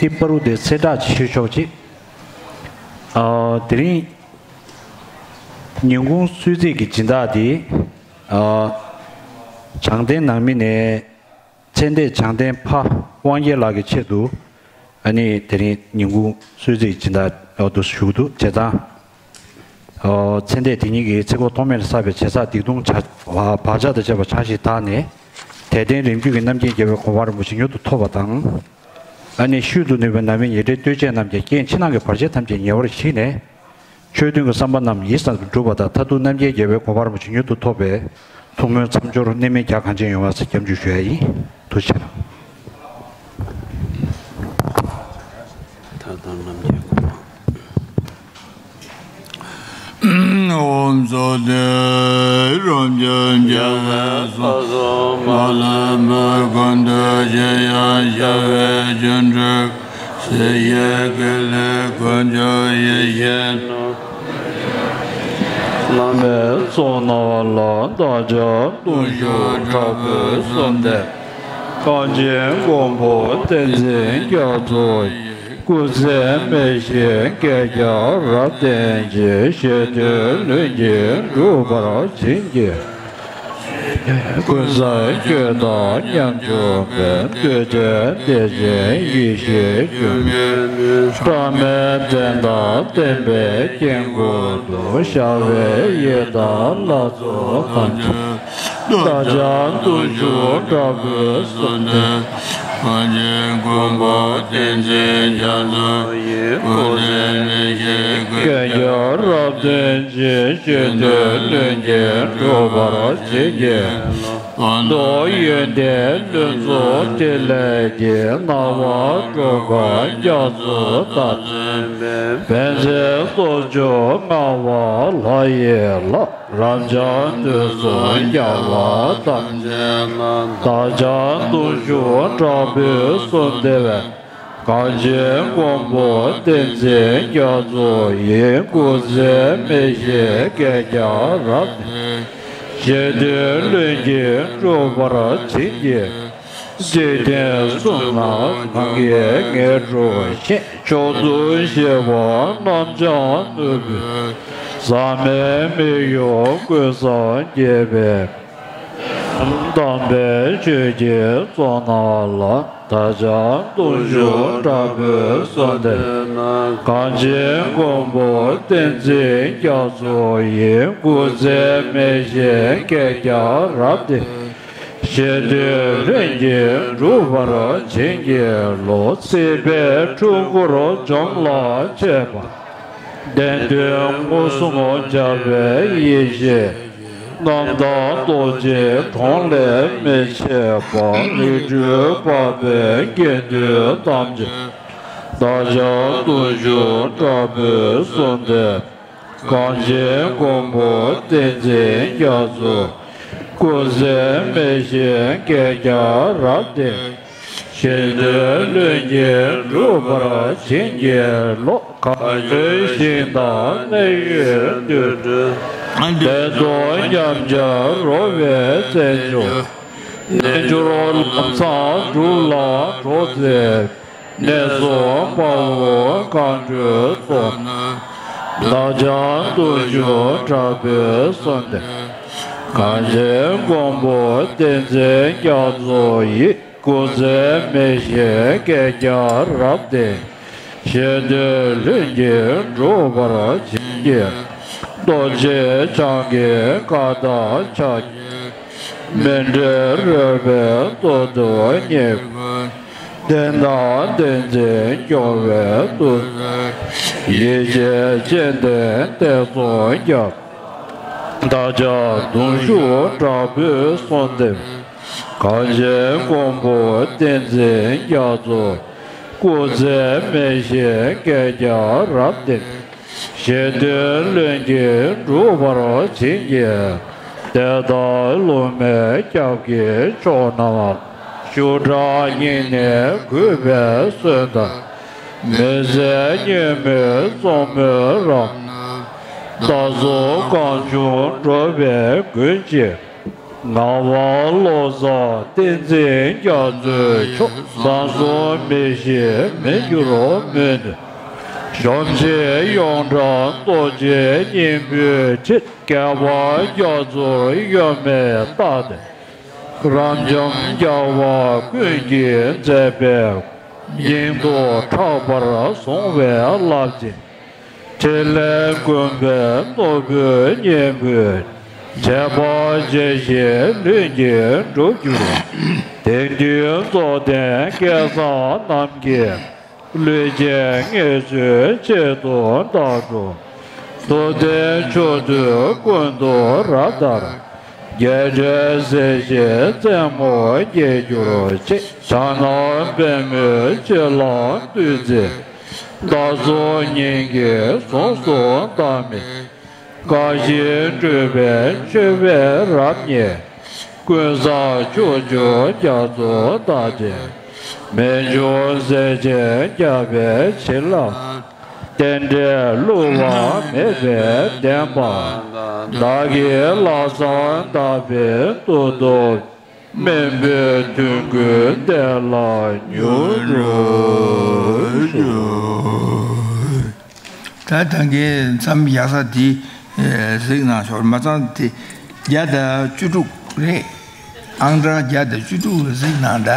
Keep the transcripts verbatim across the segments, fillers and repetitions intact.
ཏི་པ་རུ་དེ་ཚེ་གྲགས་ཀྱི་ཤོད་ཆོག་ཅིག་ཨ། དེ་རིང་ཉིན་གུང་གསོལ་ཚིགས་ཀྱི་སྦྱིན་བདག་དེ། ཨ། བྱང་བསྟན་ནང་མི་ནས་ཚེ་འདས་བྱང་བསྟན་ཕ་དབང་རྒྱལ་ལགས་ཀྱི་ཆེད་དུ། ཨ་ནི་དེ་རིང་ཉིན་གུང་གསོལ་ཚིགས་སྦྱིན་བདག་འོག་ཏུ་ཞུགས་འདུག་བྱས་ཙང་། ཨ། ཚེ་འདས་དེ་ཉིད་ཀྱི་ཚེ་འཁོར་ཐོག་མེད་ལ་བསགས་པའི་བྱས་བསགས་སྡིག་ལྟུང་བྱ་བག་ཆགས་དང་བཅས་པ་བྱང་ཞིང་དག་ནས། དད་ལྡན་རིམ་བརྒྱུད་ཀྱི་རྣམ་མཁྱེན་རྒྱལ་བའི་གོ་འཕང་རིན་པོ་ཆེ་མྱུར་དུ་ཐོབ་པ་དང་། ཨ་ནི་ཤུལ་དུ་ནུས་པའི་ནད་མེད་ཉེ་འབྲེལ་ལྟོས་བཅས་རྣམས་ཀྱང་རྐྱེན་ཕྱི་ནང་གི་བར་ཆད་ཐམས་ཅད་ཉེ་བར་ཞི་ནས། ཆོས་མཐུན་གྱི་བསམ་པ་རྣམས་ཡིད་བསམ་དུ་འགྲུབ་པ་དང་། མཐར་ཐུག་རྣམ་མཁྱེན་རྒྱལ་བའི་གོ་འཕང་རིན་པོ་ཆེ་མྱུར་དུ་ཐོབ་པའི་ཐུགས་སྨོན་མཚམས་སྦྱོར་གནད་སྨིན་རྒྱ་གང་ཆེན་ཡོང་བ་སྐྱབས་འཇུག་ཞུ་ཡ་ཡིན། ཐུགས་རྗེ་ཆེ། ད་ལྟ་རྣམ་རྒྱལ་གོ་འཕང་། ཨོཾ་སྭ་སྟི། རབ་འབྱམས་རྒྱལ་བའི་སྲས་སུ་མ་ལུས་པའི། ཀུན་ཏུ་སྤྱན་དབྱངས་ཤར་བའི་སྤྱན་རས་གཟིགས། ཡི་གེ་ལས་ཀུན་གྱི་ཡེ་ཤེས་སྣང་། བླ་མའི་གཙུག་ན་ལ། བདག་ཀྱང་གདུང་ཤུགས་དྲག་པོས་གསོལ་འདེབས། གངས་ཅན་མགོན་པོ་བསྟན་འཛིན་རྒྱ་མཚོ་ཡི། སྐུ་ཚེ་མི་ཤིགས་བསྐལ་བརྒྱར་རབ་བརྟན་ཅིང་། ཞི་དུལ་ལྷུན་གྱིས་འགྲུབ་པར་བྱིན་གྱིས། ཀུན་བཟང་ཁྱོད་དང་མཉམ་བཞུགས་པའི། འདོད་ལྡན་བདེ་ཆེན་ཡེ་ཤེས་སྒྱུ་མའི་གནས། ཕྲ་མེན་བསྟན་དང་བསྟན་པའི་དཀྱིལ་འཁོར་དུ། ཤར་བའི་ཡི་དམ་ལྷ་ཚོགས་ཐམས་ཅད། བདག་ཀྱང་གདུང་ཤུགས་དྲག་པོས་གསོལ་འདེབས། གངས་ཅན་མགོན་པོ་བསྟན་འཛིན་རྒྱ་མཚོ་ཡི། སྐུ་ཚེ་མི་ཤིགས་བསྐལ་བརྒྱར་རབ་བརྟན་ཅིང་། ཞི་དུལ་ལྷུན་གྱིས་འགྲུབ་པར་བྱིན་གྱིས་རློབས། ཕན་འདོགས་ཡོན་ཏན་ལྷུན་རྫོགས་ཕྲིན་ལས་ཀྱི། སྣང་བ་སྒྲོལ་དཀར་རྒྱ་མཚོ་ལྟར། བཛྲ་སྤྱོད་མངའ་བ་ལྷ་ཡི་ལྷ། རབ་འབྱམས་དུས་གསུམ་རྒྱལ་བ་ཐམས་ཅད་རྣམས། བདག་ཀྱང་གདུང་ཤུགས་དྲག་པོས་གསོལ་འདེབས། གངས་ཅན་མགོན་པོ་བསྟན་འཛིན་རྒྱ་མཚོ་ཡི། སྐུ་ཚེ་མི་ཤིགས་བསྐལ་བརྒྱར་རབ་བརྟན། ཞི་དུལ་ལྷུན་གྱིས་འགྲུབ་པར་བྱིན་གྱིས། འཇིག་རྟེན་གསུམ་ན་གང་གིས་ངེས་འགྲུབ་བཞེད། མཆོག་ཏུ་གཤེགས་པ་རྣམས་ཀྱང་ནོར་བུའི། ཟག་མེད་མི་གཡོ་ཀུན་བཟང་རྒྱལ་བའི། དམ་པའི་ཆོས་ཀྱི་གཙུག་ན་ལ། བདག་ཀྱང་གདུང་ཤུགས་དྲག་པོས་གསོལ་འདེབས། གངས་ཅན་མགོན་པོ་བསྟན་འཛིན་རྒྱ་མཚོ་ཡི། སྐུ་ཚེ་མི་ཤིགས་བསྐལ་བརྒྱར་རབ་བརྟན། ཞི་དུལ་ལྷུན་གྱིས་འགྲུབ་པར་བྱིན་གྱིས་རློབས། སྲིད་པའི་འཁྲུལ་འཁོར་འཇོམས་ལ་མཆོད་པ། བདེན་དོན་མངོན་སུམ་སྦྱར་བའི་ཡེ་ཤེས། རྣམ་དག་རྡོ་རྗེའི་གྲོང་ལས་མི་ཕྱེད་པ། རིགས་དྲུག་འཕགས་པའི་དགེ་འདུན་ཐམས་ཅད། བདག་ཀྱང་གདུང་ཤུགས་དྲག་པོས་གསོལ་འདེབས། གངས་ཅན་མགོན་པོ་བསྟན་འཛིན་རྒྱ་མཚོ། སྐུ་ཚེ་མི་ཤིགས་བསྐལ་བརྒྱར་རབ་བརྟན། ཞི་དུལ་ལྷུན་གྱིས་འགྲུབ་པར་བྱིན་གྱིས་རློབས། གངས་ལྗོངས་ཞིང་དང་གནས་ཡུལ་དུས་འཁོར། བདེ་སྟོང་ཉམས་ཆག་རོལ་པའི་རྩེ་འཇོམས། རྣལ་འབྱོར་ལམ་བཟང་སྒྲུབ་ལ་གྲོགས་མཛད། ངན་སོང་དཔའ་བོ་གང་འདུལ་ཚོགས་རྣམས། བདག་ཀྱང་གདུང་ཤུགས་དྲག་པོས་གསོལ་འདེབས། གངས་ཅན་མགོན་པོ་བསྟན་འཛིན་རྒྱ་མཚོ་ཡི། སྐུ་ཚེ་མི་ཤིགས་བསྐལ་བརྒྱར་རབ་བརྟན། ཞི་དུལ་ལྷུན་གྱིས་འགྲུབ་པར་བྱིན་གྱིས། རྡོ་རྗེ་འཆང་གི་བཀའ་དང་ཕྱག་རྒྱའི། མཎྜལ་རོལ་པའི་ཚོགས་དུ་མཉེས། བསྟན་དང་བསྟན་འཛིན་སྐྱོང་བའི་ཐུགས་སྲས། ཡེ་ཤེས་སྤྱན་ལྡན་བསྟན་སྲུང་རྒྱལ། བདག་ཀྱང་གདུང་ཤུགས་དྲག་པོས་གསོལ་འདེབས། གངས་ཅན་མགོན་པོ་བསྟན་འཛིན་རྒྱ་མཚོ། སྐུ་ཚེ་མི་ཤིགས་བསྐལ་བརྒྱར་རབ་བརྟན། ཞི་དུལ་ལྷུན་གྱིས་འགྲུབ་པར་བྱིན་གྱིས། དད་དང་སློབ་མའི་སྐྱབས་ཀྱི་མཆོག་རྣམས། ཞུ་དག་སྙིང་ནས་གུས་པས་གསོལ་དང་། མི་ཟད་ཉིན་མོའི་བསོད་སྨོན་རབ་རྣམས། བདག་སོགས་གང་བྱུང་འགྲོ་བའི་མགོན་གྱི། ངག་དབང་བློ་བཟང་བསྟན་འཛིན་རྒྱ་མཚོའི་མཆོག་བཟང་གསུམ་མི་ཤིགས་མི་འགྱུར་མོས་འདུན། གཞོམ་བྱེད་ཡོངས་གྲགས་རྡོ་རྗེ་སྙིང་པོའི་ཁྲིད། བསྐལ་པ་རྒྱ་མཚོར་གཡོ་མེད་རྟག་བརྟན། རབ་འབྱམས་རྒྱལ་བ་ཀུན་གྱིས་མཛད་པའི། སྙིང་སྟོབས་ཕྲག་པར་བཟུང་བའི་རླབས་ཆེན། ཕྲིན་ལས་ཀུན་ཕན་ནོར་བུའི་སྙིང་པོའི། བྱེད་པ་བརྗེད་བཞིན་ལྷུན་གྱིས་འགྲུབ་འགྱུར། དེང་དུས་རྫོགས་ལྡན་སྐལ་བཟང་རྣམས་ཀྱིས། ལུས་ཅན་དངོས་སུ་ཆེད་དུ་བདག་སྒྲུབ། ཐུབ་བསྟན་ཕྱོགས་དུས་ཀུན་ཏུ་རབ་དར། རྒྱས་སྤྲོས་གཟི་བརྗིད་རྩེ་མོར་རྒྱས་གྱུར་ཅིག་བྱ་རྣམས་པད་མོའི་བྱེ་ལ་བཏུད་འཛིན། བདག་སོགས་སྙིང་གི་གཟུངས་སུ་བདག་མེད། དགའ་བཞིན་སྤྲུལ་པའི་མཆོད་པས་རབ་མཉེས། ཀུན་བཟང་ཕྱོགས་བཅུར་རྒྱ་མཚོ་རྟགས་ཅན། རྨད་བྱུང་སྲས་ཆེན་རྒྱལ་བའི་བྱིན་རླབས། རྟེན་འབྲེལ་བསླུ་བ་མེད་པའི་བདེན་པ། བདག་གི་ལྷག་བསམ་དག་པའི་མཐུ་སྟོབས། སྨིན་པའི་མཐུན་ཀུན་བདེ་ལ་མྱུར་འགྲུབ་ཤོག་ད་ད་གིན་མཚམས་ཡག་ས་དེ་གཟིགས་གནང་ཤོག་མ་ཚང་དེ་བརྒྱ་དང་བཅུ་དྲུག་རེད། ཨང་གྲངས་བརྒྱ་དང་བཅུ་དྲུག་གཟིགས་གནང་ད།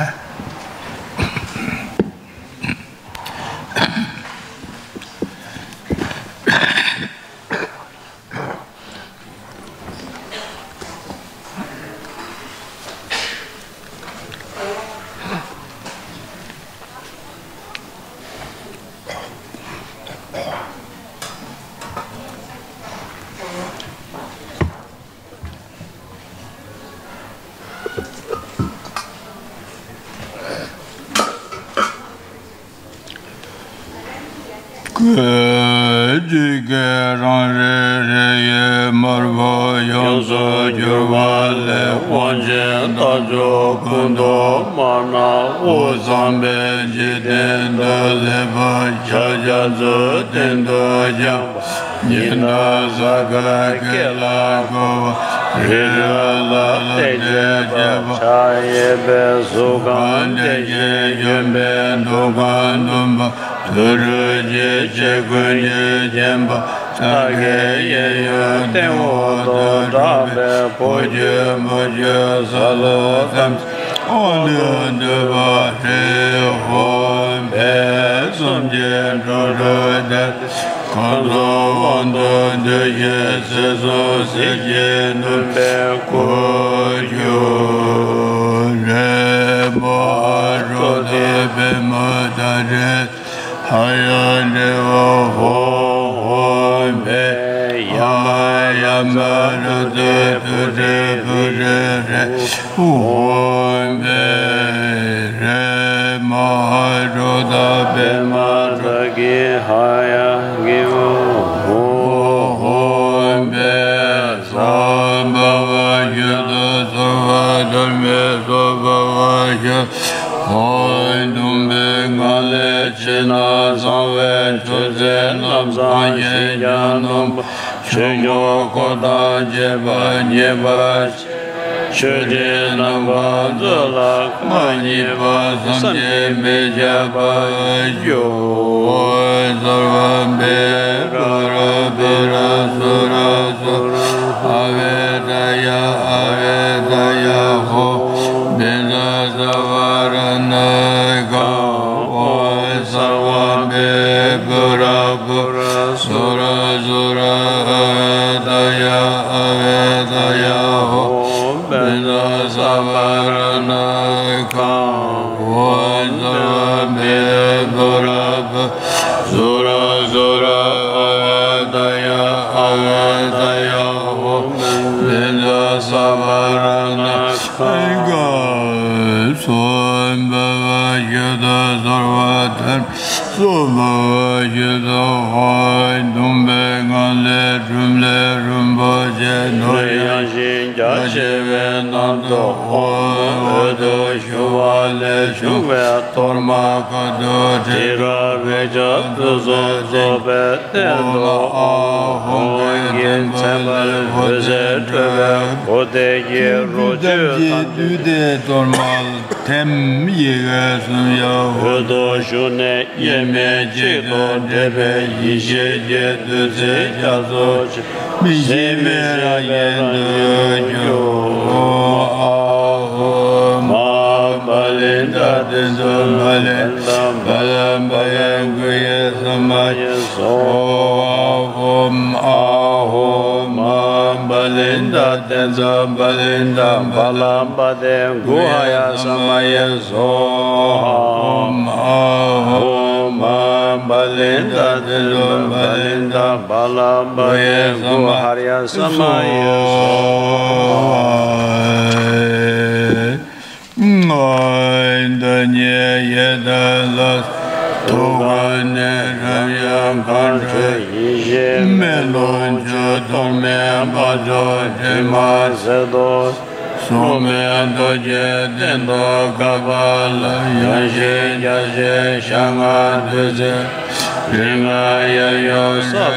ཀུན་གྱི་རང་རིག་རིག་ཡུལ་དམར་པོ་ཡོངས་སུ་གྱུར་པ་ལས། དབང་ཆེན་རྟ་མཆོག་ཀུན་ཏུ་དམར་ནག་དབུས་གཙང་པའི་འཇིག་རྟེན་དུ་སླེབས་པ། ཕྱག་རྒྱ་མཚོའི་སྟེང་དུ་བཞེངས་པ། ཉི་ཟླ་ས་ག་སྐེ་ལ་བསྐོར་བ། རི་རབ་ལ་ལ་བརྟེན་བྱས་པ། ཕྱག་གཡས་པས་གཟུགས་ཁམས་བརྟན་ཅིང་ཡོན་པོས་གདུགས་ཁམས་བརྟན་པ། དུར་ཁྲོད་ཀྱི་ཆས་ཀུན་གྱིས་བརྒྱན་པ། རྟ་སྐད་གཡས་གཡོན་སྟེང་འོག་ཏུ་བསྒྲགས་པས། ཕོ་རྒྱུད་མོ་རྒྱུད་ས་ལུ་ཐམས་ཅད་དབང་དུ་འདུས་པ་རེད། ཧོ་བེ་སུམ་ཅུ་སོ་སོ་དེ། གང་སོགས་དབང་དུ་འདུས་ཤིང་ཚེ་སྲོག་ཟིལ་གྱིས་གནོན་པའི་སྐུར་གྱུར་ཅིག་མ་ཧཱ་གྲུབ་མཐའ་པདྨ་ཏཱ་རེ། ཧ་ཡ་ཌི་ཝ་ཧོ་ཧོ་བེ། ཡ་མ་ཡ་མ་རུ་ཏི་བྷུ་ཏི་བྷུ་ཏི་རེ། ཧོ་བེ་རེ་མ་ཧཱ་གྲུབ་མཐའ་པདྨ་ཏཱ་གི་ཧ་ཡ་གི་ཝ་ཧོ་ཧོ་བེ། སྭ་བྷཱ་ཝ་ཤུདྡྷ་སརྦ་དྷརྨེ་སྭ་བྷཱ་ཝ་ཤུདྡྷ། ཧོ། སྡོམ་པའི་ངང་ལས་ཕྱི་ནང་གསང་བའི་ཆོས་ཚུལ་རྣམ་གསུམ་ཞིག་ཀྱང་སྡོམ་པ། ཆོས་འཁོར་འཁོར་དང་བཅས་པ་མཉེས་པར་བྱས། ཆོས་ཀྱི་རྣམ་པར་མཛོད་ལ་མ་རྙེད་པ་བསམ་གྱིས་མི་ཁྱབ་པར་ཞུ། སརྦ་བེ་ར་ར་བེ་ར་སུ་ར་སུ་ར། ཨ་བེ་ད་ཡ་ཨ་བེ་ད་ཡ་ཧོ། བི་ཛ་ས་བ་ར་ཎ་ཀ་ཧོ། སརྦ་བེ་བུ་ར་བུ་ར་སུ་ར་སུ་ར། ཨ་བེ་ད་ཡ་ཨ་བེ་ད་ཡ་ཧོ། བི་ཛ་ས་བ་ར་ཎ་ཀ་ཧོ། སརྦ་བེ་བུ་ར་བུ་སུ་ར་སུ་ར། ཨ་བེ་ད་ཡ་ཨ་བེ་ད་ཡ་ཧོ། བི་ཛ་ས་བ་ར་ཎ་ཀ་སྭ་བྷཱ་ཝ་ཤུདྡྷ་སརྦ་དྷརྨེ་སྭ་བྷཱ་ཝ་ཤུདྡྷ་ཧོ། སྡོམ་པའི་ངང་ལས་སྒྲུབ་ལས་རིན་པོ་ཆེ་ནོར་ཡང་ཞིང་རྒྱ་ཆེ་བའི་ནང་དུ་ཧོ། འོད་དུ་ཞུ་བ་ལས་བྱུང་བའི་གཏོར་མ་དཀར་པོ་དྲི་རབ་རེག་བྱ་དྲུག་གསུམ་རྫོགས་པའི་སྟེང་དུ་ཨོཾ་ཧོ། དགེ་མཚན་འཕེལ་བའི་འོད་ཟེར་འཕྲོས་པའི་ འགྲོ་དེ་ཡི་རོ་བཅུད་ཐམས་ཅད་བསྡུས་ཏེ་གཏོར་མ་ཐེམ་ཡི་གེ་གསུམ་ཡང་འོད་དུ་ཞུ་ནས་དབྱེར་མེད་གཅིག་ཏུ་འདྲེས་པའི་ཡེ་ཤེས་ཀྱི་བདུད་རྩི་རྒྱ་མཚོ་ཆེ། མི་ཤེས་པའི་རང་བཞིན་དུ་གྱུར། ཨ་ཧོ་མ། པཱ་ལི་ཏ་ཏེ་ཙོ་པཱ་ལི་ཏ་བ་ལམ་པ་ཡེ་གུ་ཡེ་ས་མ་ཡེ་སྭཱ་ཧཱ། ཨ་ཧོ་མ། པཱ་ལི་ཏ་ཏེ་ཙོ་པཱ་ལི་ཏ་བ་ལམ་པ་ཏེ་གུ་ཧ་ཡ་ས་མ་ཡེ་སྭཱ་ཧཱ། ཨ་ཧོ་མ། པཱ་ལི་ཏ་ཏེ་ཙོ་པཱ་ལི་ཏ་བ་ལམ་པ་ཏེ་གུ་ཧ་ར་ཡ་ས་མ་ཡེ་སྭཱ་ཧཱ། བདག་ཉིད་ཡི་དྭགས་ལ་སོགས་ཐུགས་ཀ་ནས་རབ་དབྱངས་དཀར་འཕྲོས་ཡེ་ཤེས་མེ་ལོང་ཆུ་གཏོར་མའི་འབབ་ཆུ་དྲི་མ་སེར་དོ། སྲུང་མའི་རྡོ་རྗེ་སྟེང་ཐོག་ཁ་པ་ལ་ཡང་ཞིང་རྒྱ་ཆེ་ཞལ་སྔ་བདུད་རྩི་རིགས་ལྔ་གཡས་གཡོན་ས་བོན་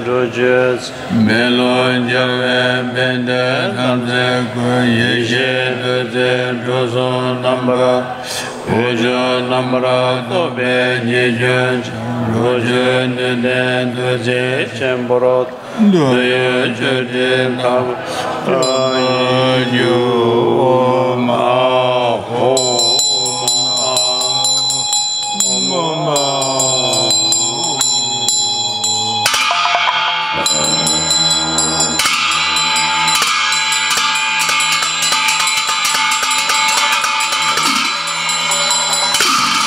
དྲུག་ཅུ། མེ་ལོང་བྱ་བའི་བཻ་ཟླ་ཐམས་ཅད་ཀུན། ཡེ་ཤེས་བདུད་རྩི་དྲུག་གསུམ་རྣམ་པར། དབུ་ཕྱུག་རྣམ་པར་རྟོག་པའི་ཉེས་སྐྱོན་ཆེ། རོ་བཅུད་ནུས་ལྡན་བདུད་རྩི་ཆེན་པོར། འདོད་ཡོན་མཆོད་སྤྲིན་དང་བྲལ་འགྱུར། ཨོཾ་ཨཱཿཧཱུྃ་ཨཱཿཧཱུྃ་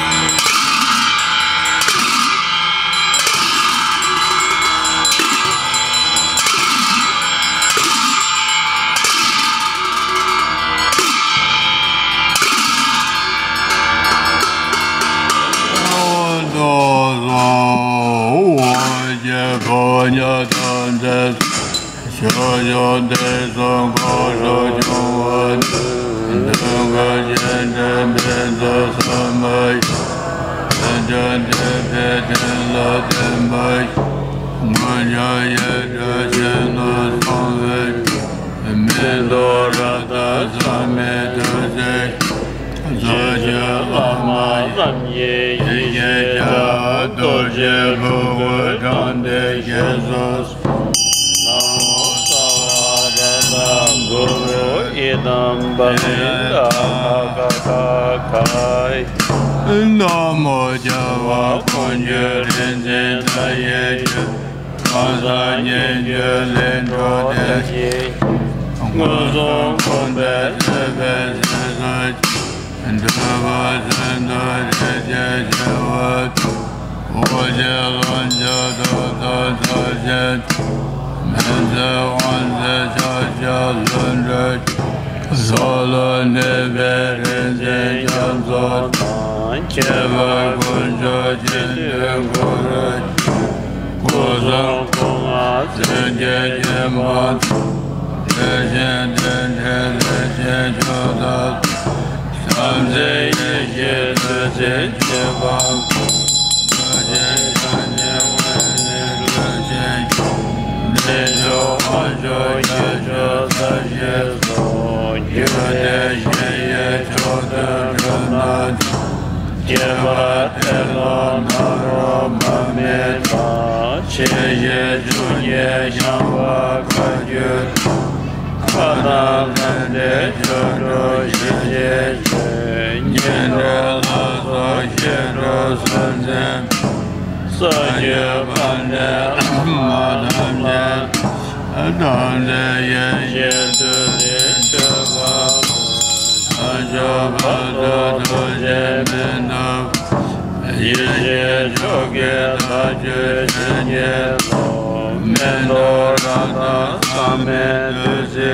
ཨཱཿཧཱུྃ། ཆོས་སྐྱོང་དེ་ཚོ་འཁོར་དུ་བྱུང་བ་ནི། འདོད་ཁམས་ཆེན་དྲན་པའི་མཛོད་ཟབ་མོ་ཡི། དོན་དམ་བདེན་པའི་དོན་ལ་བརྟེན་པ་ཡི། མངོན་བརྗོད་ཡེ་གྲོལ་ཆེན་ནོ་གསུང་བའི། མི་ལྡོག་རབ་དང་ཟག་མེད་ཐུགས་རྗེ། རྫོགས་ཆེན་བླ་མ་བསམ་ཡས་ཡེ་ཤེས་མཆོག་རྡོ་རྗེ་ཕུར་བུ་དྲང་ལྡན་ཞེས་སུ། ན་མོ་སརྦ་ར་ཏ་གུ་རུ་ཨི་དམ་པ་ཎི་ཏ་ཁ་ཁ་ཁ་ཁ། ན་མོ་རྒྱལ་བ་དཀོན་མཆོག་རིག་འཛིན་མཐའ་ཡས་སྤྱོད། གང་ཟག་སྙན་བརྒྱུད་ལས་འཕྲོས་ཏེ། མངོན་སུམ་གོམས་པས་བསྟོད་པའི་ཚིག་སུ་ཆུད། འདོད་པ་ཟད་མཐའ་རིག་བྱེད་ཆེ་བ། དབུགས་ཆད་ལོངས་སྤྱོད་ཐོབ་ཐང་ཚར་ཆེན། མི་འཛད་དབང་འཛིན་ཕྱག་རྒྱ་ལྷུན་གྲུབ། རྫོགས་ལུགས་ནུས་པའི་རིག་འཛིན་རྒྱ་མཚོ་དང་། ཁྱད་པར་དཀོན་མཆོག་སྤྱི་མཐུན་གུ་རུ། སྐུ་གསུམ་སྐུ་ལྔ་མཚོན་བྱེད་ཀྱི་དབང་ཕྱུག། དེ་བཞིན་དེ་འདྲའི་ལས་ཅན་མཆོག་དང་། བྱམས་བརྩེ་ཡེ་ཤེས་བདུད་རྩི་ཁྱད་པར་འཕགས། རྡོ་རྗེ་འཆང་ཆེན་དབེན་གནས་སྤྲུལ་ཆེན་མཆོག། རྣལ་འབྱོར་དབང་ཕྱུག་ཁྱད་ཆོས་རྩ་ཤེས་སོགས། རྒྱུད་སྡེ་བཞི་ཡི་མཆོག་ཏུ་གྲུབ་རྣམས་ཀྱང་། ཁྱད་པར་ཏེ་ལོ་ནཱ་རོ་མ་སྨད་དང་། ཆེ་བཞི་བཅུ་གཉིས་ཤངས་པ་བཀའ་བརྒྱུད་དང་། ཁ་དང་ལྷ་འདྲེ་སྐྱབས་འགྲོ་ཞི་བྱེད་ཆོས། སྙན་བརྒྱུད་ལ་སོགས་ཤེས་རབ་སྲོལ་འཛིན། རྩ་བརྒྱུད་པཎྜི་ཏ་མ་ཐམས་ཅད། དམ་ལྡན་ཡེ་ཤེས་བདུད་རྩི་མཆོད་པ་ལ། བྱང་ཆུབ་བར་དུ་ཐུགས་རྗེས་མི་ནུབ། ཡེ་ཤེས་མཆོག་གི་མཐའ་དཔྱོད་བྱེད་ཉིད་ལ། མེ་ཏོག་རཀྟ་བསམ་མེད་བདུད་རྩི་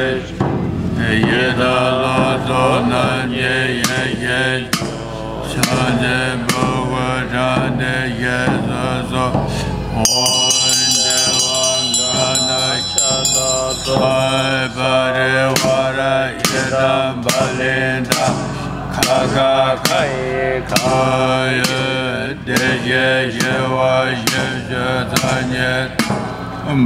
ཡི་དྭགས་ལ་སོགས་རྣམས་ཀྱི་ཡེ་ཤེས་ཕྱག་འཚལ་བུ་གུ་དྲངས་ཏེ་ཞལ་སོ་སོར། ཨོཾ་དེ་བ་ག་ན་ཤ་ཏ་ཏོ་བྷ་རེ་ཝ་ར་ཡི་དམ་པ་ལི་ཏ་ཁ་ཁ་ཁ་ཡི་ཁ་ཡི། བདེ་གཤེགས་ཞི་བ་ཞི་ཁྱོད་ཐ་སྙད།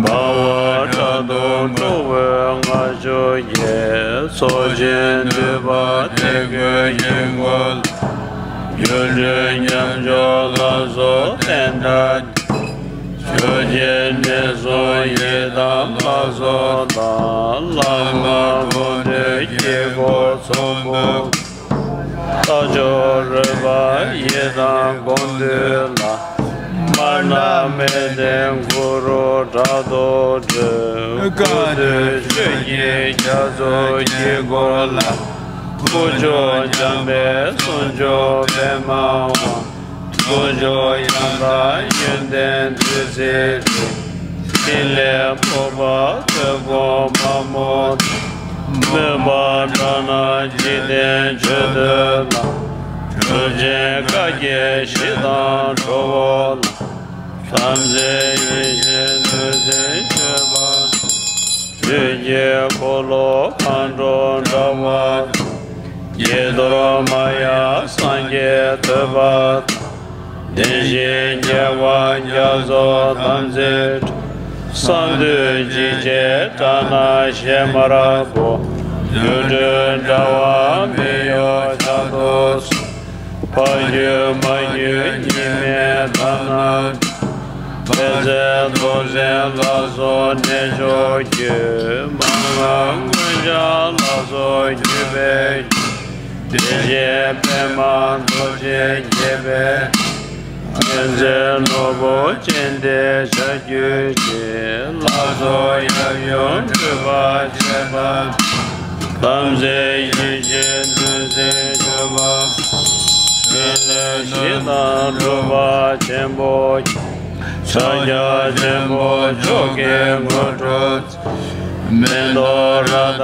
འབར་བ་ཕྲག་དོག་འཁྲུལ་བའི་མངར་ཆུ་ཡིས། ཚོགས་ཆེན་འདུས་པ་དེ་ཀུན་དཀྱིལ་འཁོར་ལ། སྒྱུ་འཕྲུལ་མཉམ་སྦྱོར་ལ་སོགས་རྟེན་འབྲེལ། ཆོས་ཀྱི་གནས་སུ་ཡི་དམ་ལ་སོགས་དང་། བླ་མ་དགོངས་འདུས་དཀྱིལ་འཁོར་ཚོམ་བུ། རྟ་མཆོག་རོལ་པ་ཡི་དམ་དགོངས་འདུས་ལ། མར་སྣ་མེ་ལྡན་གུ་རུ་དྲག་ཏུ་སྒྲོལ། བཀའ་སྡོད་ཆོས་ཀྱི་རྒྱ་མཚོ་དཀྱིལ་འཁོར་ལ། དཀོན་མཆོག་འཇམ་དཔལ་གསུང་མཆོག་པདྨ་དབང་། དཀོན་མཆོག་ཡང་དག་ཡོན་ཏན་བདུད་རྩིའི་ཁྲི། ཕྲིན་ལས་ཕོག་པ་ཐོད་སྐོར་དམར་མོ་དང་། མོས་པ་དགྲ་ནག་འཇིག་རྟེན་མཆོད་བསྟོད་ལ། གྲུབ་ཆེན་བཀའ་བརྒྱད་ཞི་དང་ཁྲོ་བོ་ལ། དམ་རྫས་ཡེ་ཤེས་བདུད་རྩིའི་མཆོད་པ། དུས་ཀྱི་འཁོར་ལོ་མཁའ་འགྲོ་འདྲ་བ་དང་། ཀྱེ་རྡོར་མ་ཡ་སངས་རྒྱས་ཐོད་པ་དང་། བདེན་བཞིའི་རྒྱལ་བ་རྒྱ་མཚོ་དམ་རྫས་ཁྲི། གསང་འདུས་འཇིགས་བྱེད་དགྲ་ནག་ཞལ་དམར་པོ། སྒྱུ་འཕྲུལ་དྲ་བ་མེ་ཡོས་ཕྱག་རྡོར་སོགས། ཕ་རྒྱུད་མ་རྒྱུད་གཉིས་མེད་དགྲ་ནག། དཔལ་བརྩེགས་རྡོར་སེམས་ལ་སོགས་རྣལ་འབྱོར་རྒྱུད། མ་འགགས་མངོན་བྱང་ལ་སོགས་བརྒྱུད་པའི་རྒྱུད། དེ་བཞིན་པདྨ་རྡོ་རྗེ་རྒྱས་པའི། མངོན་མཛད་ནོར་བུ་ཅན་དེ་བྱ་རྒྱུད་ཀྱི། ལྷ་ཚོགས་ཡབ་ཡུམ་སྤྲུལ་པ་བཅས་པ། དམ་རྫས་ཡེ་ཤེས་བདུད་རྩིའི་མཆོད་པ། ཕྲིན་ལས་བཞི་དང་སྒྲུབ་པ་ཆེན་པོ། ཕྱག་རྒྱ་ཆེན་པོ་མཆོག་གི་དངོས་གྲུབ། མེ་ཏོག་རཀྟ་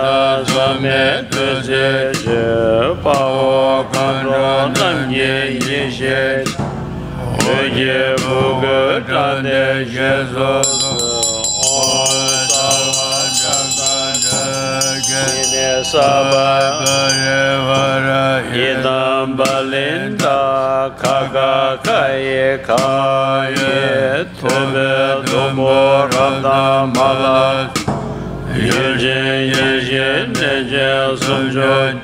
བསམ་མེད་བདུད་རྩིའི་ཆུ། དཔའ་བོ་མཁའ་འགྲོ་རྣམས་ཀྱི་ཡེ་ཤེས། འོད་ཀྱི་སྤུ་གུ་བཀྲམ་སྟེ་ཞལ་སོ་སོར། ཨོཾ་སརྦ་ཛྙཱ་ན་ཛྙཱ་ན་ཡེ་ནི་སརྦ་པ་རི་ཝཱ་ར་ཡི་དམ་པཱ་ལི་ཏ་ཁ་ཁ་ཁ་ཡི་ཁ་ཡི། ཐོད་པའི་དུམ་བུ་རཀྟ་མ་ལ། ཡུལ་ཅན་ཡེ་ཤེས་གནས་ཆེན་སུམ་ཅུ།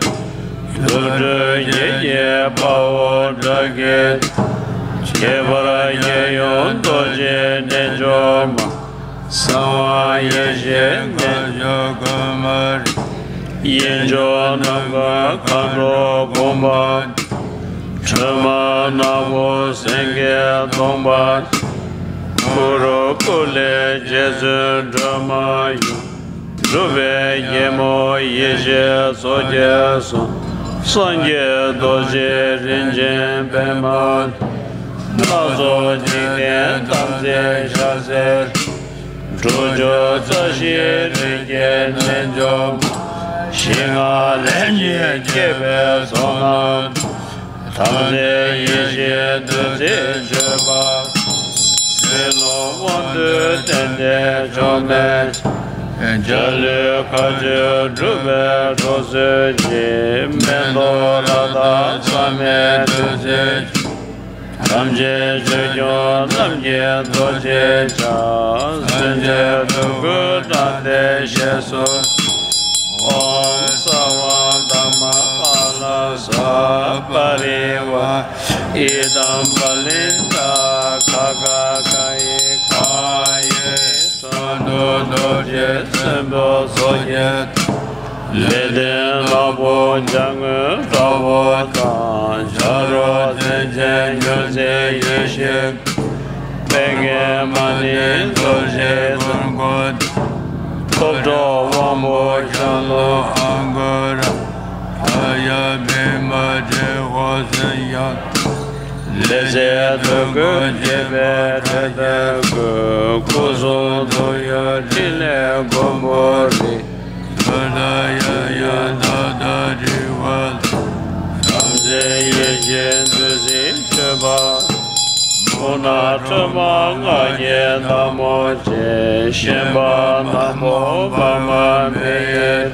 དུར་ཁྲོད་ཀྱི་དཔའ་བོ་དགྲ་བགེགས། ཁྱད་པར་རྒྱལ་ཡུམ་རྡོ་རྗེ་རྣལ་འབྱོར་མ། གསང་བ་ཡེ་ཤེས་ལྔ་བཅུ་དགུ་མ་རིག། གཡས་འཇོག་ནམ་མཁའ་མཁའ་འགྲོ་འགུམ་པ། ཁྲོས་མ་ནག་པོ་སེང་གེ་གདོང་པ། གུ་རུ་ཀུ་ལེ་རྗེ་བཙུན་སྒྲོལ་མ་ཡུམ། སྒྲུབ་པའི་རྒྱལ་མོ་ཡེ་ཤེས་མཚོ་རྒྱལ་གསུམ། སངས་རྒྱས་རྡོ་རྗེ་རིན་ཆེན་པདྨ། སྣ་ཚོགས་འཇིག་རྟེན་དམ་རྫས་ཞལ་ཟས། དྲུག་ཅུ་རྩ་བཞིའི་རིགས་ཀྱི་རྣལ་འབྱོར་མ། ཞི་ལྔ་ལྷན་ཅིག་སྐྱེས་པའི་ཚོགས་རྣམས། དམ་རྫས་ཡེ་ཤེས་བདུད་རྩིའི་མཆོད་པ། ཚེ་ལོ་དབང་སྡུད་རྟེན་འབྲེལ་འབྱོར་མེད་ཅིང་། འཇའ་ལུས་མཁའ་སྤྱོད་སྒྲུབ་པའི་གྲོགས་སུ་འགྱུར། མེ་ཏོག་རཀྟ་བསམ་མེད་བདུད་རྩིའི་ཆུ། ཐམས་ཅད་ཆོས་སྐྱོང་རྣམས་ཀྱི་རྡོ་རྗེ་འཆང་། སེམས་ཅན་སྤྲུལ་སྐུ་བཀྲམ་སྟེ་ཞལ་སོ་སོར། ཨོཾ་སརྦ་དྷརྨ་པཱ་ལ་ས་པ་རི་ཝཱ་ཡི་དམ་པཱ་ལི་ཏ་ཁ་ཁ་ཁ་ཡི་ཁ་ཡི། གསང་འདུས་རྡོ་རྗེ་སྲིན་པོ་མཚོ་སྐྱེས། ལེགས་ལྡན་ནག་པོ་ལྗང་སྔོན་དྲ་བ་དང་། བྱ་རོག་མཚན་ཅན་སྨྱོ་རྫས་ཡེ་ཤེས། པད་ཀན་མ་ཎི་རྡོ་རྗེ་གུར་གུམ། ཐོབ་གྲོལ་དབང་པོ་ཤ་ལོ་ཨ་གུ་ར། ཨཱརྱ་བི་མ་ཏྲི་ཧོ་ས་ཡ། དེ་ཚེ་འདོད་དགུ་བྱེད་པའི་དོན་དུ་བསྐུལ། སྐུ་གསུང་ཐུགས་ཡོན་ཕྲིན་ལས་མགོན་པོའི་རིགས། མཐུ་དང་ཡང་ཡང་དག་དང་འདྲིལ་བ། དམ་ཚིག་ཡེ་ཤེས་བདུད་རྩིའི་མཆོད་པ། མུན་ནག་ཁྲོས་མ་ལྔ་བརྒྱའི་མདའ་མོ་ཆེ། ཞེན་པ་ནག་པོ་པདྨ་འབེབས་ཡུལ།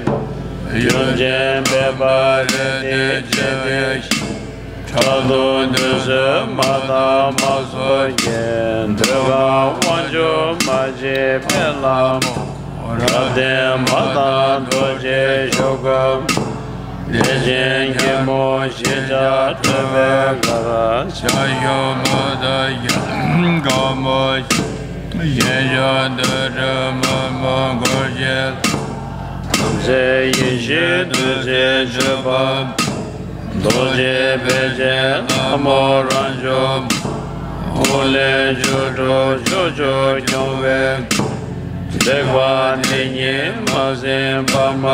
ཡུམ་ཆེན་འབེབས་པ་རེ་ལྡེ་བྱེད་པའི། ཁྲག་འཐུང་བདུད་རྩིའི་མ་དག་མ་ཚོགས་ཀྱི། འདོད་ཁམས་དབང་ཕྱུག་མ་མཆིས་པའི་ལྷ་མོ། རབ་བརྟན་མ་དང་རྡོ་རྗེ་གཤོག་སྒྲོ། བདེ་ཆེན་སྐྱིལ་མོ་ཞེས་བྱ་ཁྲོ་བོའི་གར། ཞལ་བཞུགས་མ་དང་ཞལ་དཀར་མོ། ཞལ་བཞུགས་འདོད་ཁྲོས་མ་མོ་འཁོར་བཅས། དམ་ཚིག་ཡེ་ཤེས་བདུད་རྩིའི་མཆོད་པ། རྡོ་རྗེ་ཕལ་ཆེན་ལྷ་མོ་རང་བྱུང་། ཧཱུྃ་ལས་བཅུ་དྲུག་ཕྱོགས་བཅུར་སྐྱོང་བའི། བརྩེགས་པ་འདི་ཉིད་མ་ཟིན་པར་མ།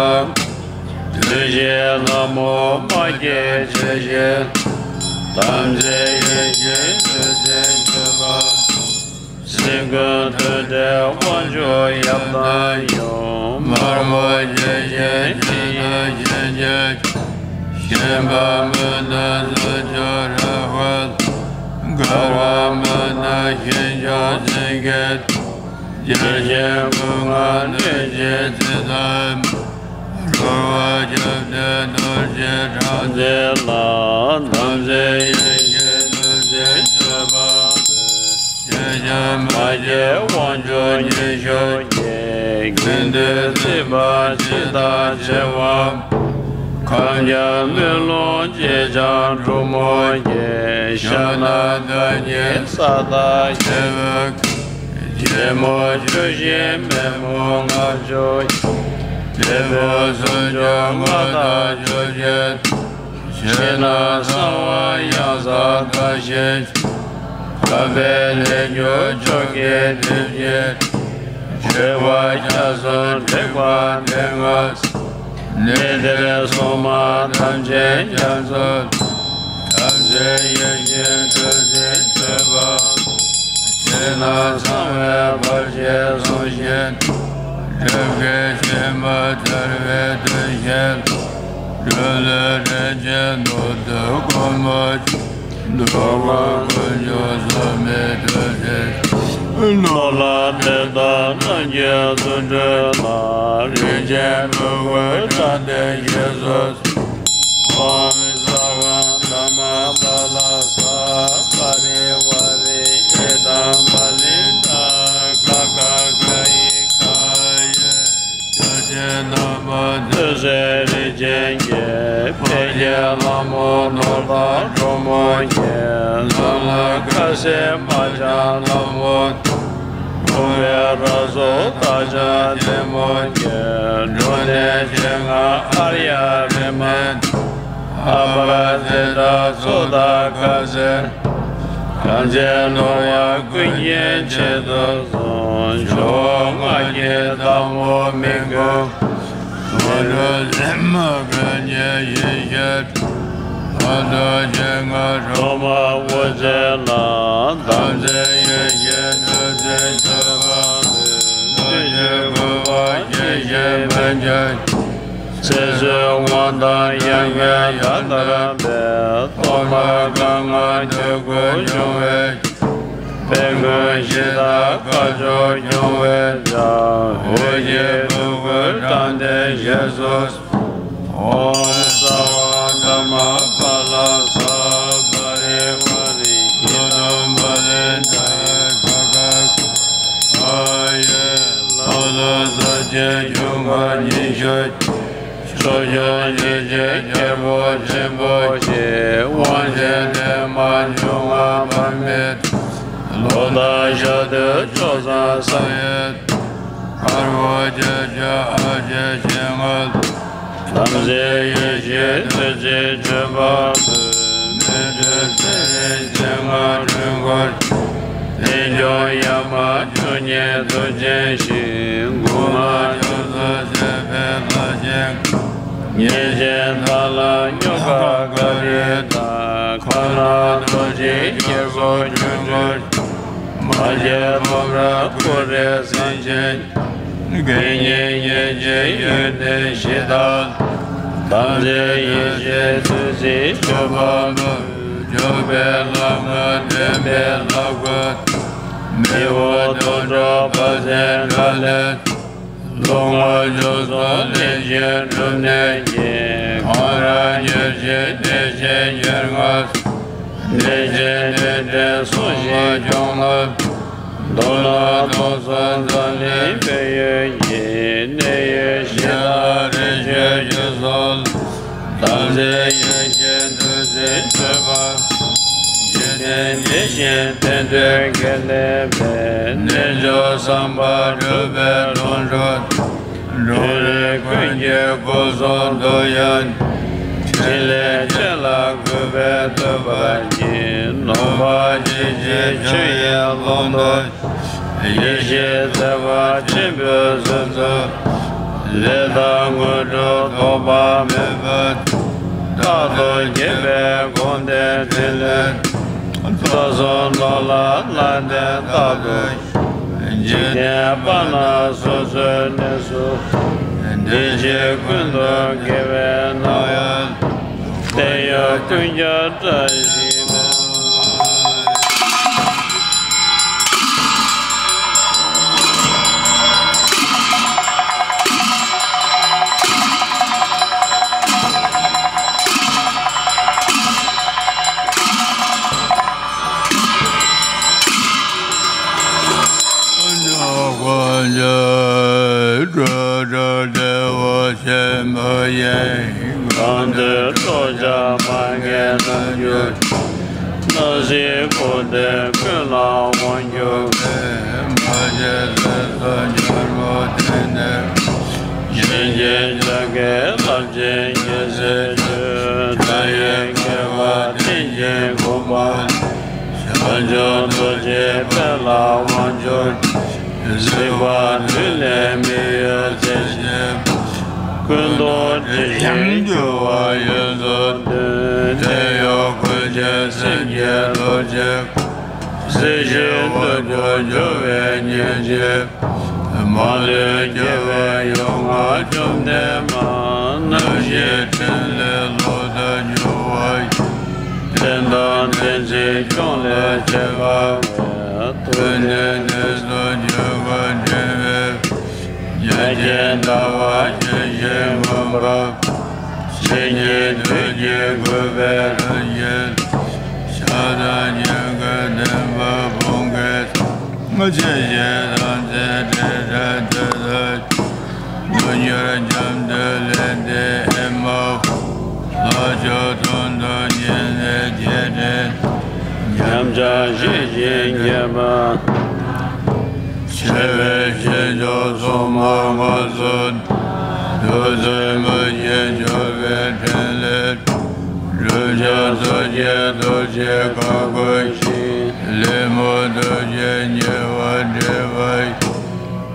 བདུད་བཞིའི་ལྷ་མོ་དམག་གིས་བྱེད་བཞིན། དམ་ཚིག་ཡེ་ཤེས་བདུད་རྩིའི་མཆོད་པ། སེམས་ཀུན་ཐུལ་ཏེ་དབང་ཕྱུག་ཡབ་དང་ཡུམ། དམར་མོ་ཞལ་བཞི་ཞལ་དང་ཞལ་བརྒྱད། ཞེན་པ་མུན་ནག་ཚོགས་བཅུ་ར་ཧུ། དཀར་བ་མུན་ནག་ཞི་འཇོམས་སེང་གེ། རྒྱལ་ཆེན་ཀུན་དགའ་གནོད་སྦྱིན་ཚེ་དང་། རོལ་བ་རྒྱབ་རྟེན་རྡོ་རྗེ་སྲོག་འཛིན་ལ། དམ་ཚིག་ཡེ་ཤེས་བདུད་རྩིའི་མཆོད་པ་འབུལ། ཞེས་བྱ་མ་སྐྱེས་དབང་ཕྱུག་ཉི་ཤུ་བརྒྱད། དགེ་འདུན་རྩིས་པ་འཆི་བདག་བྱེ་བ། ཁམས་བརྒྱ་མེ་རླུང་ཅན་ལྕམ་འབྲུག་མོ་བརྒྱད། ཞྭ་ནག་ཟླ་ཉི་ས་བདག་རྒྱལ་པོའི། རྒྱལ་མོ་བཅུ་བཞི་མེ་མོ་ལྔ་བཅུ། དེད་དཔོན་སུམ་ཅུ་མངའ་བདག་བཅོ་བརྒྱད། ཕྱི་ནང་གསང་བ་གཡང་ས་བདག་བཞི། དམ་པའི་ལྷས་མྱུར་ཕྱོགས་ཀྱི་དེད་དཔོན། བྱེ་བ་བརྒྱ་གསུམ་དྲེགས་པ་སྡེ་ལྔ། གནས་འདིར་སྲུང་མ་དམ་ཅན་རྒྱ་མཚོ། དམ་ཚིག་ཡེ་ཤེས་བདུད་རྩིའི་མཆོད་པ། ཕྱི་ནང་གསང་བའི་བར་ཆད་སྲུང་ཞིང་། སྒྲིབ་བགེགས་ཕྱི་མ་ཐར་བའི་དོན་བཞིན། སྒྲོལ་ལུས་རིན་ཆེན་ནོར་བུ་དཀོན་མོ། འགྲོ་ཀུན་ཀུན་འབྱུང་སོར་མོས་གཏོར་ཕྱིར། ནོར་ལྷ་འདྲེ་དང་རྣམ་རྒྱལ་བརྩོན་འགྲུས་ལ། རིན་ཆེན་སྤྲུལ་སྐུའི་དྲང་སྟེང་ཞེས་སུ། ཨོཾ་སརྦ་དྷརྨ་པཱ་ལ་ས་པ་རི་ཝཱ་རེ་ཨི་དཾ་པཱ་ལི་ཏ་ཁ་ཁ་ག་ཡི་ག་ཡེ། ཕྱག་ཆེན་ན་མ་ཐུགས་སྲས་རིན་ཆེན་བརྒྱད། ཕལ་ཆེར་ལྷ་མོ་ནོར་བདག་འབྲུག་མོ་བརྒྱད། ནང་ལ་ཁ་སེར་མ་ལྕང་ལྷ་མོ། ཕུང་པོའི་རབ་གསོག་སྟག་ལྕགས་ཐལ་མོ་བརྒྱད། འབྲུམ་སྡེ་ཆེ་ལྔ་ཨཱརྱ་རི་མ། ཨ་པ་ར་ཛི་ཏ་ཚོགས་བདག་ཁ་སེར། དམ་ཚིག་ནོར་བ་ཀུན་གྱི་ཆེད་དུ་བཟུང་། ཇོ་བོ་ལྔ་བརྒྱའི་བདག་མོ་མི་མགོན། མ་འགྲོ་ལས་མ་གང་ཉེ་ཡེ་ཤེས། ཨ་ཏོ་ཆེ་ལྔ་སྒྲོལ་མ་དབུ་རྩེ་ལ། དམ་ཚིག་ཡེ་ཤེས་བདུད་རྩིའི་མཆོད་པ་འབུལ། བདུད་ཀྱི་རྒོལ་བ་ཡེ་ཤེས་མན་ཆད། ཚེ་བསོད་དབང་ཐང་ཡང་དག་ཡང་དག་པའི། ཐོག་མར་གང་ང་འདོད་དགུ་འབྱུང་བའི། དཔལ་མགོན་གཞི་བདག་སྐ་ཅོག་སྐྱོང་བའི་ཕྱག་འོད་ཀྱི་འབོད་སྐུལ་དྲང་བདེན་ཞེས་སུ། ཨོཾ་སརྦ་དྷརྨ་ཕ་ལ་ས་པ་རི་ཝཱ་རེ་ཨི་དཾ་པཱ་ལི་ཏ་ཁ་ཁ་ག་ཡེ། ལ་ལ་ས་ཆེན་འབྱུང་ཁམས་ཉི་ཤུ། ཕྱོགས་བཅུ་འཇིགས་བྱེད་རྒྱལ་པོ་ཆེན་པོ་ཞེས། དབང་ཆེན་ཏེ་མ་འབྱུང་ལྔ་འབར་མེད། ལོ་ཟླ་ཞག་དུས་ཕྱོགས་མཚམས་བསམ་ཡས། དཀར་པོ་ཁྱབ་བྱ་ཨ་ཕྱི་ཆེན་ལྔ། དམ་ཚིག་ཡེ་ཤེས་བདུད་རྩིའི་མཆོད་པ་འབུལ། མི་འགྲོ་ཚེ་རིང་ཆེ་ལྔ་སྤྲུལ་འཁོར། རྟེན་འབྱུང་ཡ་མ་བཅུ་གཉིས་མཐུ་ཆེན་ཞིང་། མགུ་མ་ཁྱུང་མཚོ་བྱེད་པའི་ལྷ་ཆེན། ཉེས་ཅན་དག་ལ་སྨྱོ་ཁ་ཀ་རི་དང་། ལ་རྡོ་རྗེ་རྒྱ་མཚོ་ཆོས་འཁོར། མ་སྐྱེས་ཕོ་བྲང་ཀུ་རེ་སེང་ཆེན། དགེ་བསྙེན་ཉེར་གཅིག་ཡོན་ཏན་བཞི་དང་། དམ་ཚིག་ཡེ་ཤེས་བདུད་རྩིའི་མཆོད་པ་འབུལ། འཇུག་པའི་ལྷ་མོ་འདྲེན་པའི་ལྷ་སྐུ། མི་དབང་དོན་གྲུབ་དཔལ་ལྡན་དགྲ་ལྷའི། ལུས་ངག་ཡིད་གསུམ་ལྷན་ཅིག་གྲུབ་ནས་ཀྱི། གང་ར་ཉེར་གཅིག་བདེ་ཆེན་ཉེར་ལྔ། གནས་ཆེན་གནས་བརྟན་སྲུང་ཞིང་སྐྱོང་ལ། མདོར་ན་སྟོང་གསུམ་འཛམ་གླིང་འཕེལ་ཡུལ་གྱི། གནས་ཡུལ་གཞི་བདག་རི་ཆོས་ཀྱི་སོགས། དམ་ཚིག་ཡེ་ཤེས་བདུད་རྩིའི་མཆོད་པ། འཇིག་རྟེན་དེ་བཞིན་བསྟན་དོན་དགེ་ལེགས་པའི། རྣལ་འབྱོར་བསམ་པ་འགྲུབ་པའི་ལོངས་སྤྱོད། འགྲོ་རིགས་ཀུན་གྱི་སྒོ་གསུམ་དུ་ཡང་། ཕྲིན་ལས་ཆེ་ལ་གུས་པས་བཏུད་པར་བགྱི། ནོར་བ་ཅི་མཆིས་ཆོས་དབྱིངས་ཀློང་དུ། ཡེ་ཤེས་བརྩེ་བ་ཆེན་པོའི་ཟེར་ཚུལ། ལས་དང་དངོས་གྲུབ་ཐོགས་པ་མེད་པ། རྟག་ཏུ་དགྱེས་པའི་སྒོམ་བཟླས་ཕྲིན་ལས། རྩ་གསུམ་ནོར་ལྷ་ལྷ་འདྲེ་རྟག་ཏུ། འཇིག་རྟེན་དཔའ་རྣམས་སོ་སོའི་གནས་སུ། བདེ་སྐྱིད་ཀུན་ཏུ་དགེ་བའི་སྣང་བ། བརྟན་གཡོ་ཀུན་ཁྱབ་བཀྲ་ཤིས་པའི། ཆེན་པོ་ཡིས། གང་འདུལ་རྟོགས་བྱ་མ་ངེས་རྣལ་འབྱོར། སྣང་སྲིད་འཁོར་འདས་ཀུན་ལ་དབང་བསྒྱུར་བའི། མ་སྐྱེས་སྲིད་གསུམ་ཆེན་པོ་དེ་ནི། གཞན་གྱིས་བྱ་དཀའི་རླབས་ཆེན་ཉེར་འཚེ་ཆོས། དགྲ་ཡི་དགེ་བ་བསྟེན་ཅིང་བསྒོམ་པ། བྱང་ཆུབ་རྡོ་རྗེ་དཔལ་ལ་དབང་བསྒྱུར། གཟིགས་པ་དུས་ལས་མི་གཡོ་རྩེ་གཅིག་ཀུན་རྟོག་དྲི་ཞིམ་རྒྱུ་བ་ཡོངས་སུ་འདུལ། ཁྲེལ་གཡོག་ཀུན་བཅས་སེམས་བསྐྱེད་རྡོ་རྗེ། སྲིད་ཞིའི་རྡུལ་གྱུར་འགྱུར་བའི་ཉེར་འཚེ། མ་ལུས་རྒྱལ་བའི་ཡོངས་བསྔགས་བཅོམ་ལྡན་མ། རྣམ་བཞིའི་ཕྲིན་ལས་ལོག་ཏུ་གྱུར་པ། བསྟན་དང་བསྟན་འཛིན་སྐྱོང་ལས་བཅས་པ། ཐུགས་ནི་གནས་སུ་གྱུར་པ་འདྲེན་པའི། ཉ་རྒྱལ་ཟླ་བ་ཇི་བཞིན་མངོན་པ། ཕྱི་ཉིན་དུས་ཀྱི་དགོས་པའི་རང་བཞིན། ཤ་དང་སྙན་གྱི་བདེན་པ་བོང་གི། ཕྱི་བཞིན་རང་རྩལ་འབྲེལ་སྒྲ་འདི་དག་མི་འགྱུར་འཇམ་དུ་ལེན་ཏེ་ཨེ་མ། ལྷ་མཆོག་དོན་དུ་ཉིད་ནས་བསྐྱེད་དེ། ཉམས་ཆག་ཞི་ཞིང་རྒྱས་པ། ཆེ་བའི་ཞི་མཆོག་སྲུང་མ་དངོས་སུ། བདུད་རྩི་མུ་བཞིན་སྦྱོར་བའི་ཕྲིན་ལས། བསྒྲུབ་བྱ་སོ་སྐྱེ་རྡོ་རྗེ་བཀའ་བསྒོ་ཞིང་། ལས་རྨོངས་དུས་ཀྱི་ཉེ་བར་འདྲེན་པ།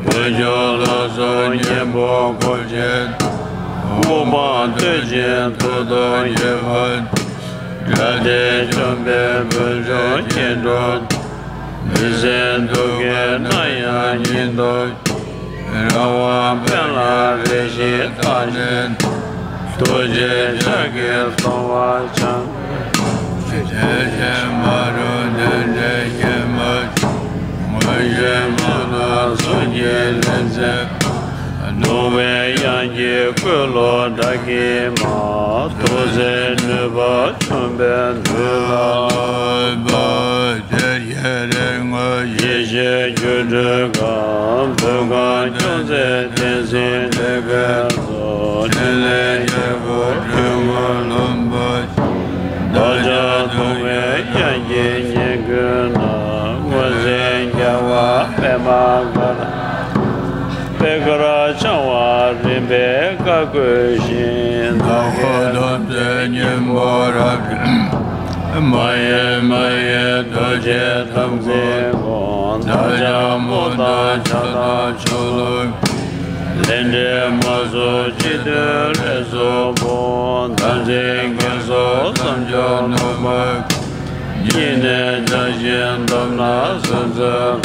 འོད་སྐྱོང་ལྷ་ཚོགས་གཉན་པོ་འཁོར་བཅས། དབུ་འཕང་བསྟོད་ཅིང་ཐུགས་དམ་བསྐྱེད་པ། དགྲ་སྡེ་བཅོམ་པའི་འབུལ་ཕྱུག་སྐྱེ་འགྲོ། མི་བཟད་གདུགས་དཀྱིལ་ན་ཡང་ཉིད་དུ། རང་དབང་དཔལ་ལ་རེ་ཞིག་བལྟ་ནས། ཐུགས་རྗེའི་ཕྱག་གིས་སྟོང་པ་སྦྱངས། ཞེས་བྱ་མ་རུངས་རྣམ་འདྲེན་ཞལ་མ། མངོན་ཤེས་མ་ནམ་གཟུགས་ཀྱི་ལེགས་མཛད། གདུང་བའི་དབྱངས་ཀྱིས་བསྐུལ་ལོ་དགྲ་བགེགས་མ། ཐུགས་རྗེའི་ནུས་པ་ཆུ་བོའི་འགྲོས་ལ་བབས། ཡེ་ཤེས་སྒྱུ་འཕྲུལ་གང་། བོད་ཁམས་སྐྱོང་མཛད་བསྟན་འཛིན་སྡེ་དཔོན་སོགས། ཕྲིན་ལས་རྒྱལ་པོ་སྤྲུལ་སྐུ་ལྷུན་པོ། བདག་ཅག་གདུང་བའི་དབྱངས་ཀྱི་ཉེར་དགུའི་ནང་། དངོས་འཛིན་རྒྱལ་བ་པདྨ་དཀར། པད་དཀར་འཆང་བ་རིམ་པས་བཀའ་བསྒོས་ཤིང་། ཟླ་འཁོར་ཐམས་ཅད་སྙིང་པོར་རབ་བསྒྲིལ། མ་གཡེལ་མ་གཡེལ་རྡོ་རྗེ་དམ་ཚིག་སྒོམ། བདག་ཅག་དམུ་དང་བྱ་དང་ཕྱོགས་ལུ། ལས་འབྲས་མ་བཟོད་སྤྱི་མཐུན་རིས་སུ་འབུངས། དམ་ཚིག་རྒན་གསོ་བསམ་སྦྱོར་ནུས་པ། སྙིང་ནས་བྱ་ཞིང་བསྡོམས་ན་སོ་སོའི།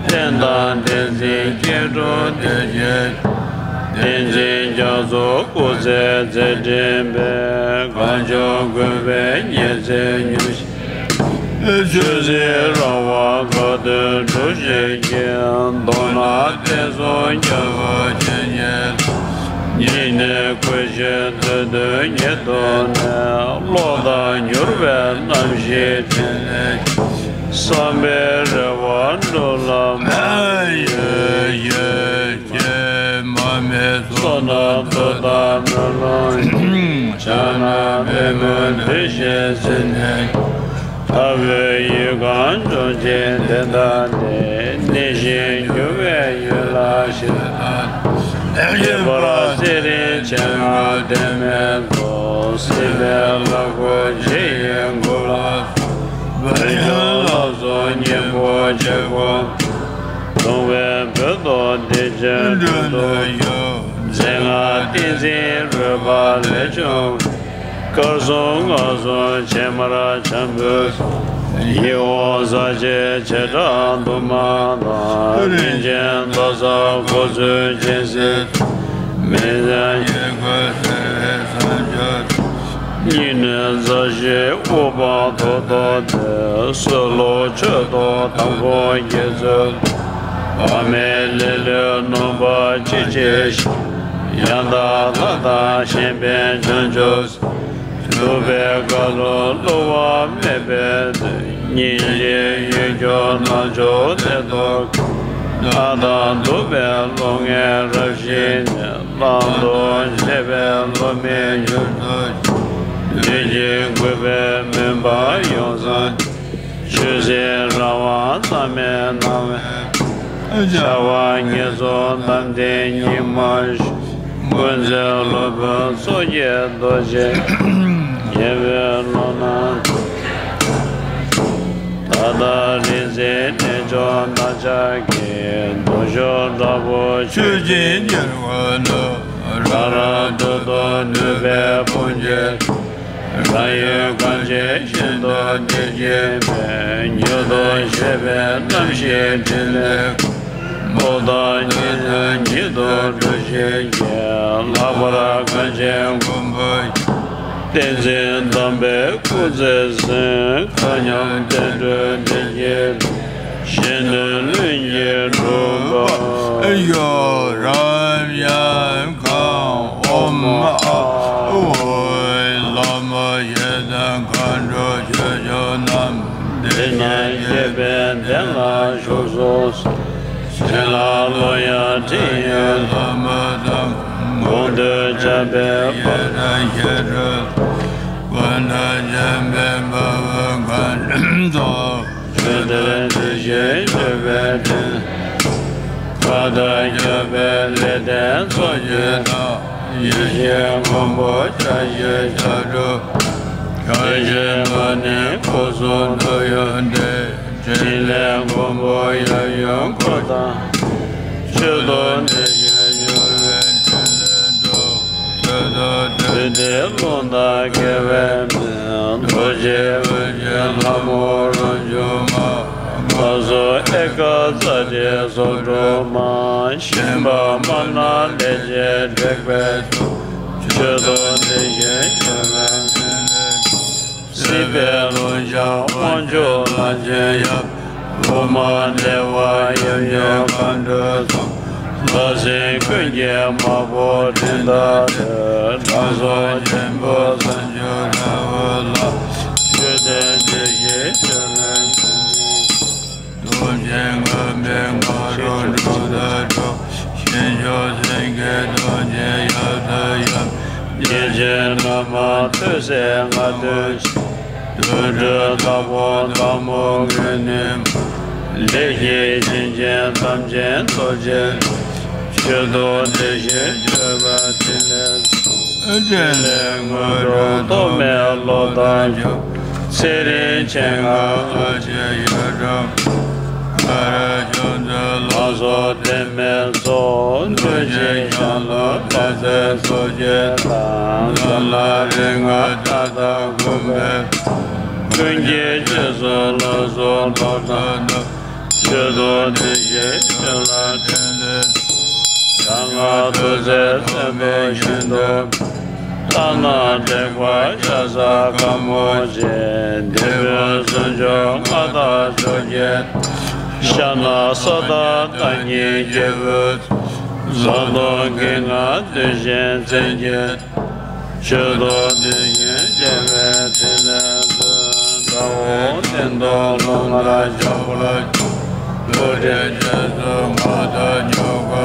བསྟན་དང་བསྟན་འཛིན་སྐྱེ་འགྲོ་བདེ་སྐྱིད། བསྟན་འཛིན་རྒྱ་མཚོ་སྐུ་ཚེ་མཛད་འཕྲིན་སྤེལ། གངས་ལྗོངས་ཀུན་པའི་ཉི་ཚེ་མྱུར་ཞིང་། ཆོས་སྲིད་རང་དབང་དགའ་སྟོན་འགྲུབ་བྱེད་ཀྱི། མདོར་ན་བསྟན་སྲུང་རྒྱལ་བ་བྱེད་ཉིད། སྙིང་ནས་གུས་ཕྱིར་འདོད་དོན་ཉིད་དུ་གནས། བློ་བདག་མྱུར་བའི་རྣམ་ཤེས་ཕྲིན་ལས། བསམ་པའི་རེ་བ་འགྲུབ་ལ་མ་ཡོད་ཡོད་ཀྱི། མ་སྨད་བསོད་ནམས་འདི་དག་སྨོན་ལམ། ཕྱག་ན་པདྨོ་འདི་བཞེས་ཟིན་ནས། ལྟ་བུའི་ཡིད་ཁམས་ལྗོངས་ཤིང་བདེ་ལྡན་ནས། གནས་ཤིང་འགྱུར་བའི་ཡུལ་ལ་གཤེགས་ལ། ཁྱད་པར་ཚེ་རིང་མཆེད་ལྔ་བདེན་མེད་རྫོགས། སྲིད་པའི་ལྷ་སྐུ་འཆི་ཡི་མགུལ་ལ་སོགས། བོད་ལྗོངས་ལ་སོགས་སྙིང་པོ་ཆེ་ཀུན། གདུང་བའི་བོད་དུ་བདེ་ཆེན་སྤྲུལ་དུ་གཤེགས། མཛེས་ལྔ་ཏིང་འཛིན་རོལ་པ་ལས་བྱུང་བའི། དཀར་གསུམ་མངར་གསུམ་ཕྱེ་མར་འཆམ་པོའི་ཚོགས། ཡིད་འོང་ཟ་བྱེད་བྱེ་བྲག་དུ་མ་དང་། རིན་ཆེན་ཏོག་བཟང་གོ་མཚོན་སྦྱིན་སྲེག་ཚོགས། མི་ཟད་ཡིད་ཁུལ་བརྩེ་བའི་བསམ་སྦྱོར་ཚོགས། སྙིང་ནས་མཛའ་བཤེས་དབུ་འཕང་མཐོ་རྟོགས་ཏེ། སྲོལ་ལུགས་ཆོས་ཐོག་དམ་ཁོངས་བསྐྱེད་ཚུལ། བག་མེད་ལེ་ལོའི་ནོམ་པ་ཅི་བྱེད་ཤེས། ཡང་དག་ལྷ་དང་གཞན་ཕན་བྱང་ཆུབ་སེམས། ཐུབ་པའི་བཀའ་ལུང་བསླུ་བ་མེད་པའི་དོན། སྙིང་རྗེའི་ཡུལ་གྱུར་རྣལ་འབྱོར་སྡེ་ཐོག་ལྷ་དང་གདུག་པའི་སློབ་གཉེར་རབ་ཞི་ནས། བླང་དོར་འབྱེད་པའི་བློ་མིག་མྱུར་དུ་སྦྱོང་། དུས་ཀྱི་རྒུད་པའི་མུན་པ་ཡོངས་སངས། ཆོས་སྲིད་རང་དབང་རྩ་མེད་སྣང་བའི། བྱ་བ་ངན་སོང་རྣམ་བདེན་སྙིགས་མ་ཞི། ཀུན་འཛིན་སློབ་དཔོན་མཚོ་སྐྱེས་རྡོ་རྗེ། རྒྱལ་བའི་ལུང་ན། ད་ལྟ་རིག་འཛིན་རྣལ་འབྱོར་རྣམས་ཀྱང་གིས། མདོ་ཕྱོགས་དྲག་པོ་ཆོས་བཞིན་གྱུར་པ་ན། རང་རང་འདོད་དོན་ནུས་པའི་དཔུང་གིས། རང་ཡུལ་གངས་ཅན་ཞིང་དུ་བདེ་སྐྱིད་སྨོན། མྱུར་དུ་གཤེགས་པའི་རྣམ་ཤེས་ཕྲིན་ལས་ཀུན། བློ་བདག་ཉིད་དོན་ཉིད་དུ་འགྲུབ་བྱེད་ཀྱི། ལྷག་པར་གངས་ཅན་མགོན་པོ་ཡི། བསྟན་འཛིན་དམ་པའི་སྐུ་ཚེ་བརྟན། མཁའ་མཉམ་བསྟན་འགྲོའི་བདེ་སྐྱིད་དང་། གཞན་དོན་ལྷུན་གྱིས་འགྲུབ་པ། ཡོ་རབ་ཡང་གང་ཨོཾ་ཨ་ཨོ། བླ་མ་ཡི་དམ་མཁའ་འགྲོ་ཆོས་སྐྱོང་རྣམས། འདི་ཉིད་གཤེགས་པའི་གདན་ལ་བཞུགས་སུ་གསོལ། སྲིད་ལ་ལོག་ཡང་ཁྲིད་ཡོད་ལྷ་མོ་དང་། དགོངས་འདུས་བྱམས་པའི་ཡེ་ཤེས་སྒྲོལ། ཀུན་ཏུ་བྱམས་པའི་དཔའ་བོས་མཁའ་འགྲོ་ཚོགས། ཆོས་འདིར་བདེ་ཞིང་སྤྱོད་པའི་ཕྲིན་ལས། མཁའ་ལྟར་ཁྱབ་པའི་ལེགས་ལྡན་ཚོགས་ཀྱི་བདག། ཡེ་ཤེས་མགོན་པོ་བཀྲ་ཤིས་ལྷ་སྒྲུབ། བཀྲ་ཤིས་པ་ནི་སྐུ་གསུང་ཐུགས་ཡོན་ཏན། ཕྲིན་ལས་མགོན་པོ་ཡབ་ཡུམ་འཁོར་དང་། མཆོད་དོ་བདེ་ཞིང་སྤྱོད་པའི་ཕྲིན་ལས་སྒྲུབ། མཆོད་དོ་བདུད་སྡེ་རླུང་རྟ་དགེ་བའི་མེ། རྡོ་རྗེ་དབུས་ཀྱི་ལྷ་མོ་རང་བྱུང་མ། མཁའ་ཟུར་ཨེ་ཀ་ཙ་དྲི་སོགས་སྒྲོལ་མ། ཞེན་པ་དམར་ནག་ལས་ཀྱི་དྲེགས་པའི་དུག། མཆོད་དོ་བདེ་ཞིང་སྤྱོད་པའི་ཕྲིན་ལས། སྲིད་པའི་རླུང་ལྕགས་དབང་ཕྱུག་ལྷ་ཆེན་ཡབ། དབུ་མ་བདེ་བ་ཡབ་ཡུམ་མཁའ་འགྲོའི་ཚོགས། ལྷ་སྲིན་ཀུན་གྱི་དམག་དཔུང་འགྲན་ཟླ་བྲལ། དྲང་སྲོང་ཆེན་པོ་བྱང་ཆུབ་དགྲ་བོ་ལ། མཆོད་དོ་བདེ་ཞིང་སྤྱོད་པའི་ཕྲིན་ལས། གདུལ་བྱའི་ངང་པའི་ང་རོ་འགྲོ་དང་འགྲོ། ཞིང་སྐྱོང་སེང་གེ་གདོང་ཅན་ཡབ་ཏུ་ཡབ། སྐྱེ་མཆེད་རྣམ་མང་ཐོས་སྲས་ལྔ་སྟོན་ཅིང་། དུད་འགྲོའི་བདག་པོ་དམག་མོ་མགོན་ནི། ལས་ཀྱི་བྱིན་ཅན་དམ་ཅན་རྡོ་རྗེ། མཆོད་དོ་བདེ་ཞིང་སྤྱོད་པའི་ཕྲིན་ལས། འཕྲིན་ལས་དངོས་གྲུབ་ཐོགས་མེད་བློ་བདག་འཇུག། ཚེ་རིང་མཆེད་ལྔ་ཨ་ཕྱི་ཡུལ་འགྲོ། མཁའ་ལ་ཕྱོགས་བཅུའི་ལྷ་ཚོགས་བརྟན་མའི་ཚོགས། གདུལ་བྱའི་ཞིང་ལ་དཔལ་བརྩེགས་ཚོགས་ཀྱི་བདག། འཛམ་ལྷ་རིགས་ལྔ་ལྟ་སྟངས་གུས་པས། ཀུན་གྱི་རྗེས་སུ་ལགས་སོ་ལོ་ཙཱ་རྣམས། མཆོད་དོ་དེ་བཞིན་ཆོས་ལ་དྲན་ཏེ། གང་ག་ཐུགས་བརྩེ་བརྩོན་འགྲུས་ཤིན་ཏུ། ལྟ་ན་དྲེགས་པ་ཤ་ཟ་དགའ་མོ་ཆེ། འདོད་པའི་གསོལ་མཆོག་མངའ་བདག་མཆོག་གི། ཕྱག་ན་ས་བདག་བདག་ཉིད་སྐྱེས་བུ། ཟངས་མདོག་གི་ང་འདོད་བཞིན་མཚན་གྱི། མཆོད་དོ་དེ་བཞིན་རྒྱལ་བའི་ཕྲིན་ལས་མཛོད། དགྲ་བོ་གདན་དུ་ལྷུང་ལ་ཕྱག་འཚལ་ལོ། བློ་གྲོས་རྗེས་སུ་མངའ་བདག་མཆོག་གི།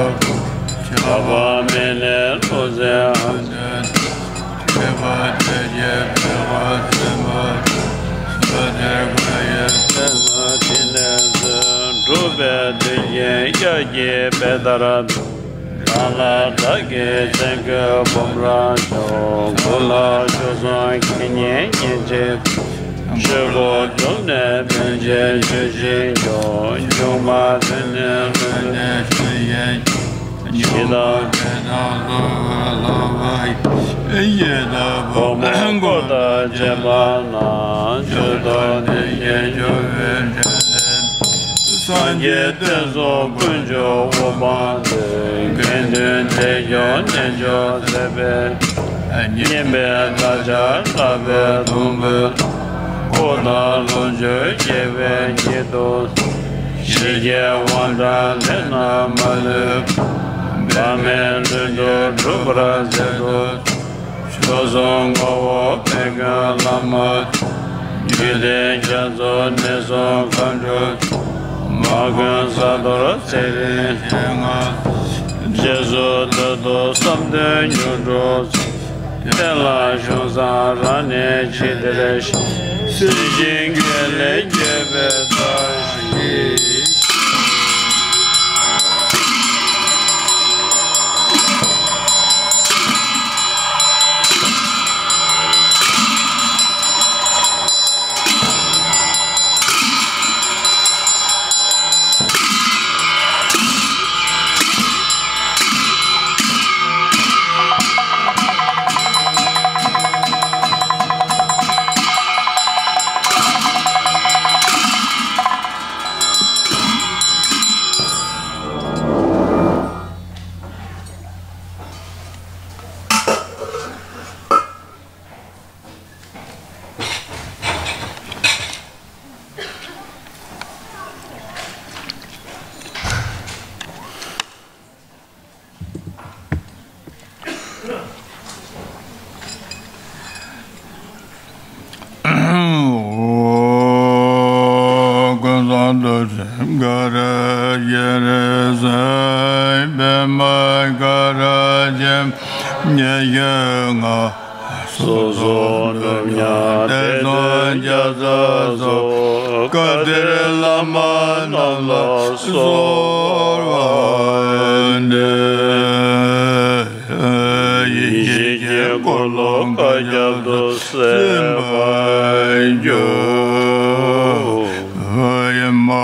ཆགས་པ་མེད་ལས་རླུང་བཙན་ཨ་འདོད། མཁས་པ་དེ་ཡི་བདེ་བ་སེམས་པ། བློ་གྲོས་དགའ་ཡི་སེམས་ལ་ཕྲིན་ལས་མཛོད། འགྲུབ་པའི་མཐུ་ཡིས་གཡའ་བརྒྱུད་པའི་མཐར། ལ་ལ་བདག་གིས་སྤྱན་གྱིས་སྒོམ་རབ་ཤོག། མགོན་ལ་མཆོག་གསུམ་མཁྱེན་ཉིད་ཉིན་བྱེད། ཆོས་སྒོ་བརྒྱུད་ནས་ཕན་ཕྱིར་སྤྱོད་བཞིན་མཆོག། སྒྱུ་མ་དོན་ནི་ལུས་ནས་སྤྱོད་ཡིན་མཆོག། ཡི་དམ་དཔལ་དང་ལྷ་བ་ལྷ་བ་ཡི། ཡི་དམ་བུ་མོ་འཁོར་དང་བཅས་པ་རྣམས། མཆོད་དོ་དེ་བཞིན་སྐྱོབ་པའི་སྤྲིན་ལས། སངས་རྒྱས་བསྟན་སྲུང་དཀོན་མཆོག་དབུ་འཕང་མཛད། དགེ་འདུན་དལ་འབྱོར་རྣལ་འབྱོར་མཛད་པའི། བསྙེན་པའི་དག་ཆ་བསླབ་པའི་དུམ་བུས། འཁོར་དང་ལོངས་སྤྱོད་རྒྱལ་བའི་དཀྱིལ་དུ། ཞི་རྒྱས་དབང་དྲག་ལས་རྣམས་མ་ལུས། འབད་མེད་ལྷུན་གྱིས་འགྲུབ་པར་མཛད་དོ། མཆོག་གསུམ་ངོ་བོ་དཔལ་མགོན་བླ་མ། རྒྱུད་སྡེ་རྒྱ་མཚོ་གནས་གསུམ་མཁའ་འགྲོ། མ་མགོན་ས་རྡོར་ཚེ་རིང་ཞལ་སྔ། རྗེས་སུ་བདག་ཏུ་བསམ་དོན་མྱུར་འགྲུབ། བསྟན་ལ་གཞུང་བཟང་རབ་གནས་ཅི་བདེར་ཞིང་། སྲིད་ཞིའི་དགེ་ལེགས་རྒྱས་པའི་བཀྲ་ཤིས་ཤོག། ཀུན་བཟང་རྡོ་རྗེ་གར་རྒྱལ་སྲས། པདྨ་གར་རྒྱལ་ཉི་ཤུ་ལྔ། སོ་སོར་གྲུབ་ཉག་གཏེར་སྟོན་བརྒྱ་རྩ་སོགས། བཀའ་གཏེར་བླ་མ་རྣམས་ལ་གསོལ་བ་འདེབས། ཡེ་ཤེས་ཀྱི་འཁོར་ལོ་བསྐལ་བརྒྱར་དུ་གསལ་བར་གྱུར། ཨེ་མ་ཧོ།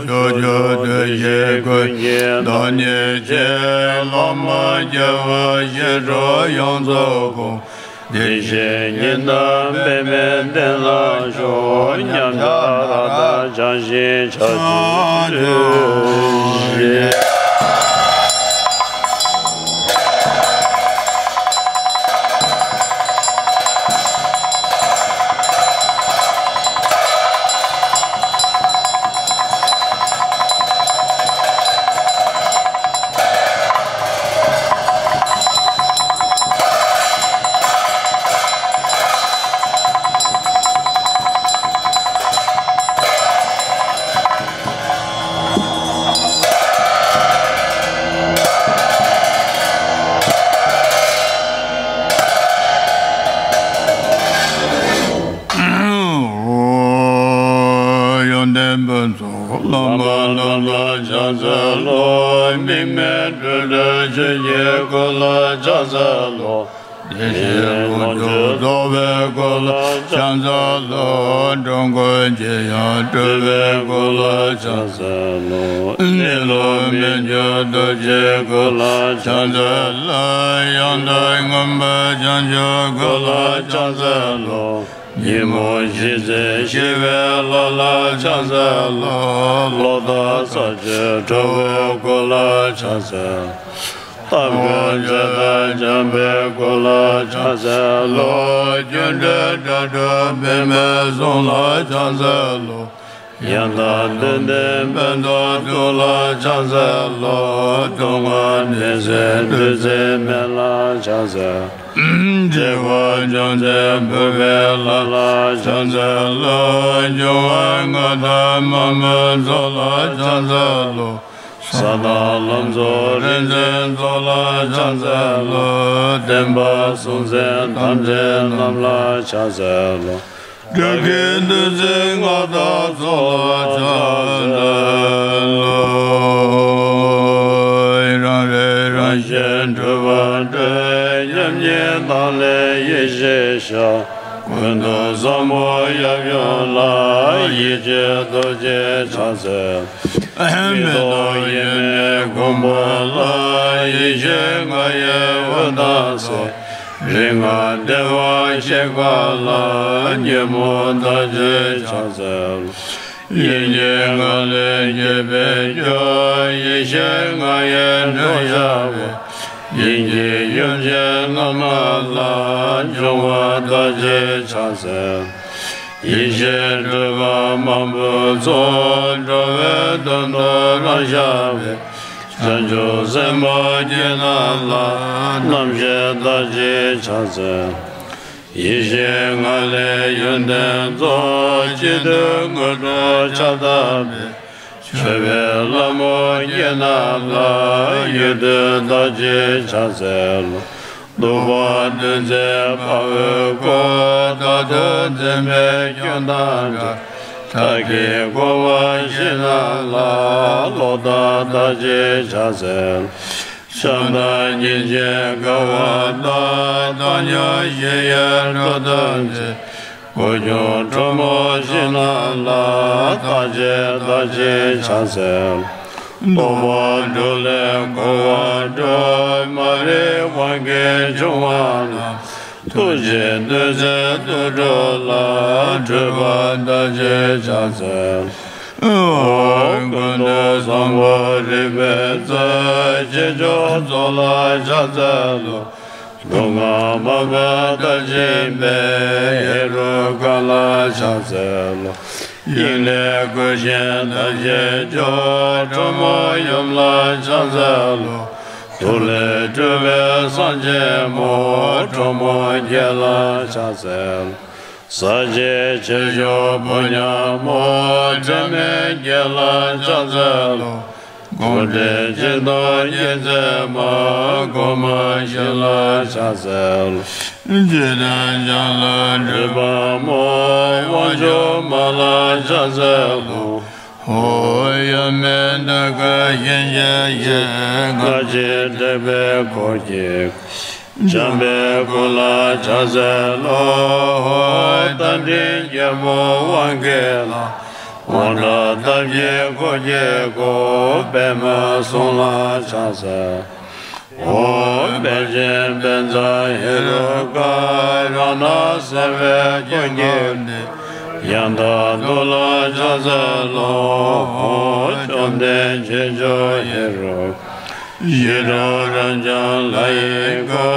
ཕྱོགས་བཅུ་བདེ་གཤེགས་ཀུན་གྱི་བདག་ཉིད་ཀྱིས། བླ་མ་རྒྱལ་བ་ཞི་ཁྲོ་ཡོངས་རྫོགས་སྐུ། བདེ་གཤེགས་ཉི་ཟླ་པདྨའི་གདན་ལ་བཞུགས། ཉམས་ཆག་རག་དང་བྱང་ཞིང་ཆགས་ཞི་ཞིང་། ཡོན་ཏན་ཕུན་ཚོགས་བླ་མ་རྣམས་ལ་ཕྱག་འཚལ་ལོ། དམིགས་མེད་སྤྲོས་བྲལ་ཆོས་ཀྱི་སྐུ་ལ་ཕྱག་འཚལ་ལོ། ཡེ་ཤེས་ལོངས་སྤྱོད་རྫོགས་པའི་སྐུ་ལ་ཕྱག་འཚལ་ལོ། འགྲོ་ཀུན་ཇི་ཡང་སྒྲོལ་བའི་སྐུ་ལ་ཕྱག་འཚལ་ལོ། གནས་ལུགས་མི་འགྱུར་རྡོ་རྗེའི་སྐུ་ལ་ཕྱག་འཚལ་ལོ། ཡང་དག་མངོན་པར་བྱང་ཆུབ་སྐུ་ལ་ཕྱག་འཚལ་ལོ། ཉོན་མོངས་ཞི་བྱེད་ཞི་བའི་ལྷ་ལ་ཕྱག་འཚལ་ལོ། ལོག་ལྟ་ཟག་བཅས་ཁྲོ་བོའི་སྐུ་ལ་ཕྱག་འཚལ། སྟ་གོན་བྱེ་བྲག་འཇོམས་པའི་སྐུ་ལ་ཕྱག་འཚལ་ལོ། སྒྱུ་འཕྲུལ་དྲག་པོ་པདྨའི་གཟུགས་ལ་ཕྱག་འཚལ་ལོ། ཡང་དག་ལྡན་ལྡན་ཕུན་ཚོགས་གཟུགས་ལ་ཕྱག་འཚལ་ལོ། སྡུག་བསྔལ་མི་བཟད་བདུད་རྩིའི་མེ་ལ་ཕྱག་འཚལ། འཁྲུལ་པ་འཇོམས་མཛད་ཕུར་པའི་ལྷ་ལ་ཕྱག་འཚལ་ལོ། འབྱུང་བ་ལྔ་དང་མ་མོའི་ཚོགས་ལ་ཕྱག་འཚལ་ལོ། ས་དང་ལམ་ཚོགས་རིག་འཛིན་ཚོགས་ལ་ཕྱག་འཚལ་ལོ། བསྟན་པ་སྲུང་མཛད་དམ་ཅན་རྣམས་ལ་ཕྱག་འཚལ་ལོ། དགྲ་བགེགས་བདུད་རྩི་ལྔ་དང་ཚོགས་ལ་ཕྱག་འཚལ་ལོ། རང་རིག་རང་གཞན་འཁྲུལ་པ་བྲལ། མཉམ་ཉིད་དྭངས་ལས་ཡེ་ཤེས་ཤར། ཀུན་ཏུ་བཟང་པོ་ཡབ་ཡུམ་ལ། ཡེ་ཤེས་རྡོ་རྗེ་ཕྱག་འཚལ། མེ་ཏོག་གཡས་མས་བཀུམ་པ་ལ། ཡེ་ཤེས་ལྔ་ཡི་འོད་དང་བཅས། རིགས་ལྔ་བདེ་བར་གཤེགས་པ་ལ། ཉོན་མོངས་དག་བྱེད་ཕྱག་འཚལ། དབྱིངས་ཀྱི་ངང་ལས་སྐྱེས་པའི་རྒྱུ། ཡེ་ཤེས་ལྔ་ཡི་དྲོད་ཤར་བའི། དབྱིངས་ཀྱི་ཡུམ་ཆེན་བླ་མ་ལ། འབྱུང་བ་དག་བྱེད་ཕྱག་འཚལ། ཡེ་ཤེས་སྤྲོས་པ་མང་པོའི་ཚོགས། འགྲོ་བའི་དོན་དུ་རང་ཤར་བའི། བྱང་ཆུབ་སེམས་དཔའ་ཁྱེད་རྣམས་ལ། རྣམ་ཤེས་དག་བྱེད་ཕྱག་འཚལ། ཡེ་ཤེས་ལྔ་ལས་ཡོན་ཏན་རྫོགས། གཅིག་བསྡུས་དངོས་གྲུབ་ཆར་ལྟར་འཕེལ། མཆོད་པའི་ལྷ་མོ་ཁྱེད་རྣམས་ལ། ཡུལ་དུས་དག་བྱེད་ཕྱག་འཚལ་ལོ། གདུག་པ་བདུད་རྩི་དཔའ་བོའི་སྐུ། མཐར་ཐུག་འཛིན་པའི་སྐྱོན་དང་བྲལ། མཐའ་བརྒྱད་བསྐོར་བ་ཁྱེད་རྣམས་ལ། ལོག་ལྟ་དག་བྱེད་ཕྱག་འཚལ། བྱམས་དང་སྙིང་རྗེ་དགའ་བ་དང་། བཏང་སྙོམས་ཞི་ཡི་འགྲོ་དོན་མཛད། སྐུ་གསུང་ཁྲོ་མོ་ཁྱེད་རྣམས་ལ། རྟག་བྱེད་དག་བྱེད་ཕྱག་འཚལ། རྟོག་པ་དྲུག་ལས་འཁོར་བ་སྒྲོལ། མ་རིག་དབང་གིས་བྱུང་བ་རྣམས། ཐུགས་རྗེས་བདུད་རྩི་དུད་འགྲོ་ལ། སྒྲོལ་བ་དག་བྱེད་ཕྱག་འཚལ། ཨོ་ཀུན་ཏུ་བཟང་པོ་རིག་པའི་རྩལ། ཆེ་མཆོག་རྫོགས་ལ་ཕྱག་འཚལ་ལོ། སྡུག་བསྔལ་མ་པ་མཐར་ཕྱིན་པའི། ཧེ་རུ་ཀ་ལ་ཕྱག་འཚལ་ལོ། དབྱིངས་ལས་བསྐུལ་ཞིང་བདག་གིས་སྐྱོབ། ཁྲོ་མོ་ཡུམ་ལ་ཕྱག་འཚལ་ལོ། ཐུགས་ལས་སྤྲུལ་པའི་སངས་རྒྱས་མོ། ཁྲོ་མོ་ཁྱེད་ལ་ཕྱག་འཚལ། ཟག་བཅས་ཆེ་མཆོག་ཕོ་ཉ་མོ། དྲི་མེད་ཁྱེད་ལ་ཕྱག་འཚལ་ལོ། དགོངས་འགྲེལ་སྤྱི་དང་སྙིང་བརྩེ་མ། གོང་མ་ཁྱེད་ལ་ཕྱག་འཚལ་ལོ། འཇིག་རྟེན་འཇམ་དབྱངས་སྤྲུལ་པ་མོ། དབང་ཕྱུག་མ་ལ་ཕྱག་འཚལ་ལོ། ཧོ། ཡབ་མེས་ནམ་མཁའི་ཞིང་ཆེན་ཞེས། ང་བཞིན་དྲེགས་པའི་འཁོར་གྱིས། འཇོམས་པའི་སྐུ་ལ་ཕྱག་འཚལ་ལོ། ཧོ། རྟ་མགྲིན་རྒྱལ་པོ་དབང་གི་ལྷ། དབང་དྲག་སྟོབས་ཀྱིས་འཁོར་གྱིས་བསྐོར། པདྨའི་གཟུགས་ལ་ཕྱག་འཚལ། ཨོ། དཔལ་ཆེན་དཔལ་བཟང་ཧེ་རུ་ཀ། རང་སྣང་གསལ་བའི་སྐུ་མྱུར་ཏེ། ཡང་དག་ཏུ་ལ་ཕྱག་འཚལ་ལོ། ཨོ། བཅོམ་ལྡན་ཆོས་སྐྱོང་ཧེ་རུ་ཀ། ཞི་ཁྲོ་རབ་འབྱམས་ལྷ་ཡི་སྐུ།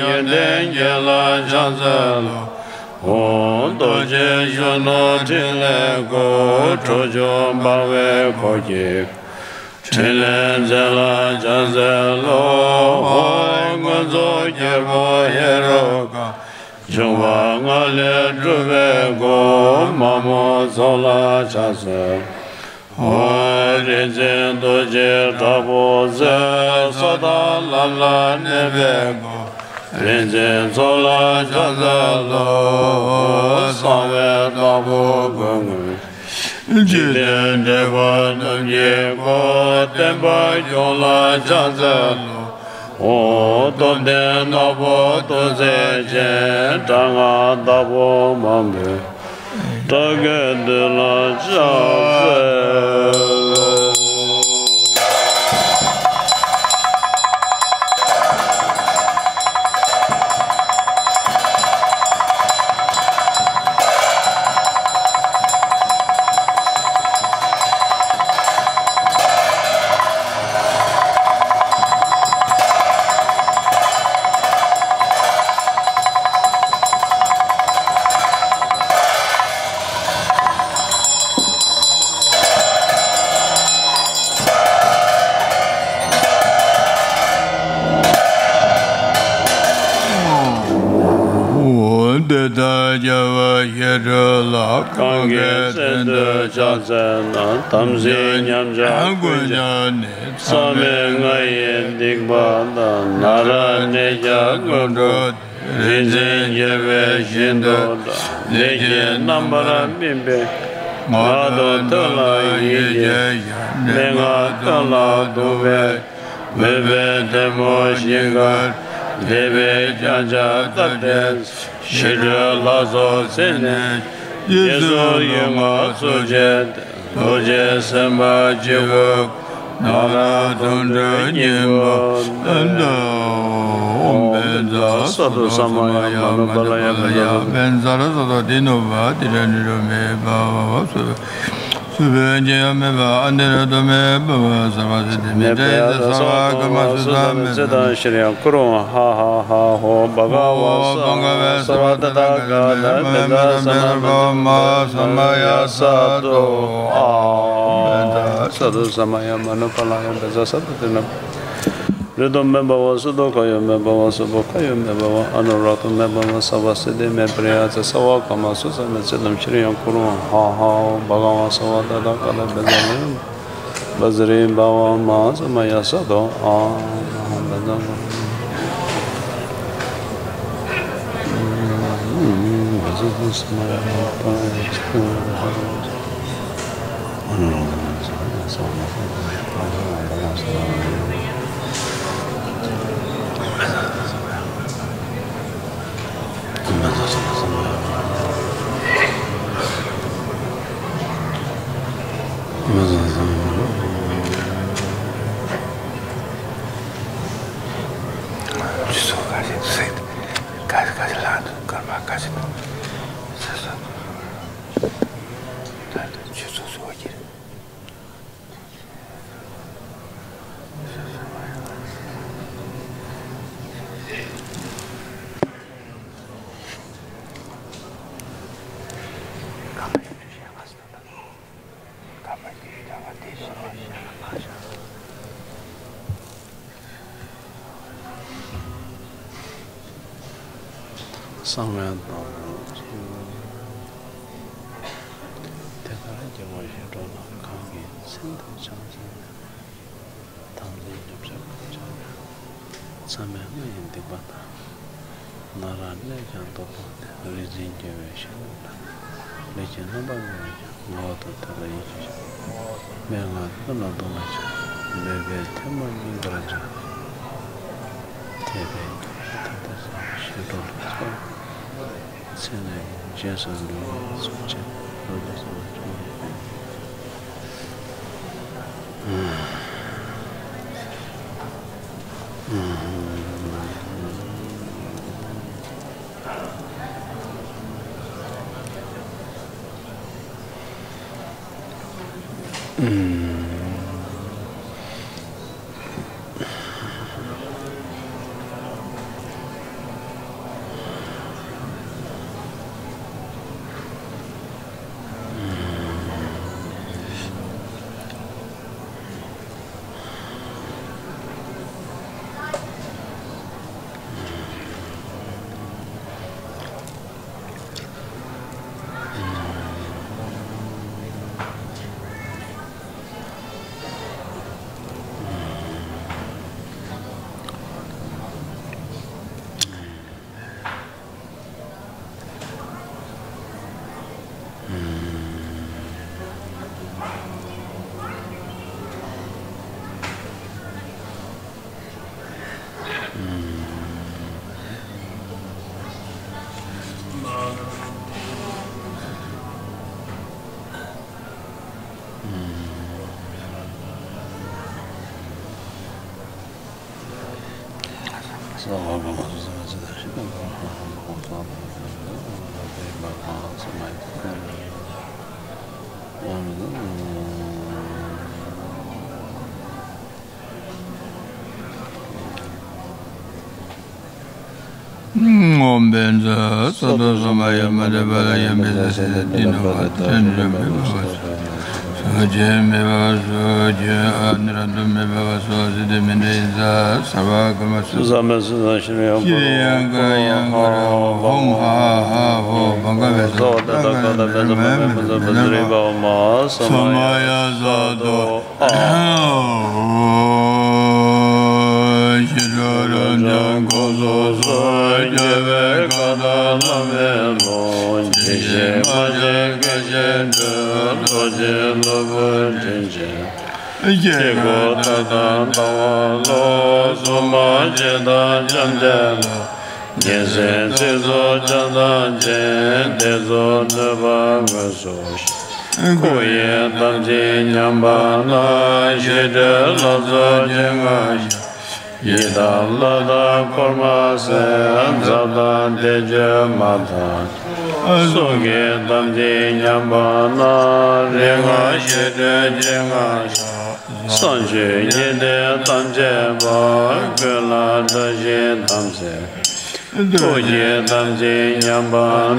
ཡོན་ཏན་ཁྱེད་ལ་ཕྱག་འཚལ་ལོ། ཨོ། རྡོ་རྗེ་གཞོན་ནུ་ཕྲིན་ལས་སྐུ། ཁྲོ་ཆུ་འབར་བའི་འཁོར་གྱིས། ཕྲིན་ལས་མཛད་ལ་ཕྱག་འཚལ་ལོ། ཧོ། མངོན་རྫོགས་རྒྱལ་པོ་ཧེ་རུ་ཀ། འབྱུང་བ་ལྔ་ལས་གྲུབ་པའི་སྐུ། མ་མོའི་ཚོགས་ལ་ཕྱག་འཚལ། ཧོ། རིག་འཛིན་རྡོ་རྗེ་དྲག་པོ་རྩལ། ས་དང་ལམ་ལ་གནས་པའི་སྐུ། རིག་འཛིན་ཚོགས་ལ་ཕྱག་འཚལ་ལོ། གསང་བའི་བདག་པོ་སྐུ་མངོན། འཇིག་རྟེན་དྲེགས་པ་རྣམས་ཀྱི་སྐུ། བསྟན་པ་སྐྱོང་ལ་ཕྱག་འཚལ་ལོ། ཨོ། རྟོགས་ལྡན་ནག་པོ་ཐུགས་རྗེ་ཅན། དྲག་སྔགས་བདག་པོ་མང་པོས། དགྲ་བགེགས་བདུད་ལ་ཕྱག་འཚལ་ལོ། འོ། དེ་ལྟར་རྒྱལ་བ་ཞི་ཁྲོ་ལ། གང་གི་མཚན་ཐོས་ཕྱག་འཚལ་ན། དམ་ཚིག་ཉམས་ཆག་ཀུན་ཀྱང་ནི། ཚད་མེད་ལྔ་ཡི་སྡིག་པ་དག་ནཱ་ར་གནས་བརྒྱད་ཀུན་འགྲོ། རིག་འཛིན་རྒྱལ་བའི་ཞིང་དུ་གྲགས། ལས་ཀྱི་རྣམ་པར་སྨིན་པའི། ངག་དང་ཐོས་ལ་ཡིད་ཆེས་ཤར། མན་ངག་ཐོས་ལ་གདུང་བས། མོས་པའི་ཐལ་མོ་ཞིང་ཁར། བཟླས་པས་བརྐྱང་ཕྱག་བརྡབ་སྟེ། ཞི་ཁྲོའི་ལྷ་ཚོགས་རྩད་ནས། རྗེས་སུ་ཡི་དམ་ཐུགས་རྗེ་སྟེ། རྡོ་རྗེ་སེམས་དཔའ་སྤྱི་བོས་བསྐོར། ནཱ་རོ་དོམ་དྲུག་སྙིང་པོ་བསྟོད། ཨོཾ་བཛྲ་སཏྭ་ས་ཏྭ་ས་མ་ཡ་མ་ནུ་པཱ་ལ་ཡ། བཛྲ་སཏྭ་ས་ཏྭ། དེ་ནུབ་པ་དེ་ར་ནི་རོ་མེ་བ་བ་སུ། སུ་བོད་ཀྱི་ཡང་མེད་པ་ཨ་ནི་ར་དོ་མེ་བ་བ་སརྦ་སིདྡྷི་མེ་ཏྲེ་ཡ་ས་བ་ཀ་མ་སུ་ས་མེ་ཚེ་དང་ཤྲི་ཡང་ཀུ་རུ་ཧ་ཧ་ཧ་ཧོ། བྷ་ག་བ་སྭ་བྷ་ག་བ་སརྦ་ཏ་ཐཱ་ག་ཏ་བཛྲ་ས་མ་ཡ་མ་ནུ་པཱ་ལ་ཡ། བཛྲ་སཏྭ་ས་མ་ཡ་མ་ནུ་པཱ་ལ་ཡ། བཛྲ་སཏྭ་ཏེ་ན། རི་དྭགས་མེ་བྷ་ཝ། སུ་དྷོ་ཁ་ཡོ་མེ་བྷ་ཝ། སུ་བྷོ་ཁ་ཡོ་མེ་བྷ་ཝ། ཨ་ནུ་རཀྟ་མེ་བྷ་ཝ། སརྦ་སིདྡྷི་མེ་ཏྲེ་ཡ་ཚེ་ས་བ་ཀ་མ་སུ་ས་མེ་ཚེ་དང་ཤྲི་ཡང་ཀུ་རུ་ཧ་ཧ་ཧོ། བྷ་ག་བ་སྭ་བྷ་ཏ་ཐཱ་ག་ཏ་བཛྲ་ས་མ་ཡ་མ་བཛྲ་རི་བྷ་ཝ་མ་ཧཱ་ས་མ་ཡ་སཏྭ། ཨ་ཧ་བཛྲ་ས་མ་ཡ་མ་ནུ་པཱ་ལ་ཡ། གསང་བའི་བདག་པོ་ཆེ། དེ་ལྟར་རྒྱལ་བ་ཞི་ཁྲོ་ལ། གང་གི་མཚན་ཐོས་ཕྱག་འཚལ་ན། དམ་ཚིག་ཉམས་ཆག་ཀུན་ཀྱང་ཚད་མེད་ལྔ་ཡི་སྡིག་པ་དག་ནཱ་ར་གནས་བརྒྱད་ཀུན་འགྲོ་སྟེ། རིག་འཛིན་རྒྱལ་བའི་ཞིང་དུ་གྲགས། ལས་ཀྱི་རྣམ་པར་སྨིན་པ་ཡང་། ངག་དང་ཐོས་ལ་ཡིད་ཆེས་ཤར། མན་ངག་ཐོས་ལ་གདུང་བས་ཀྱང་། མོས་པའི་ཐལ་མོ་སྙིང་གར་སྦྱར། དད་པས་བརྐྱང་ཕྱག་བརྡབ་སྟེ་གསོལ། ཞི་ཁྲོ་ལ་ཕྱག་འཚལ་ལོ། ཚེ་ནས་རྗེས་སུ་འགྲོ་བའི་ཚུལ་བྱས། རྡོ་རྗེ་སེམས་དཔའ་སྤྱི་བོས། ཨོཾ་བཛྲ་ས་ཏྭ་སྭཱ་ཧཱ། ཡ་མ་བདེ་བ་ལ་ཡ་མི་ཟ་སི་ཏེ་ཏི་ནོ་བ་ཏན་ཏོ་མི་བ་བ་སུ་ཅེ་མི་བ་བ་སུ་ཅེ་ཨ་ནི་ར་དུ་མི་བ་བ་སུ་ཨ་སི་ཏེ་མི་འདྲེ་ཡིན་ས་སརྦ་ཀརྨ་སུ། ཤྲི་ཡང་ཀ་ར་ཡང་ཀ་ར་ཧོཾ་ཧ་ཧ་ཧོ་བྷ་ག་བེ་ས་ཏ་ཀ་ཏ་བེ་ས་མ་མེ་མ་ས་བེ་ས་རི་བ་མ་ས་མ་ཡ་ས་ཏོ། ཨ། ཤེས་རབ་རབ་འབྱམས་སྐུ་གསུམ་མཚོན། རྒྱལ་བའི་བཀའ་དང་བླ་མའི་ལུང་། ཇི་བཞིན་སྨྲ་ཞིང་བཀའ་བཞིན་སྒྲུབ། རྡོ་རྗེ་སློབ་དཔོན་དྲིན་ཅན། དཀྱིལ་འཁོར་མཐའ་དང་ལྟ་བ་ལ། སྲུང་མ་སྤྱི་དང་བཅོམ་ལྡན་འདས། ཉེར་སྲིད་ཚིགས་སུ་བཅད་མཚམས་བཅད། སྡེ་གསུམ་བསྣོལ་བ་དངོས་སུ་བཤད། སྐུ་ཡི་དམ་ཚིག་ཉམས་པ་ན། ཞི་ཁྲོའི་ལྷ་ཚོགས་སྤྱན་སྔར་བཤགས། ཡི་དམ་ལྷ་དང་འཁོར་དམར་སེར། ཛཿ་དང་བདེ་སྤྱོད་མ་དང་། གསུང་གི་དམ་ཚིག་ཉམས་པ་ན། རིག་སྔགས་ཞི་ཁྲོའི་སྤྱན་སྔར་བཤགས། གསང་སྤྱོད་ཉི་ཟླའི་དམ་བཅས་པ། ཀུན་ལ་བཀྲ་ཤིས་དམ་ཚིག་ཐུགས་ཀྱི་དམ་ཚིག་ཉམས་པ་ན།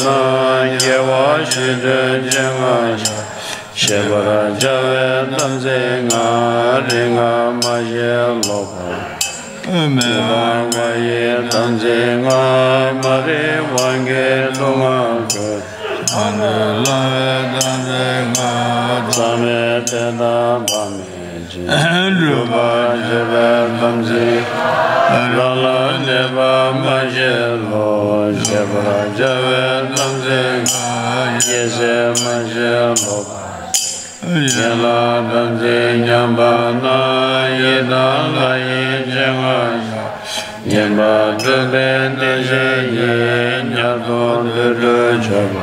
རྒྱལ་བ་ཞི་ཁྲོའི་སྤྱན་སྔར་བཤགས། བཤད་པར་བྱ་བའི་དམ་ཚིག་ལྔ། རིག་སྔགས་མ་ཞིག་ལོག་པར་མི་སྤང་བ་ཡི་དམ་ཚིག་ལྔ། མ་རིག་དབང་གིས་སྡུག་བསྔལ་ཀུན། བྱང་ཆུབ་ལམ་པའི་དམ་ཚིག་ལྔ། མཚམས་མེད་བརྟན་དང་བག་མེད་སྒྲུབ་པར་བྱེད་པའི་དམ་ཚིག་རང་ལ་གནས་པ་མ་བྱིན་རློབས། བྱེད་པར་བྱ་བའི་དམ་ཚིག་ལྔ། རྒྱལ་སྲས་མ་བྱིན་རློབ་པ། ཡན་ལག་དམ་ཚིག་ཉམས་པ་ན། ཡི་དམ་ལྷ་ཡི་སྤྱན་སྔར་བཤགས། ཉན་པ་སྒྲུབ་པའི་གདེང་ཞིག་ཉིད། ཉག་གཏོང་དུད་འགྲོའི་སྤྱོད་པ།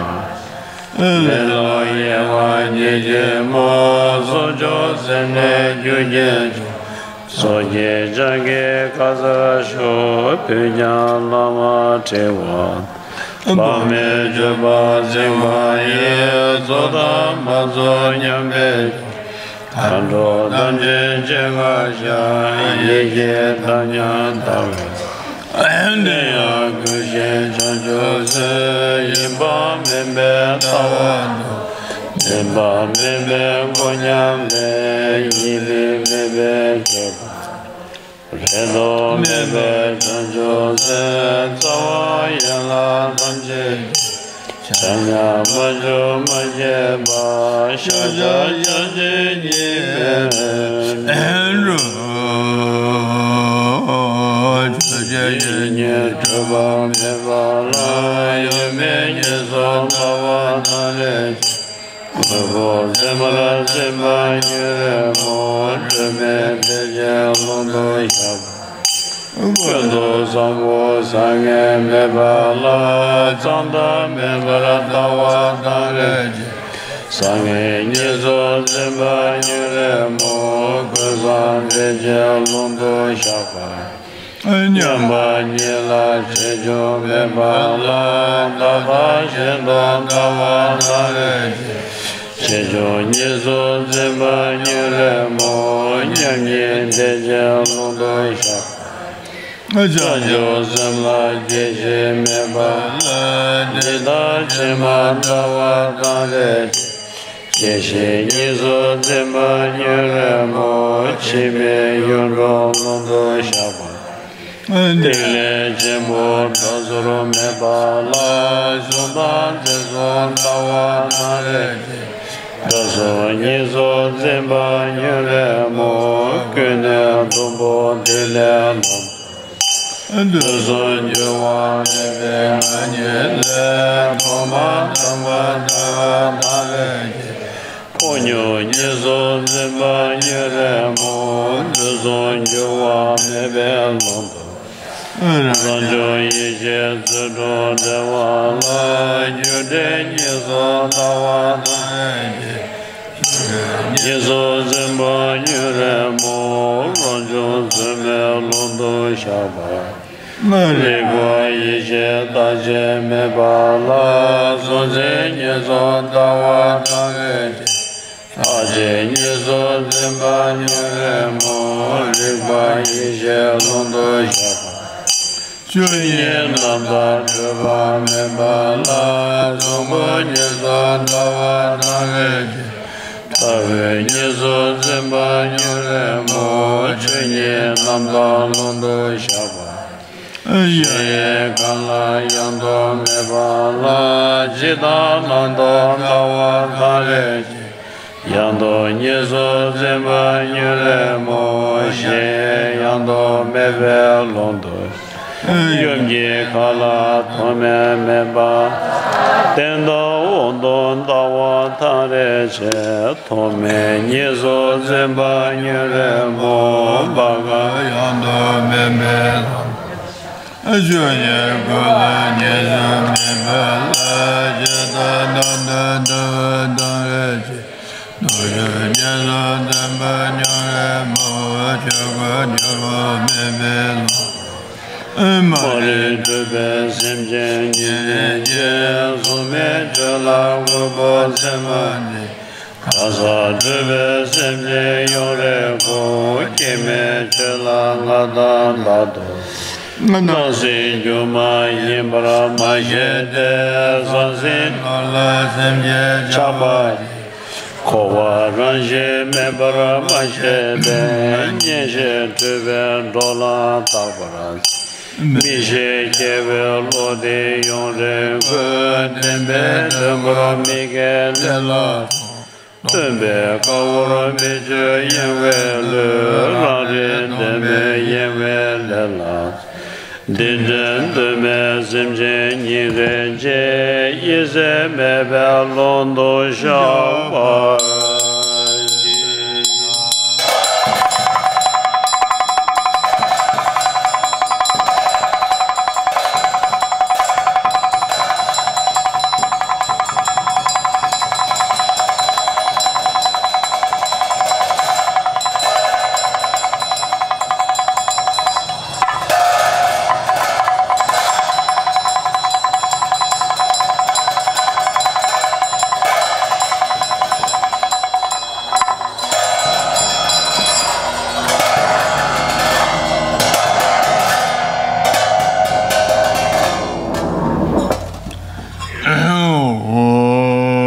ལེ་ལོ་གཡེང་བ་ཉིད་ཀྱིས་སྨོ། གསོག་འཇོག་སེམས་ནི་རྒྱུ་རྐྱེན་ཆུང་། ཚོགས་ཀྱི་སྤྱང་ཀིའི་ཁ་ཚར་ཤོག །བུད་ཀྱང་ལམ་མ་བྲེལ་བ། བག་མེད་སྤྱོད་པ་འཛིན་པ་ཡིས། རྫོགས་དང་མ་རྫོགས་མཉམ་པའི་རྒྱུར། མཁའ་འགྲོ་ཐམས་ཅད་སྤྱན་སྔར་བཤགས། ཡིད་ཀྱི་གདངས་ཀྱང་དལ་བས། དེ་ཡང་ཀུན་ཤེས་བྱང་ཆུབ་སེམས། ཡིན་པ་མིན་པའི་ལྟ་བ་དང་། མིན་པ་མིན་པའི་མགོ་བརྙན་ལས། ཡིན་མིན་མིན་པའི་སྤྱོད་པ། རེ་དོགས་མེད་པའི་བྱང་ཆུབ་སེམས། རྩ་བ་ཡན་ལག་ཐམས་ཅད་ཀྱི། ཆ་མཉམ་མ་བཅོས་མ་སྐྱེས་པ། ཤ་ཤ་ཞག་གཅིག་གཉིས་མེད་པའི་འགྲོ། ཆོས་ཅན་ཡིད་གཉིས་སྤྲོས་པ་མེད་པ་ལ། ཡོད་མེད་གཉིས་སུ་ལྟ་བ་དང་ལས་བྱེད། དངོས་པོ་འཛིན་པར་འཛིན་པ་ཉིད་རེད་མོད། སྤྲོས་མེད་བདེ་ཆེན་ཀློང་དུ་བཞག་པ། ཀུན་ཏུ་བཟང་པོ་བཟང་ངན་མེད་པ་ལ། གཙང་དང་མེད་པར་ལྟ་བ་དང་ལས་བྱེད། བཟང་ངན་གཉིས་སུ་འཛིན་པ་ཉིད་རེད་མོད། ཀུན་བཟང་བདེ་ཆེན་ཀློང་དུ་བཞག་པ། མཉམ་པ་ཉིད་ལ་ཆེ་ཆུང་མེད་པ་ལ། བདག་ལྟ་གཞན་སྟོང་ལྟ་བ་དང་ལས་བྱེད། ཆེ་ཆུང་གཉིས་སུ་འཛིན་པ་ཉིད་རེད་མོད། མཉམ་ཉིད་བདེ་ཆེན་ཀློང་དུ་བཞག །བྱང་ཆུབ་སེམས་ལ་སྐྱེ་ཤི་མེད་པ་ལ། འདི་དང་ཕྱི་མ་ལྟ་བ་དང་ལས་བྱེད། སྐྱེ་ཤི་གཉིས་སུ་འཛིན་པ་ཉིད་རེད་མོད། ཕྱི་མའི་གཡུང་དྲུང་ཀློང་དུ་བཞག་པ། ཐིག་ལེ་ཆེན་པོ་གྲོགས་ཚོར་མེད་པ་ལ། གཟུགས་དང་མཛེས་སུ་ལྟ་བ་དང་ལས་བྱེད། དྲི་གཟུགས་གཉིས་སུ་འཛིན་པ་ཉིད་རེད་མོད། ཀུན་ནས་སྡུག་པོ་ཐིག་ལེ་ལོངས། དུས་གསུམ་འགྱུར་བ་མེད་པའི་མངལ་ཉིད་ལས། ཐོག་མ་དང་པོ་ལྟ་བ་དང་ལས་བྱེད། ཕོ་ཉུང་གཉིས་སུ་འཛིན་པ་ཉིད་རེད་མོད། དུས་གསུམ་འགྱུར་བ་མེད་པའི་ཀློང་དུ། རང་བྱུང་ཡེ་ཤེས་ཚུལ་ཁྲིམས་བདེ་བ་ལ། རྒྱུ་འབྲས་གཉིས་སུ་ལྟ་བ་དང་ལས་བྱེད། གཉིས་སུ་འཛིན་པ་ཉིད་རེད་མོད། རང་བྱུང་བཙུན་མའི་ཀློང་དུ་བཞག་པ། མ་རིག་པ་ཡེ་ཤེས་རྟག་ཆད་མེད་པ་ལ། གཟུང་འཛིན་གཉིས་སུ་ལྟ་བ་དང་ལས་ཀྱི། རྟག་ཆད་གཉིས་སུ་འཛིན་པ་ཉོན་རེ་སྨོད། རིག་པ་ཡེ་ཤེས་ཀློང་དུ་བཞག་པ། ཆོས་ཉིད་རྣམ་དག་སྤྲོས་པ་མེད་པ་ལ། གཟུགས་སྐུ་གཉིས་སུ་ལྟ་བ་དང་ལས་ཀྱི། ལྟ་བས་གཉིས་སུ་འཛིན་པ་ཉོན་རེ་སྨོད། ཆོས་ཉིད་རྣམ་དག་ཀློང་དུ་བཞག་པ། གཞལ་ཡས་ཁང་ལ་ཡང་དུ་མེད་པ་ལ། ཇི་ལྟར་སྣང་སྟོང་ལྟ་བ་དང་ལས་ཀྱི། ཡང་དུ་གཉིས་སུ་འཛིན་པ་ཉོན་རེ་སྨོད། གཞལ་ཡས་ཡང་དུ་མེད་པའི་ཀློང་དུ། ཡུམ་གྱི་མཁའ་ལ་ཐོགས་མེད་མེད་པ། སྟེང་དང་འོག་ཏུ་ལྟ་བ་དང་ལས་བྱེད། ཐོགས་མེད་གཉིས་སུ་འཛིན་པ་ཉོན་རེ་སྨོད། བར་ཁ་ཡང་དུ་མེད་པའི་ལམ། ཆོས་ཉིད་ཀུན་ལ་གཉིས་སུ་མེད་པ་ལ། ཇི་ལྟར་སྣང་སྟོང་ལྟ་བ་དང་ལས་བྱེད། རྡོ་རྗེ་གཉིས་སུ་འཛིན་པ་ཉོན་རེ་སྨོད། ཆོས་སྐུ་འགྱུར་བ་མེད་པའི་ལམ། མ་རིག་སྤྲོས་པས་སེམས་ཅན་ཉེར་སྐྱེ། གཟུགས་མེད་ཆོས་ལ་གུས་པས་མཚན་མ་འདྲེས། གང་ཟག་སྤྲོས་པས་སེམས་ཅན་ཡོངས་རེ་གོས། སྐྱེ་མེད་ཆོས་ལ་མངའ་ཐང་དག་ཏུ། སྣང་སྲིད་སྒྱུ་མ་ཡིན་པར་མ་ཤེས་ཏེ། ཟང་ཟིང་བློ་ལ་སེམས་ཅན་ཆགས་པ་ཡིས། འཁོར་བ་རང་བཞིན་མེད་པར་མ་ཤེས་པས། གཉེན་བཤེས་སྤྲོས་པས་འགྲོ་ལ་བརྟག་པར། མི་ཤེས་སྐྱེ་བོའི་བློ་འདི་ཡོངས་རེ་གོས། བདེན་པས་སྟོན་པར་མི་དགེའི་ལས་ལ་སོགས། སྟོན་པའི་བཀའ་བར་མི་ཆོས་གཡེང་བའི་བློས། རང་རིག་བདེན་མེད་གཡེང་བའི་ལས་ལ། འདི་འདྲའི་གདོད་མའི་སེམས་ཅན་ཉེར་སྐྱེ། དབྱེ་བསལ་མེད་པའི་ཀློང་དུ་བཞག་པ་ཡི།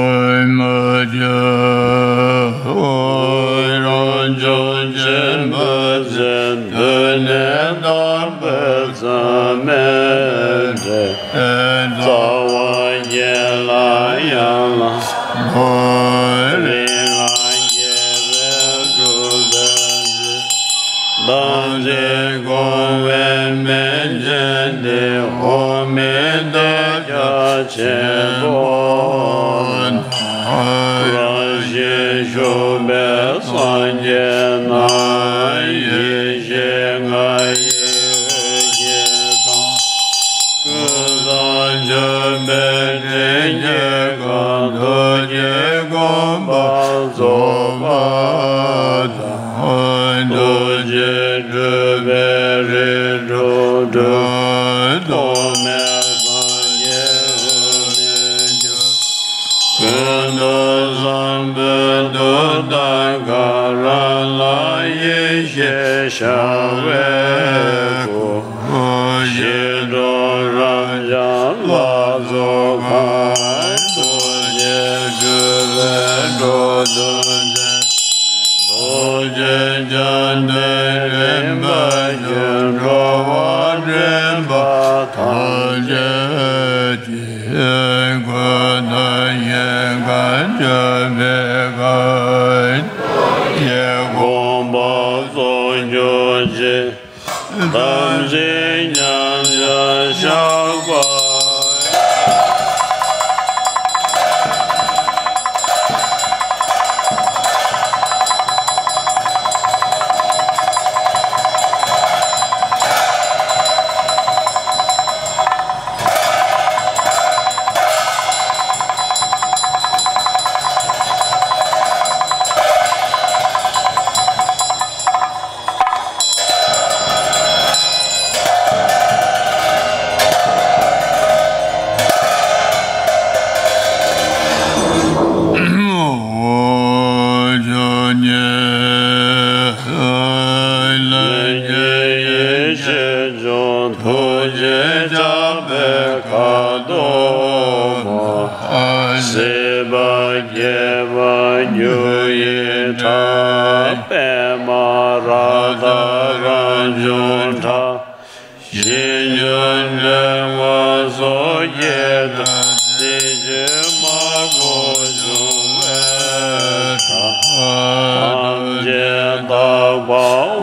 ཨོཾ་ཨ་ཏི་ཨོ། རང་བྱུང་ཆེན་པོ་ཆེ། གདོད་ནས་དང་པོའི་མཚམས་མེད་པའི། རྩ་བ་རྒྱལ་ལ་ཡང་ལ་མོ། རིང་ལ་རྒྱས་པའི་གྲུབ་པའི་རྗེ། དམ་ཚིག་གོང་བའི་སྨན་ཆེན་འདི། འོག་མིན་གདུལ་བྱ་ཆེན་པོ་དང་། རང་བཞིན་བཞུགས་པའི་སངས་རྒྱས་རྣམས། ཡེ་ཤེས་ལྔ་ཡི་འོད་ཀྱིས་གང་། ཀུན་བཟང་མཆོད་པའི་སྤྲིན་གྱིས་གང་། ཐུགས་རྗེའི་དགོངས་པ་རྫོགས་པ་དང་། ཐུགས་རྗེས་སྤྲུལ་པའི་རིགས་དྲུག་སྒྲུབ། ཐོགས་མེད་སངས་རྒྱས་འོག་མིན་ཆོས། ཀུན་ཏུ་བཟང་པོའི་མཐུ་དང་མཁའ། རང་ལ་ཡེ་ཤེས་ཤར་བའི་སྐུ། ཞི་ཁྲོ་རབ་འབྱམས་ལ་སོགས་གང་། ཐུགས་རྗེས་སྤྲུལ་པའི་འགྲོ་དོན་མཛད། རྡོ་རྗེ་འཆང་དེས་རིམ་པ་བཞིན། འགྲོ་བ་འདྲེན་པ་ཐམས་ཅད་ཀྱི། སྐུ་དང་ཞིང་ཁམས་སྤྱོད་པའི་མཁའ། ཐུགས་རྗེའི་དགོངས་པ་རྫོགས་གྱུར་ཅིག། དམ་ཚིག་ཉམས་ཆག་བཤགས་པ། ཕྲག་པདྨ་རཀྟ་རང་བྱུང་ཁྲག་ཞིང་ཁྱུང་འདྲེན་པ་སོགས་ཀྱི་ཐ་ཚིག་བཅུ་མ་བུ་འབྱུང་བའི་ཁྲག་ཐམས་ཅད་དག་པ་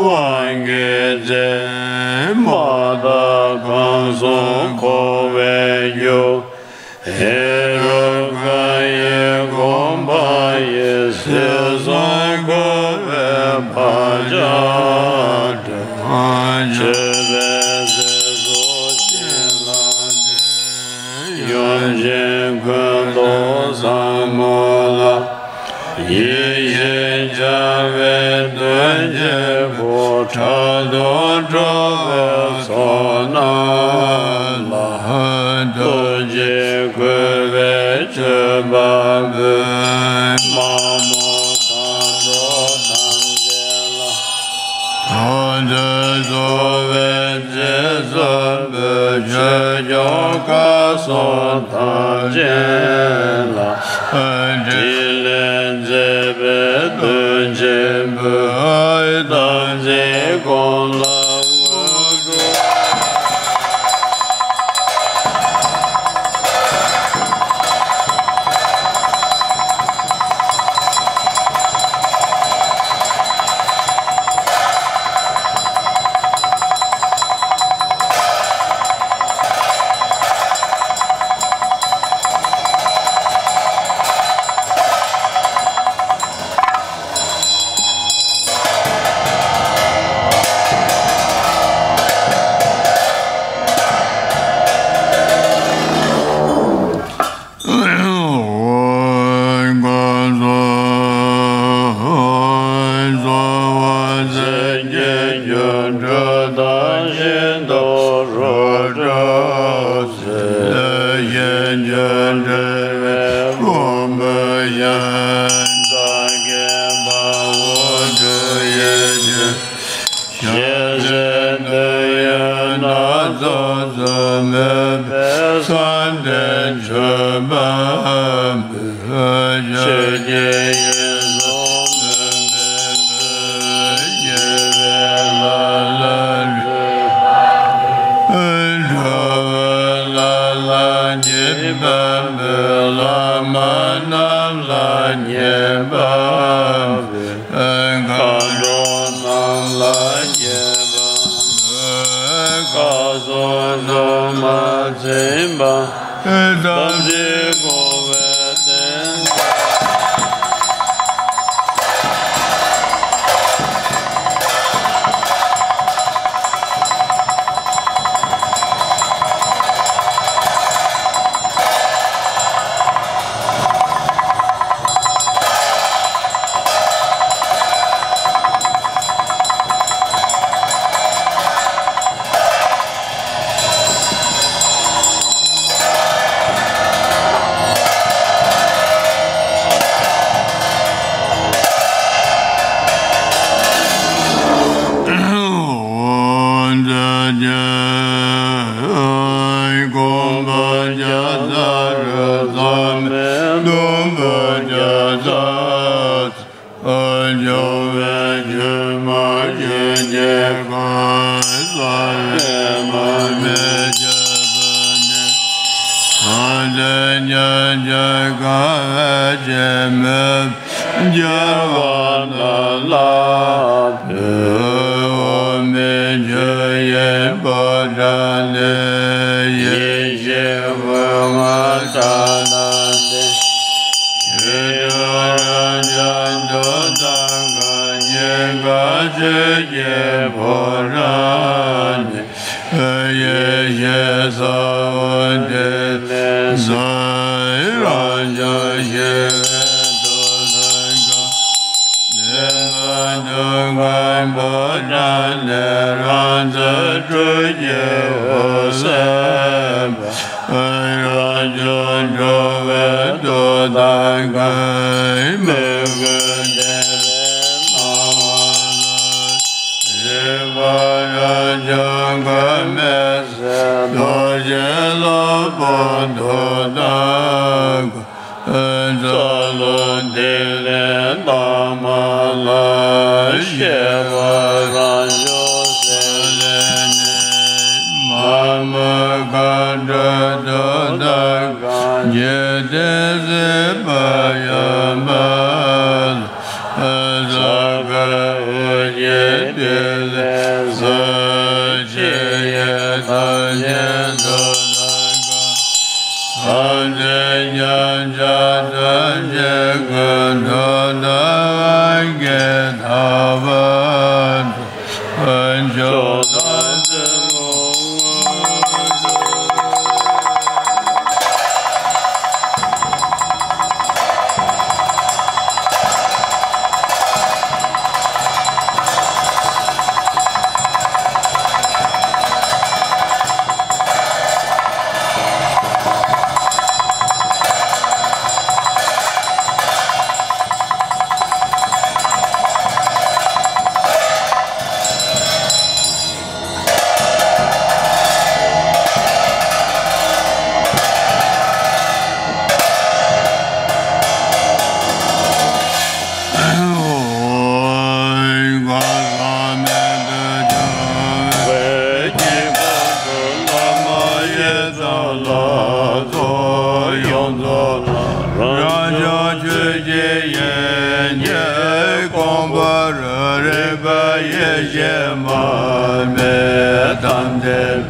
དབང་གི་རྫས་མ་དག་གང་གསུང་འཁོར་བའི་རྒྱུ། ཧེ་རུ་ཀ་ཡི་དགོངས་པ་ཡི་སྲིད་གསུམ་འཁོར་བའི་བག་ཆགས་བྲལ་བ་མཆོད་པའི་ཚེ་སྲོག་བྱིན་རླབས་ཏེ་ཡུམ་ཆེན་ཀུན་ཏུ་བཟང་མོ་ལ། ཡེ་ཤེས་འཆང་བའི་གདུང་བརྒྱད་པོ། ཕྲག་དོག་ཁྲོ་བོའི་ཚོགས་རྣམས་ལ། ཐུགས་རྗེས་བསྐུལ་བའི་མཆོད་པ་འབུལ། མ་མོ་དང་གྲོགས་ཐམས་ཅད་ལ། ཐུགས་རྗེས་གསོལ་བའི་རྗེས་སུ་འབུལ། ཆོས་སྐྱོང་བཀའ་སྲུང་ཐམས་ཅད་ལ། ཕྲིན་ལས་མཛད་པའི་གདུང་ཆེན་པོས། དམ་ཚིག་གོང་ལ་དངོས་གྲུབ། ཞལ་ཟས་འདོད་ཡོན་སྣ་ཚོགས་སུ་མོས་པའི་བསམ་དོན་མཆོད་པ་འབུལ། ཆོས་ཀྱི་དབྱིངས་སུ་མོན་པའི་བུ། སྐྱེ་བོའི་བླ་ལ་ལུས་པ་འགྲོ་བའི་བླ་ལ་སྙན་པ་འབུལ། བླ་མ་རྣམས་ལ་སྙན་པ་འབུལ། མཁའ་འགྲོ་རྣམས་ལ་སྙན་པ་འབུལ། བཀའ་སྲུང་སྲུང་མ་མཚན་པ་དམ་ཚིག་གོང་བའི་རྟེན། ཡེ་ཤེས་ས་བོན་ཏེ་ལས་རང་བྱུང་ཞི་བའི་མཐུ་དང་མཁའ། བདེན་པ་འདུ་ཁང་ཕོ་བྲང་ནས། རང་རྩལ་སྤྲུལ་སྐྱེས་འོད་གསལ་འབར། རང་བྱུང་འགྲོ་བའི་མཐུ་དང་མཁའ། མོས་གུས་བདེ་བའི་སྣང་བ་ལ། རིག་པ་རང་བྱུང་མཁའ་མེ་ཟེར། རྡོ་རྗེ་སློབ་དཔོན་མཐུ་དང་མཁའ། འཚོ་ལོ་འདི་ལས་བཏང་མ་ལ་ཤེས་པ་རང་བྱུང་ཟེར་ལས་ནི་མ་མོ་མཁའ་འགྲོ་དུ་ད་གང་རྒྱལ་ཏེ་སྲིད་པ་ཡོད་མ་ལ། ས་ག་འོད་ཀྱི་ཐིག་ལེ་ས་ཆེ་ཡེ་ཐམས་ཅད་དུ་ཐམས་ཅད་མཉམ་གཞག་ཐམས་ཅད་ཀུན་ཏུ་བདག་གིས་ཐར་པ་དང་། མཆོག་དང་ཐུན་མོང་རང་བྱུང་ཆོས་ཀྱི་དབྱིངས་ཀྱི་དགོངས་པ་རབ་རིག་པ་ཡེ་ཤེས་མར་མེ་མཐའ་འདས། རྩ་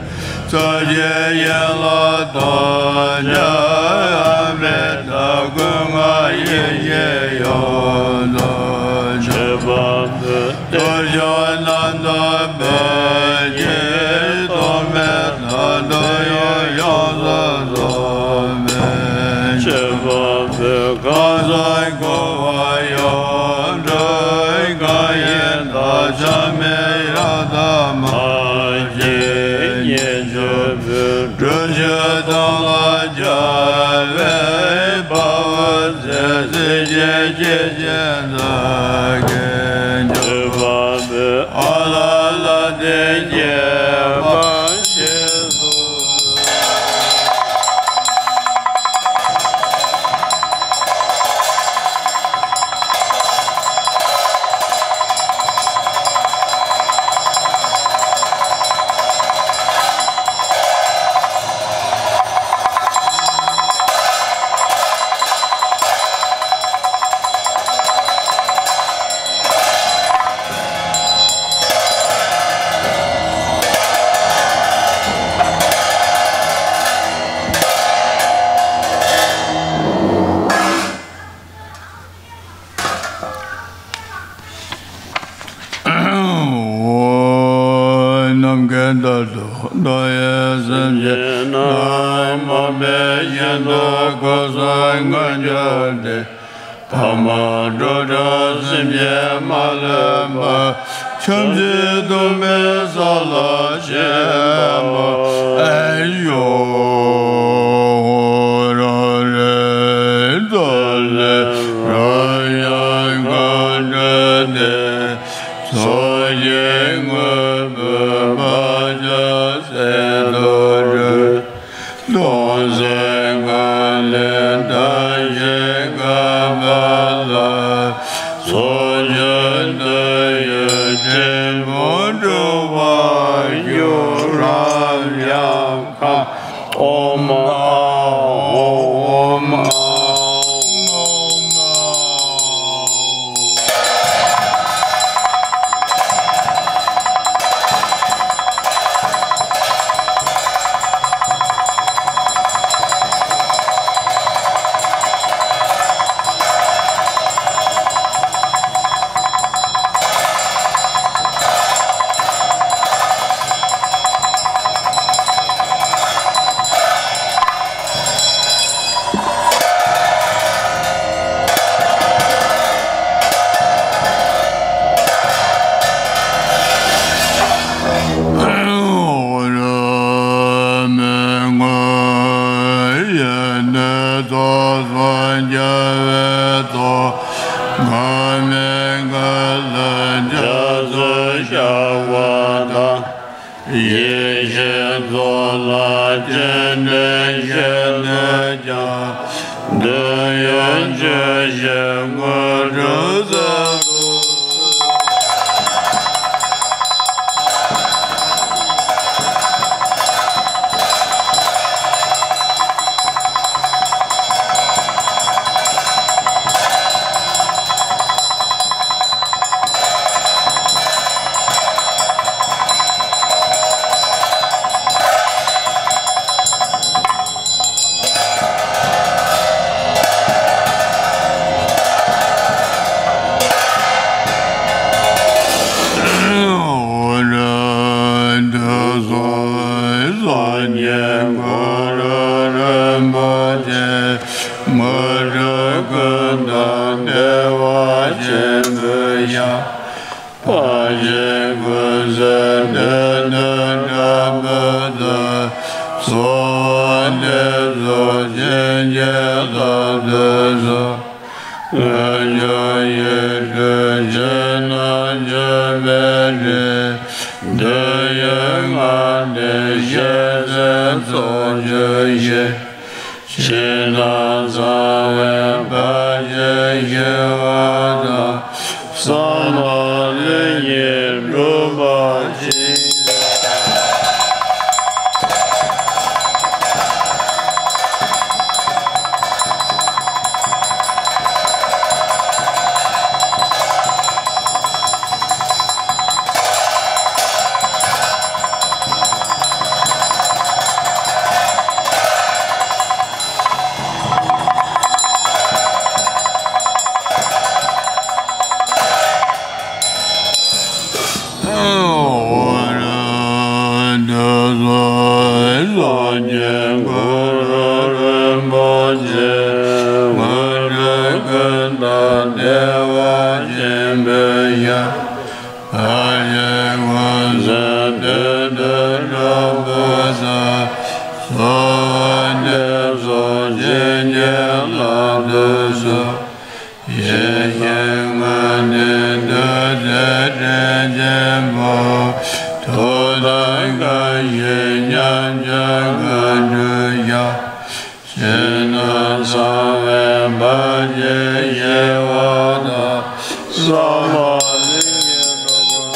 བརྒྱད་ཡན་ལག་ཐམས་ཅད་ཨ་མྲྀ་ཏ་ཀུན་དགའ་ཡེ་ཤེས་ཡོངས་སུ་གཅོད་པ་པོའི་སྟོབས་བཅུ་རྣམ་དག་པོད་ཀྱི་སྟོབས་མེ་མཐའ་དུ་ཡང་ཡོངས་སུ་རྫོགས་པའི་མཆོད་པ་པོའི་གང་ཟག་འཁོར་བ་ཡོངས་གྲོལ་གང་ཡིན་བདག་ཅག་མི་རག་ཐ་མ་གཅིག་ཉིད་མཆོད་པའི་སྒྲུབ་མཆོད་ཐམས་ལ་སྦྱར་བའི་དཔའ་བོ་མཛད་སྲིད་ཀྱི་སྐྱེས་ཆེན་དག་གི་མཆོད་པ་པོའི་ཨ་ལ་ལ་དེ་རྒྱས་པར་བཞེས་སོ། ནམ་མཁའི་མཐར་ཐུག་མཐོང་བའི་སེམས་ཅན་རྣམས་དམར་པོའི་ཞལ་དུ་གོ་ས་མངོན་གྱུར་ཏེ། ཕ་མ་གྲོགས་གྲོགས་སེམས་ཅན་མ་ལུས་པ། བྱམས་བརྩེ་གདུང་བའི་ས་ལ་ཞེན་པ་མ་ཡོང་། རང་རེ་ཐོག་ལས་རང་ཡང་གང་འདྲ་སྟེ། ཚོགས་ཀྱི་དངོས་པོའི་བག་ཆགས་ཟད་དུ་གྲོལ། སྟོང་གསལ་ངང་ལས་བདག་གཞན་འགགས་པ་ལ། ཚོགས་བཅས་དོན་ཡོད་ཕྲིན་ཕུང་འགྲུབ་པར་འགྱུར་རམ་ཡང་གང་། ཨོཾ་ཨཱཿཧཱུྃ་ཨོཾ་ཨཱཿཧཱུྃ་ཨོཾ་ཨཱཿཧཱུྃ། ཡ། བར་ཆད་ཀུན་སེལ་བདུད་འདུལ་དྲག་པོ་དང་། གསོལ་བ་འདེབས་སོ་བྱིན་གྱིས་བརླབ་ཏུ་གསོལ། དངོས་འབྱོར་ཡིད་སྤྲུལ་ཕྱི་ནང་མཆོད་པའི་རིམ། འདོད་ཡོན་ལྔ་ལྡན་ཤེས་བྱའི་ཚོགས་ཀྱི་གཞི། ཞིང་དང་གསང་བའི་བར་ཆད་ཞི་བ་དང་། བསམ་པ་ལྷུན་གྱིས་འགྲུབ་པར་བྱིན། འོ་ར་དུ་སོ། སངས་རྒྱས་གུ་རུ་རིན་པོ་ཆེ། དངོས་གྲུབ་ཀུན་བདག་བདེ་བ་ཆེན་པོའི་ཞབས། བར་ཆད་ཀུན་སེལ་བདུད་འདུལ་དྲག་པོ་དང་། གསོལ་བ་འདེབས་སོ་བྱིན་གྱིས་བརླབ་ཏུ་གསོལ། ཡེ་ཤེས་མངོན་མཐོའི་བདུད་རྩིས་དྲན་བྱེད་པོ། ཐུགས་དམ་བསྐང་ཞིང་མཉམ་སྦྱོར་མཁའ་འགྲོའི་ཞབས། ཞིང་དང་གསང་བའི་བར་ཆད་ཞི་བ་དང་། བསམ་པ་ལྷུན་གྱིས་འགྲུབ་པ།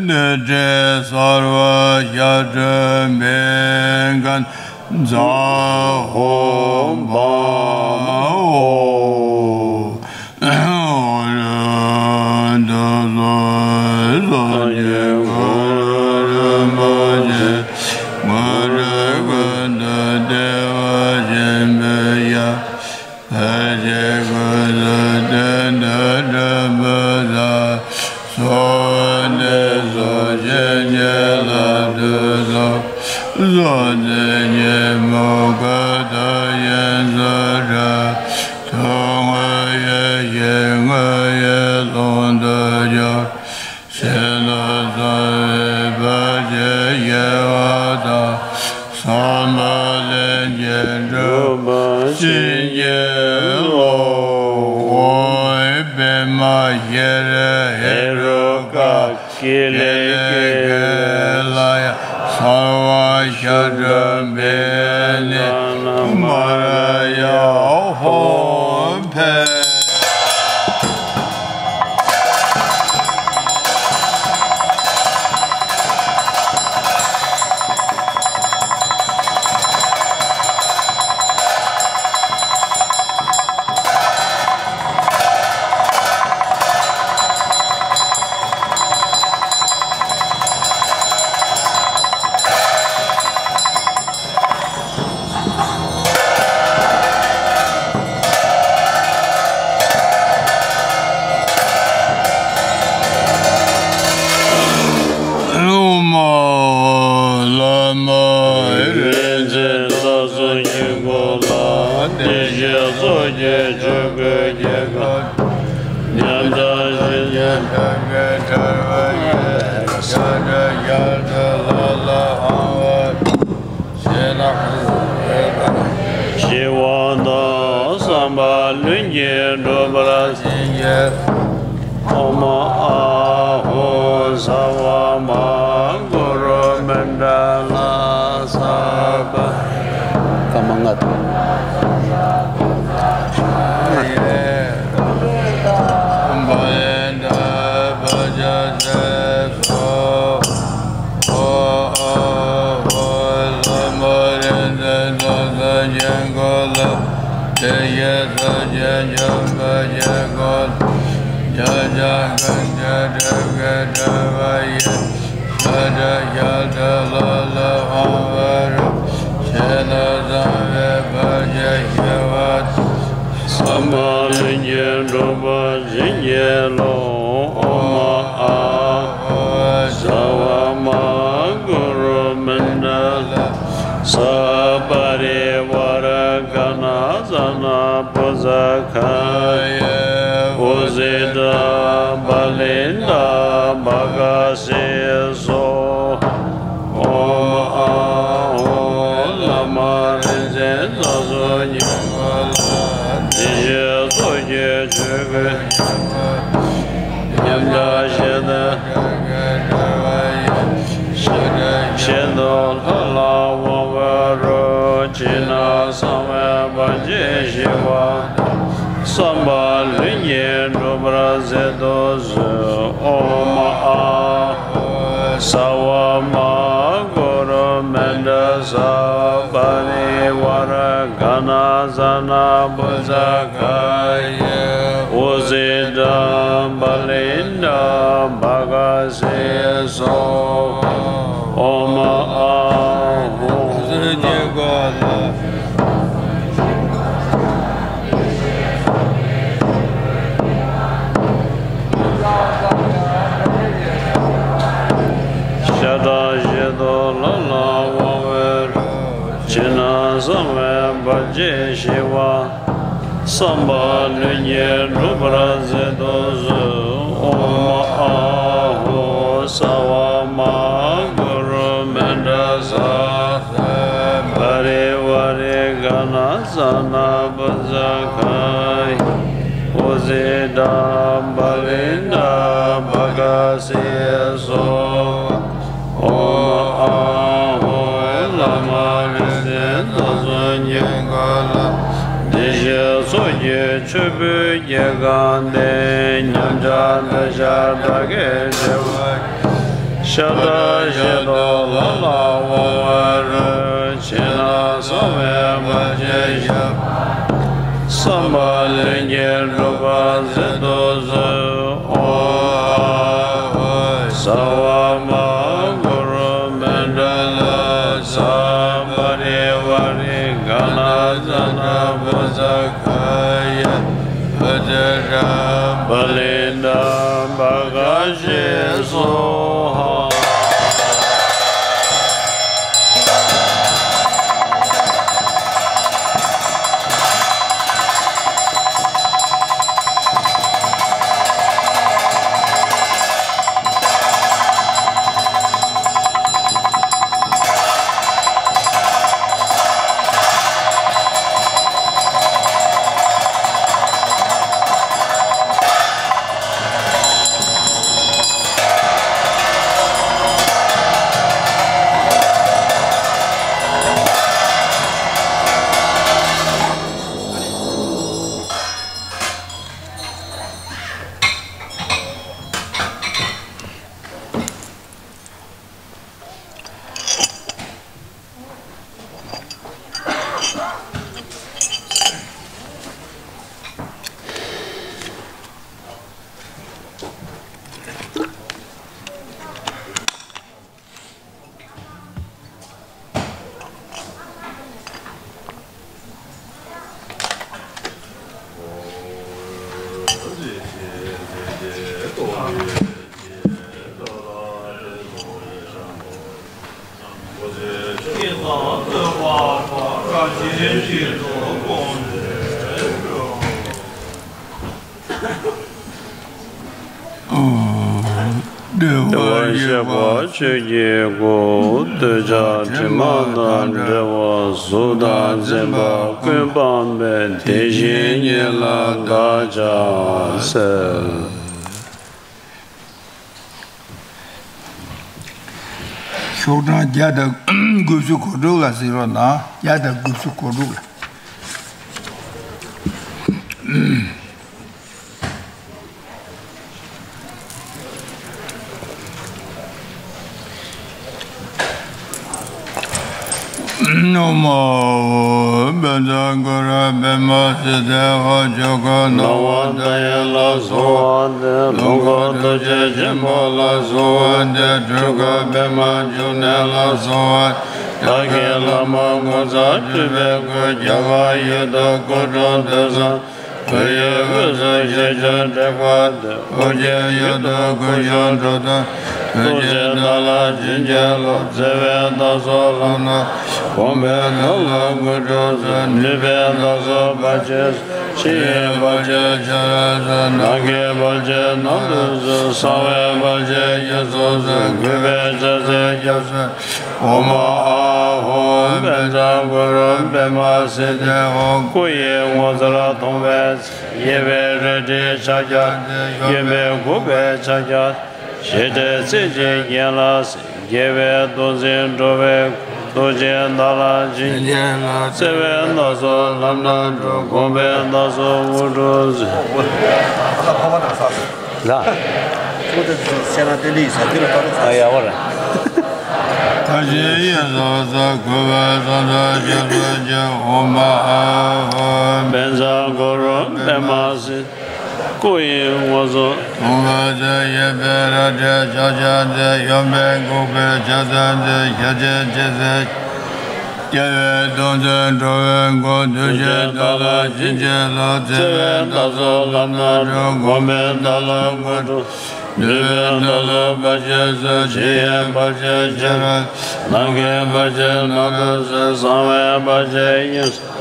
ནུས་བྲལ་སརྦ་ཤཱཀྱ་པད་སྐོར་ཛྙཱ་ན་ཧོ། འོ་ར་དུ་སོ། སངས་རྒྱས་གུ་རུ་རིན་པོ་ཆེ། དངོས་གྲུབ་ཀུན་བདག་བདེ་བ་ཆེན་པོའི་ཞབས། བར་ཆད་ཀུན་སེལ་བདུད་འདུལ་དྲག་པོ་དང་། གསོལ་བ་འདེབས་སོ་བྱིན་གྱིས་བརླབ་ཏུ་གསོལ། སྲོག་འཛིན་ཉོན་མོངས་ཀུན་བཏུལ་ཞིང་བཟོད་བྲལ། ཐུགས་མངོན་ཡེ་ཤེས་དངོས་ཡིན་ལྷུན་དུ་གྱུར། ཞིང་དང་གསང་བའི་བར་ཆད་ཞི་བ་དང་། བསམ་པ་ལྷུན་གྱིས་འགྲུབ་པར་བྱིན་གྱིས་རློབས། པདྨ་ཤེལ་ལས་ཧེ་རུ་ཀ། ཀེ་ལི་ཀེ་ལ་ཡ། སརྦ་ཤཱཀྱ་པད་ནི། མ་ར་ཡ་ཧོ། ཕཊ། བླ་མ་རིག་འཛིན་རྩ་གསུམ་དཀྱིལ་འཁོར་ལ། བདེ་གཤེགས་མཚོ་སྐྱེས་ཆོས་སྐུའི་རྒྱལ་པོ། ཉམས་ཆག་ཞི་བྱེད་ཐབས་མཁས་ཕྲེང་བ་ཡི། ཞབས་བྲན་ཞལ་དུ་ལག་ལ་འཕངས་པ། ཞི་བ་དང་བསམ་པ་ལྷུན་གྱིས་འགྲུབ་པར་བྱིན་གྱིས། ཨོཾ་ཨཱཿཧཱུྃ་སརྦ་མངྒ་གུ་རུ་མནྟ་ལ་སརྦ། ཀ་མ་ང་ཏོ། ཤཱཀྱ་གང་ཞིག་སྒྲིབ་ཀྱིས་གྲིབ་པ་ཡིས། ཤ་ཁྲག་ཤ་ཁྲག་ལྷ་ལ་དབང་བའི་རོ། ཇི་ལྟར་བསམ་པའི་བར་ཆད་ཞི་བ་དང་། བསམ་པ་ལྷུན་གྱིས་གྲུབ་པ་བྱིན་གྱིས་རློབས། ཨོཾ་ཨཱཿཧཱུྃ་ས་བ་མ་གུ་རུ་མནྜལ་ས་པ་རི་ཝཱ་ར་ག་ཎ་ཛྙཱ་ན་བུ་ཛ་ག་ཡ། ཨུ་ཛི་ཏ་པ་ལི་ཏ་བྷ་ག་སེ་སྭཱ་ཧཱ། ཨོཾ་ཨཱཿཧཱུྃ་བླ་མ་རིག་འཛིན་རྩ་གསུམ་མཉེས་པ་ལ། བདེ་གཤེགས་ཚོགས་ཀྱི་ཆོས་གོས་ཉམས་ཆག་ཞི་སྟེ། ཤ་ཁྲག་ཤ་ཁྲག་ལྷ་ལ་དབང་བའི་རོ། ཕྱི་ནང་གསང་བའི་བར་ཆད་ཞི་བ་དང་། བསམ་པ་ལྷུན་གྱིས་འགྲུབ་པར་མཛད་དུ་གསོལ། ཨོཾ་ཨཱཿཧཱུྃ་ས་བ་མ་གུ་རུ་མནྜལ་ས་པ་རི་ཝཱ་ར་ག་ཎ་ཛྙཱ་ན་བུ་ཛ་ག་ཡ། ཨུ་ཛི་ཏ་པ་ལི་ཏ་བྷ་ག་སེ་སྭཱ་ཧཱ། ཨོཾ་ཨཱཿཧཱུྃ། ཤ་ཁྲག་ཤ་ཁྲག་ལྷ་ལ་དབང་བའི་རོ། ཕྱི་ནང་གསང་བའི་བར་ཆད་ཞི་བ། བསམ་པ་ལྷུན་གྱིས་འགྲུབ་པར་མཛད་དུ་གསོལ། ཨོཾ་ཨཱཿཧཱུྃ་ས་བ་མ་གུ་རུ་མནྜལ་ས་པ་རི་ཝཱ་ར་ག་ཎ་ཛྙཱ་ན་བུ་ཛ་ག་ཡ། ཨུ་ཛི་ཏ་པ་ལི་ཏ་བྷ་ག་སེ་སྭཱ་ཧཱ། ཨོཾ་ཨཱཿཧཱུྃ་བླ་མ་རིག་འཛིན་རྩ་གསུམ་མཉེས་པ་ལ། བདེ་གཤེགས་ཚོགས་ཀྱི་མཆོད་པས་སྐྱེ་རྒ་ན་འདས། ཉམས་ཆག་འདོད་ཆགས་དགྲ་བགེགས་བསྒྲལ་བར། ཤ་ཁྲག་ཤ་ཁྲག་ལྷ་ལ་དབང་བའི་རོ། ཕྱི་ནང་གསང་བའི་བར་ཆད་ཞི་བ། བསམ་པ་ལྷུན་གྱིས་འགྲུབ་པར་མཛད་དུ་གསོལ། ཨོཾ་ཨཱཿཧཱུྃ་ས་བ་མ་གུ་རུ་མནྜལ་ས་པ་རི་ཝཱ་ར་ག་ཎ་ཛྙཱ་ན་བུ་ཛ་ག་ཡ། ཨུ་ཛི་ཏ་པ་ལི་ཏ་བྷ་ག་སེ་སྭཱ་ཧཱ། བདེ་བར་གཤེགས་པ་ཆོས་ཀྱི་སྐུ། འདོད་ཆགས་དྲི་མ་དང་བྲལ་བ། གཟུགས་དང་མཚན་མ་ཀུན་སྤངས་པས། དེ་བཞིན་ཉིད་ལ་བདག་ཅག་གསལ། ཤོག་གྲངས་བརྒྱ་དང་དགུ་བཅུ་གོ་དྲུག་ལ་གཟིགས་རོགས་གནང་། བརྒྱ་དང་དགུ་བཅུ་གོ་དྲུག་ལ། ཨོཾ་ཨཱཿཧཱུྃ། བཛྲ་གུ་རུ་པདྨ་སིདྡྷི་ཧཱུྃ། ཆོས་སྐུ་སྣང་བ་མཐའ་ཡས་ལ་གསོལ་བ་འདེབས། ལོངས་སྐུ་ཐུགས་རྗེ་ཆེན་པོ་ལ་གསོལ་བ་འདེབས། སྤྲུལ་སྐུ་པདྨ་འབྱུང་གནས་ལ་གསོལ་བ། བདག་གི་བླ་མ་ངོ་མཚར་སྤྲུལ་པའི་སྐུ། རྒྱ་གར་ཡུལ་དུ་སྐུ་འཁྲུངས་དུས་སམ། བོད་ཡུལ་དབུས་སུ་ཞལ་བྱོན་དྲེགས་པ་སྟོན། ཨོ་རྒྱན་ཡུལ་དུ་སྐུ་བཞུགས་འགྲོ་དོན། ཐུགས་རྗེ་བདག་ལ་བྱིན་གྱིས་རློབས། བརྩེ་བས་བདག་སོགས་ལམ་སྣ་དྲོངས། གོང་འཕེལ་བདག་ལ་དངོས་གྲུབ་སྩོལ། ནུས་པས་བདག་སོགས་བར་ཆད་སོལ། ཕྱི་ཡི་བར་ཆད་ཕྱི་རོལ་སོལ། ནང་གི་བར་ཆད་ནང་དུ་སོལ། གསང་བའི་བར་ཆད་དབྱིངས་སུ་སོལ། གུས་པས་ཕྱག་འཚལ་སྐྱབས་སུ། ཨོཾ་ཨཱཿཧཱུྃ། བཛྲ་གུ་རུ་པདྨ་སིདྡྷི་ཧཱུྃ། སྐུ་ཡི་ངོ་མཚར་མཐོང་བའི་ཚེ། གཡས་པས་རལ་གྲིའི་ཕྱག་རྒྱ་སྟེ། གཡོན་པས་འགུགས་པའི་ཕྱག་རྒྱ། ཞལ་བགྲད་རྩེ་གཅིག་གྱེན་ལ་གཟིགས། རྒྱལ་བའི་གདུང་འཛིན་འགྲོ་བའི་མགོན། ཐུགས་རྗེས་བདག་ལ་བྱིན་གྱིས། བརྩེ་བས་བདག་སོགས་ལམ་སྣ་དྲོངས། དགོངས་པས་བདག་སོགས་དངོས་གྲུབ་སྩོལ། ལ། ཨ་ཡ་བ་ར། མཐའ་བཞིའི་དབྱིངས་སུ་གསལ། གུས་པས་སངས་རྒྱས་སྐྱབས་སུ་མཆི། ཨོཾ་ཨཱཿཧཱུྃ། བཛྲ་གུ་རུ་པདྨ་སིདྡྷི། སྐུ་ཡི་ངོ་མཚར་མཐོང་བའི་ཚེ། གཡས་པས་རལ་གྲིའི་ཕྱག་རྒྱ་སྟེ། གཡོན་པས་འགུགས་པའི་ཕྱག་རྒྱ་སྟེ། ཞལ་བགྲད་རྩེ་གཅིག་རྒྱལ་བའི་གདུང་འཛིན་འགྲོ་བའི་མགོན། ཐུགས་རྗེས་བདག་ལ་བྱིན་གྱིས་རློབས། བརྩེ་བས་བདག་སོགས་ལམ་སྣ་དྲོངས། དགོངས་པས་བདག་ལ་དངོས་གྲུབ། ནུས་པས་བདག་སོགས་བར་ཆད་སོལ། ཕྱི་ཡི་བར་ཆད་ཕྱི་རོལ་སོལ། ནང་གི་བར་ཆད་ནང་དུ་སོལ། གསང་བའི་བར་ཆད་དབྱིངས་སུ།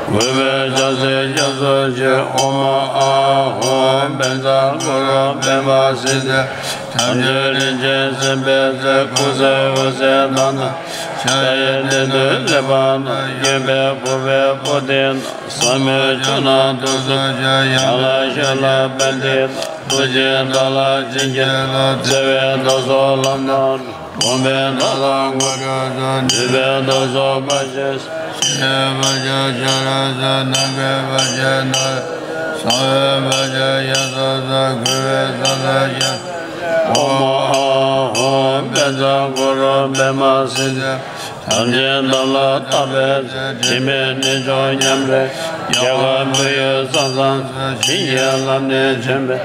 གུས་པས་ཕྱག་འཚལ་སྐྱབས་སུ་མཆི། ཨོཾ་ཨཱཿཧཱུྃ། བཛྲ་གུ་རུ་པདྨ་སིདྡྷི། ཐམས་ཅད་རིན་ཆེན་སེམས་དཔའི་རྩལ། ཀུན་གསལ་འོད་ཟེར་དང་ལྡན། ཕྱག་གཡས་སྟེང་དུ་གླེགས་བམ་བསྣམས། གཡོན་པས་ཕུར་པའི་པུ་སྟི་བསྣམས། ཟབ་མོའི་ཆོས་རྣམས་ཐུགས་སུ་ཆུད། ཡན་ལག་ཤེས་རབ་པཎྜི་ཏ། ཐུགས་རྗེས་བདག་ལ་བྱིན་གྱིས་རློབས། བརྩེ་བས་བདག་སོགས་ལམ་སྣ་དྲོངས། དགོངས་པས་བདག་ལ་དངོས་གྲུབ་སྩོལ། ནུས་པས་བདག་སོགས་བར་ཆད་སོལ། ཕྱི་ཡི་བར་ཆད་ཕྱི་རོལ་སོལ། ནང་གི་བར་ཆད་ནང་དུ་སོལ། གསང་བའི་བར་ཆད་དབྱིངས་སུ་སོལ། གུས་པས་སངས་རྒྱས་སྐྱབས་སུ། ཨོཾ་ཨཱཿཧཱུྃ། བཛྲ་གུ་རུ་པདྨ་སིདྡྷི། ཐམས་ཅད་བདག་ལ་བཏགས་པའི་ཚེ། དྲི་མེད་རྣལ་འབྱོར་མཉམ་རེ། རྒྱ་གར་བོད་ཡུལ་ས་མཚམས་སུ། བྱིན་གྱིས་བརླབས་ནས་བྱོན་པའི།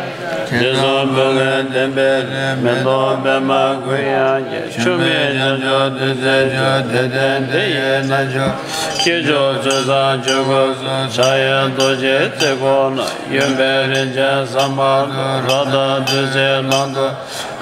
དྲི་བསུང་བུ་གའི་ལྡན་པའི་རི། མེ་ཏོག་པདྨ་གུ་ཡངས་རྒྱས། ཆུ་མིག་རྒྱ་མཚོ་བདུད་རྩིའི་ཆུ། དད་ལྡན་དེ་ཡི་རྣལ་འབྱོར། སྐྱེས་མཆོག་ཚུལ་བཟང་ཆོས་སྐུ་གསུམ། ཕྱག་གཡས་རྡོ་རྗེ་རྩེ་དགུ་ན། གཡོན་པས་རིན་ཆེན་ཟ་མ་ཏོག། རཀྟ་བདུད་རྩིའི་ནང་དུ།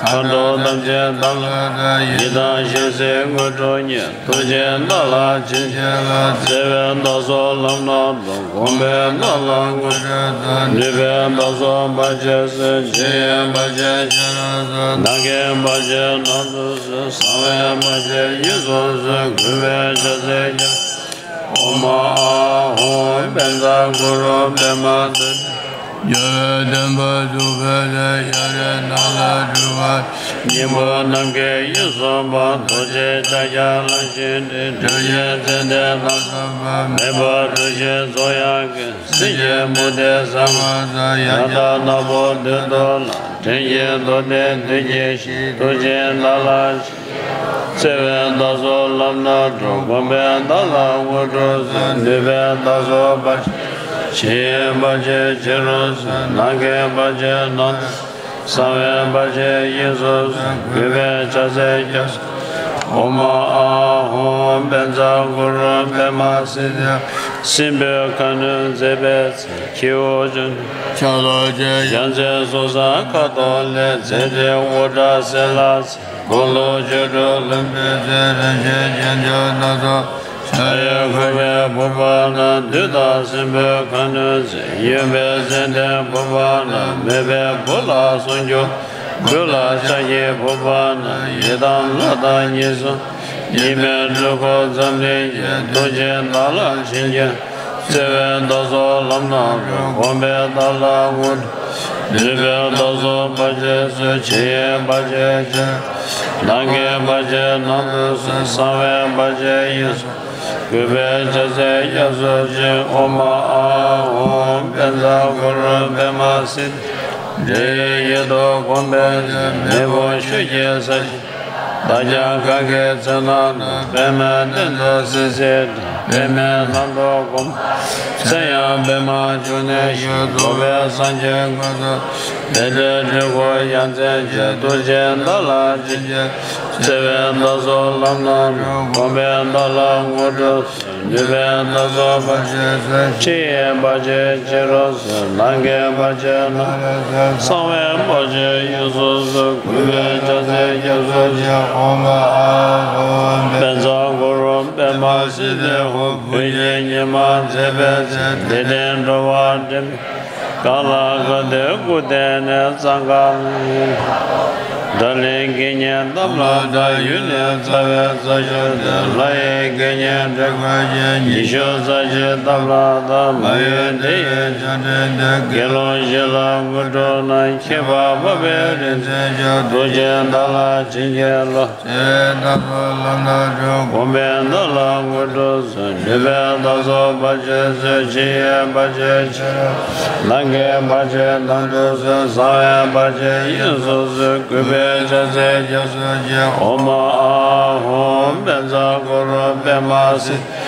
མཁའ་འགྲོ་དམ་ཅན་དང་ལྷ་འདྲེ། ཡི་དམ་ཞལ་གཟིགས་དངོས་གྲུབ་བརྙེས། ཐུགས་རྗེས་བདག་ལ་བྱིན་གྱིས་རློབས། བརྩེ་བས་བདག་སོགས་ལམ་སྣ་དྲོངས། དགོངས་པས་བདག་ལ་དངོས་གྲུབ་སྩོལ། ནུས་པས་བདག་སོགས་བར་ཆད་སོལ། ཕྱི་ཡི་བར་ཆད་ཕྱི་རོལ་སོལ། ནང་གི་བར་ཆད་ནང་དུ་སོལ། གསང་བའི་བར་ཆད་དབྱིངས་སུ་སོལ། གུས་པས་ཕྱག་འཚལ་སྐྱབས། ཨོཾ་ཨཱཿཧཱུྃ། བཛྲ་གུ་རུ་པདྨ་སིདྡྷི། རྒྱལ་བའི་བསྟན་པ་འཛུགས་པའི་ཚེ། གཡའ་རིའི་ནང་ལ་སྤྲུལ་པ། སྙིང་པོ་ནམ་མཁའི་དབྱིངས་སུ་འཕངས། རྡོ་རྗེ་ཕྱག་རྒྱ་རླབས་ཤིང་འཁྲིགས། སྒྲོལ་བཞིན་ཙནྡན་ལ་སོགས་པ། མེ་འབར་གྲུ་བཞིའི་ཚོགས་དབྱངས་ཀྱིས། གསེར་གྱི་མུ་ཏིག་ཟ་མ་ཏོག། ཡང་དག་ནག་པོ་རྡུལ་དུ་བརླག། དྲིན་ཅན་མདོ་སྡེ་བདུད་ཀྱི་གཤེད། ཐུགས་རྗེས་བདག་ལ། བརྩེ་བས་བདག་སོགས་ལམ་སྣ་དྲོངས། དགོངས་པས་བདག་ལ་དངོས་གྲུབ་སྩོལ། ནུས་པས་བདག་སོགས་བར་ཆད། ཕྱི་ཡི་བར་ཆད་ཕྱི་རོལ་སོལ། ནང་གི་བར་ཆད་ནང་དུ། གསང་བའི་བར་ཆད་དབྱིངས་སུ་སོལ། གུས་པས་ཕྱག་འཚལ་སྐྱབས་སུ། ཨོཾ་ཨཱཿཧཱུྃ། བཛྲ་གུ་རུ་པདྨ་སིདྡྷི། སྲིན་པོའི་ཁ་གནོན་མཛད་པའི་ཚེ། ཁྱེའུ་ཆུང་ཆུང་ཕྱག་ལོག་བྱས། ཡ་མཚན་སོ་སོར་ཁ་དོག་ལས། མཛེ་འདྲའི་དབུ་སྐྲ་སེར་ལ་ཚེས། དགུང་ལོ་བཅུ་དྲུག་ལོན་པའི་ཚེ། རིན་ཆེན་རྒྱན་ཆ་སྣ་ཚོགས། ཕྱག་གཡས་འཁོར་བའི་ཕུར་པ་བསྣམས། བདུད་དང་སྲིན་པོའི་ཁ་གནོན་མཛད། གཡོན་པས་ཙནྡན་ཕུར་པ་བསྣམས། མོས་པའི་བུ་ལ་སྲུང་སྐྱོབ། སྦྲུལ་ལ་ལྕགས་ཀྱི་ཕུར་པ་བསྣམས། ཡི་དམ་ལྷ་དང་གཉིས་སུ། གཉིས་མེད་སྤྲུལ་འཁོར་འཛམ་གླིང་རྒྱས། ཐུགས་རྗེས་བདག་ལ་བྱིན་གྱིས། བརྩེ་བས་བདག་སོགས་ལམ་སྣ་དྲོངས། དགོངས་པས་བདག་ལ་དངོས་གྲུབ། ནུས་པས་བདག་སོགས་བར་ཆད་སོལ། ཕྱི་ཡི་བར་ཆད་ཕྱི། ནང་གི་བར་ཆད་ནང་དུ་སོལ། གསང་བའི་བར་ཆད་དབྱིངས་སུ། གུས་པས་ཕྱག་འཚལ་སྐྱབས་སུ་མཆི། ཨོཾ་ཨཱཿཧཱུྃ། བཛྲ་གུ་རུ་པདྨ་སིདྡྷི། འདྲེ་ཡི་ཡུལ་དུ་གོམས་པའི་ཚེ། མེ་དཔུང་ཤུགས་ཀྱིས་ས་གཞི། ལྷ་བརྒྱ་གང་གི་མཚན་རྣམས་དང་། པདྨའི་སྟེང་དུ་སྲིད་རྩེ་བྲག་པདྨའི་ལྷ་མདོག་དགུ་མ་ཚེ་ཡང་པདྨ་འབྱུང་གནས་ཤིང་། རྫོགས་པའི་སངས་རྒྱས་ཀུན་ཚང་། དེ་འདྲའི་སྤྲུལ་སྐུ་ཡ་མཚན་ཅན། ཐུགས་རྗེའི་བདག་ལ་བྱིན་གྱིས་བརླབ། བརྩེ་བས་བདག་སོགས་ལམ་སྣ་དྲོངས། དགོངས་པས་བདག་ལ་དངོས་གྲུབ་སྩོལ། ནུས་པས་བདག་སོགས་བར་ཆད་སོལ། ཕྱི་ཡི་བར་ཆད་ཕྱི་རུ་སོལ། ནང་གི་བར་ཆད་ནང་དུ་སོལ། གསང་བའི་བར་ཆད་དབྱིངས་སུ་སོལ། གུས་པས་ཕྱག་འཚལ་སྐྱབས་སུ་མཆི། ཨོཾ་ཨཱཿཧཱུྃ་བཛྲ་གུ་རུ་པདྨ་སིདྡྷི་ཧཱུྃ། བོད་ཀྱི་ཉི་མ་མཛེས་པའི་ཚལ། དད་ལྡན་འགྲོ་བ་འདྲེན་པའི་གང་ལ་དགའ་བདེ་སྐུ་ལྡན་ནས། གཙང་ཁ་ལ་ཡི་བཀྲ་ལིང་གི་གཉེན་བསྣམས་ལ་བདག་ཡུལ་ནས་རྩ་བའི་རྩ་ཆུ་འདོད། ལྷ་ཡི་དགེ་བསྙེན་དྲེགས་པ་ཅན། ཉི་ཤུ་རྩ་གཅིག་བསྣམས་ལ་བདག་མ་ཡུལ་དེ་ཡི་བྱང་འདྲེན་འདོད། དགེ་སློང་བཞི་ལ་དངོས་གྲུབ་གནང་། ཁྱད་པར་འཕགས་པའི་རིག་འཛིན་མཆོག་ཐུགས་རྗེས་བདག་ལ་བྱིན་གྱིས་རློབས། བརྩེ་བས་བདག་སོགས་ལམ་སྣ་དྲོངས། དགོངས་པས་བདག་ལ་དངོས་གྲུབ་སྩོལ། ནུས་པས་བདག་སོགས་བར་ཆད་སོལ། ཕྱི་ཡི་བར་ཆད་ཕྱི་རུ། ནང་གི་བར་ཆད་ནང་དུ་སོལ། གསང་བའི་བར་ཆད་དབྱིངས་སུ་སོལ། གུས་པས་ཕྱག་འཚལ་སྐྱབས་སུ་མཆི། ཨོཾ་ཨཱཿཧཱུྃ་བཛྲ་གུ་རུ་པདྨ་སིདྡྷི།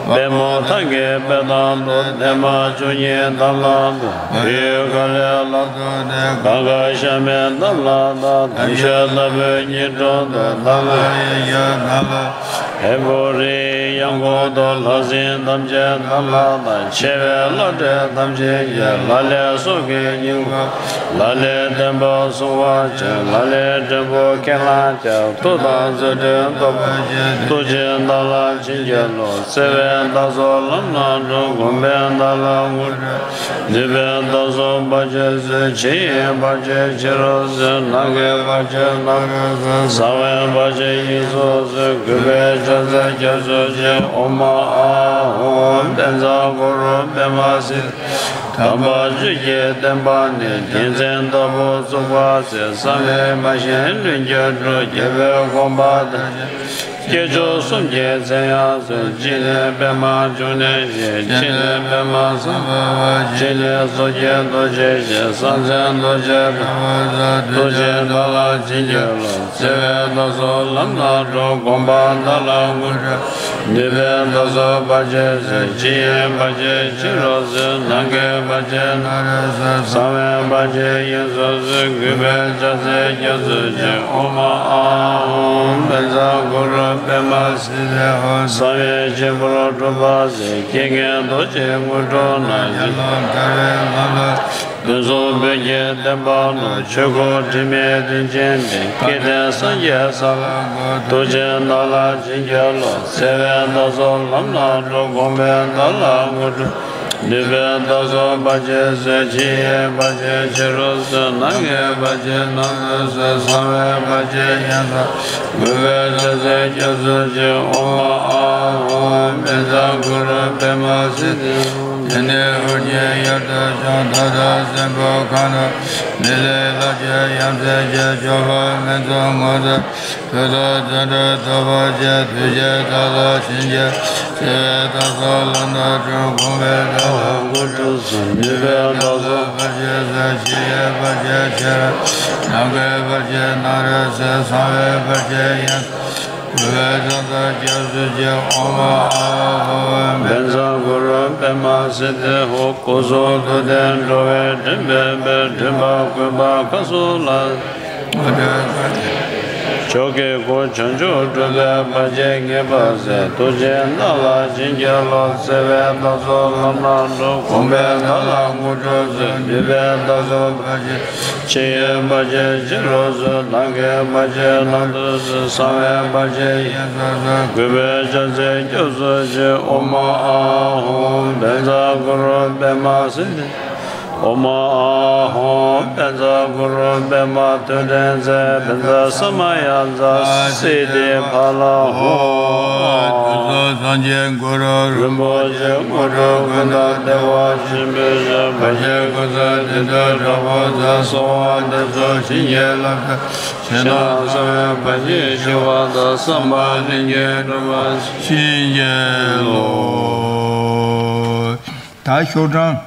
པདྨོ་ཐང་གི་དཔལ་ཐང་དུ། གདན་མ་བཅུ་གཉིས་བསྣམས་ལ་བདག་མ་ཡུལ་ག་ལའི་ལ་སོགས་ཏེ། གངྒཱ་ཤ་མེད་བསྣམས་ལ་བདག་དམ་ཆོས་ལྟ་བུའི་སྙིང་དྲུང་དུ། བདག་ལ་ཡིད་བཞིན་བདག་ལ། ཧས་པོ་རི་ཡི་གཡང་འགུགས་ཏོག་ལྷ་སྲིན་ཐམས་ཅད་བསྣམས་ལ་བདག་ཆེ་བའི་བླ་བྲེ་ཐམས་ཅད་ཀྱིས། ལ་ལས་སྲོག་གི་སྙིང་པོ། ལ་ལས་བསྟན་པ་སྲུང་བར་བྱོན། ལ་ལས་འབྲས་བུ་ཁས་བླངས་ཀྱང་། མཐུ་དང་རྩལ་འགྲན་སྟོབས་པོ་ཆེ། ཐུགས་རྗེས་བདག་ལ་བྱིན་གྱིས་རློབས། བརྩེ་བས་བདག་སོགས་ལམ་སྣ་དྲོངས། དགོངས་པས་བདག་ལ་དངོས་གྲུབ། ནུས་པས་བདག་སོགས་བར་ཆད་སོལ། ཕྱི་ཡི་བར་ཆད་ཕྱི་རུ་སོལ། ནང་གི་བར་ཆད་ནང་དུ་སོལ། གསང་བའི་བར་ཆད་དབྱིངས་སུ་སོལ། གུས་པས་ཕྱག་འཚལ་སྐྱབས་སུ་མཆི། ཨོཾ་ཨཱཿཧཱུྃ་བཛྲ་གུ་རུ་པདྨ་སིདྡྷི། དམ་པ་བཅུད་ཀྱི་བསྟན་པ་ནི། རྒྱལ་མཚན་ལྟ་བུ་བཙུགས་པར་མཛད། བསམ་པས་མ་ཞེན་ལྷུན་གྱིས་གྲུབ། རྒྱལ་པོའི་དགོངས་པ་དང་། སྐྱེས་མཆོག་གསུམ་གྱི་མཚན་ཡང་གསོལ། གཅིག་ནི་པདྨ་འབྱུང་གནས་ཞེས། གཅིག་ནི་པདྨ་སམྦྷ་ཝ། གཅིག་ནི་སོ་སྐྱེ་རྡོ་རྗེ་ཞེས། སྲོང་བཙན་རྡོ་རྗེ་གྲགས་པ་རྩལ། ཐུགས་རྗེས་བདག་ལ་བྱིན་གྱིས་རློབས། བརྩེ་བས་བདག་སོགས་ལམ་སྣ་དྲོངས། དགོངས་པ་བདག་ལ་དངོས་གྲུབ། ནུས་པས་བདག་སོགས་བར་ཆད་སོལ། ཕྱི་ཡི་བར་ཆད་ཕྱི་རུ་སོལ། ནང་གི་བར་ཆད་ནང་དུ་སོལ། གསང་བའི་བར་ཆད་དབྱིངས་སུ་སོལ། གུས་པས་ཕྱག་འཚལ་སྐྱབས་སུ་མཆི། ཨོཾ་ཨཱཿཧཱུྃ་བཛྲ་གུ་རུ་པདྨ་སིདྡྷི་ཧཱུྃ། གསང་བའི་སྤྱི་བོར་སྒྲུབ་པར་མཛད། རྐྱེན་ངན་གདོན་བགེགས་དངོས་གྲུབ་གནང་། ཡར་ལངས་ཐར་པའི་ལམ་ལ། ཕུན་སུམ་བོད་ཀྱི་བསྟན་པ་རྣམས། ཆོས་འཁོར་དྲི་མེད་རིན་ཆེན་གཏེར། སྐལ་ལྡན་སངས་རྒྱས་ས་ལ་བཀོད། ཐུགས་རྗེས་བདག་ལ་བྱིན་གྱིས་རློབས། བརྩེ་བས་བདག་སོགས་ལམ་སྣ་དྲོངས། དགོངས་པས་བདག་ལ་དངོས་གྲུབ། ནུས་པས་བདག་སོགས་བར་ཆད་སོལ། ཕྱི་ཡི་བར་ཆད་ཕྱི་རུ་སོལ། ནང་གི་བར་ཆད་ནང་དུ་སོལ། གསང་བའི་བར་ཆད་དབྱིངས་སུ། གུས་པས་ཕྱག་འཚལ་སྐྱབས་སུ་མཆི། ཨོཾ་ཨཱཿཧཱུྃ་བཛྲ་གུ་རུ་པདྨ་སིདྡྷི། དེ་ནས་ཧཱུྃ་གི་ཡུལ་དུ་བྱོན། ད་ལྟ་སྲིན་པོ་ཁ་ནང་མི་ལའི་ལྷ་ཆེན་ཡ་མཚན་ཆེ། སྐྱོབ་པ་མི་ཚུགས་ངོ་ཚ། ཐུགས་དམ་བརྩོན་འགྲུས་སྟོབས་པོ་ཆེ། ཐུགས་རྗེས་བདག་ལ་བྱིན་གྱིས། བརྩེ་བས་བདག་སོགས་ལམ་སྣ་དྲོངས། དགོངས་པས་བདག་ལ་དངོས་གྲུབ་སྩོལ། ནུས་པས་བདག་སོགས་བར་ཆད་སོལ། ཕྱི་ཡི་བར་ཆད་ཕྱི་རུ། ནང་གི་བར་ཆད་ནང་རུ་སོལ། གསང་བའི་བར་ཆད་དབྱིངས་སུ། གུས་པས་ཕྱག་འཚལ་སྐྱབས་སུ་མཆི། ཨོཾ་ཨཱཿཧཱུྃ་བཛྲ་གུ་རུ་པདྨ་སིདྡྷི་ཧཱུྃ། སྐུ་གསུང་ཐུགས་ལྡན་འགྲོ་བའི་འདྲེན་པའི་དཔལ། འདྲེན་པ་ཀུན་སྤངས་མཁའ་སྲུང་ལ། མཆོག་གི་གུར་བྱང་ཆུབ་སྒྲུབ་པའི་བར་ཆད་ངེས་པར་སེལ། ཐུགས་རྗེས་བདག་ལ་བྱིན་གྱིས་རློབས། བརྩེ་བས་བདག་སོགས་ལམ་སྣ་དྲོངས། དགོངས་པས་བདག་ལ་དངོས་གྲུབ་སྩོལ། ནུས་པས་བདག་སོགས་བར་ཆད། ཕྱི་ཡི་བར་ཆད་ཕྱི་རུ་སོལ། ནང་གི་བར་ཆད་ནང་དུ་སོལ། གསང་བའི་བར་ཆད་དབྱིངས་སུ་སོལ། གུས་པས་ཕྱག་འཚལ་སྐྱབས་སུ་མཆི། ཨོཾ་ཨཱཿཧཱུྃ་བཛྲ་གུ་རུ་པདྨ་སིདྡྷི། ཨོཾ་ཨཱཿཧཱུྃ་བཛྲ་གུ་རུ་པདྨ་ཐོད་ཕྲེང་རྩལ། བཛྲ་ས་མ་ཡ་བཛྲ་སིདྡྷི་ཕ་ལ་ཧཱུྃ། དུས་གསུམ་སངས་རྒྱས་གུ་རུ་རིན་པོ་ཆེ། དངོས་གྲུབ་ཀུན་བདག་བདེ་བ་ཆེན་པོའི་ཞབས། བར་ཆད་ཀུན་སེལ་བདུད་འདུལ་དྲག་པོ་རྩལ། གསོལ་བ་འདེབས་སོ་བྱིན་གྱིས་བརླབ་ཤིག། ཕྱི་ནང་གསང་བའི་བར་ཆད་ཞི་བ་དང་། བསམ་པ་ལྷུན་གྱིས་འགྲུབ་པར་ཤོག། བྱིན་གྱིས་རློབས། ད་ཤོག་གྲངས་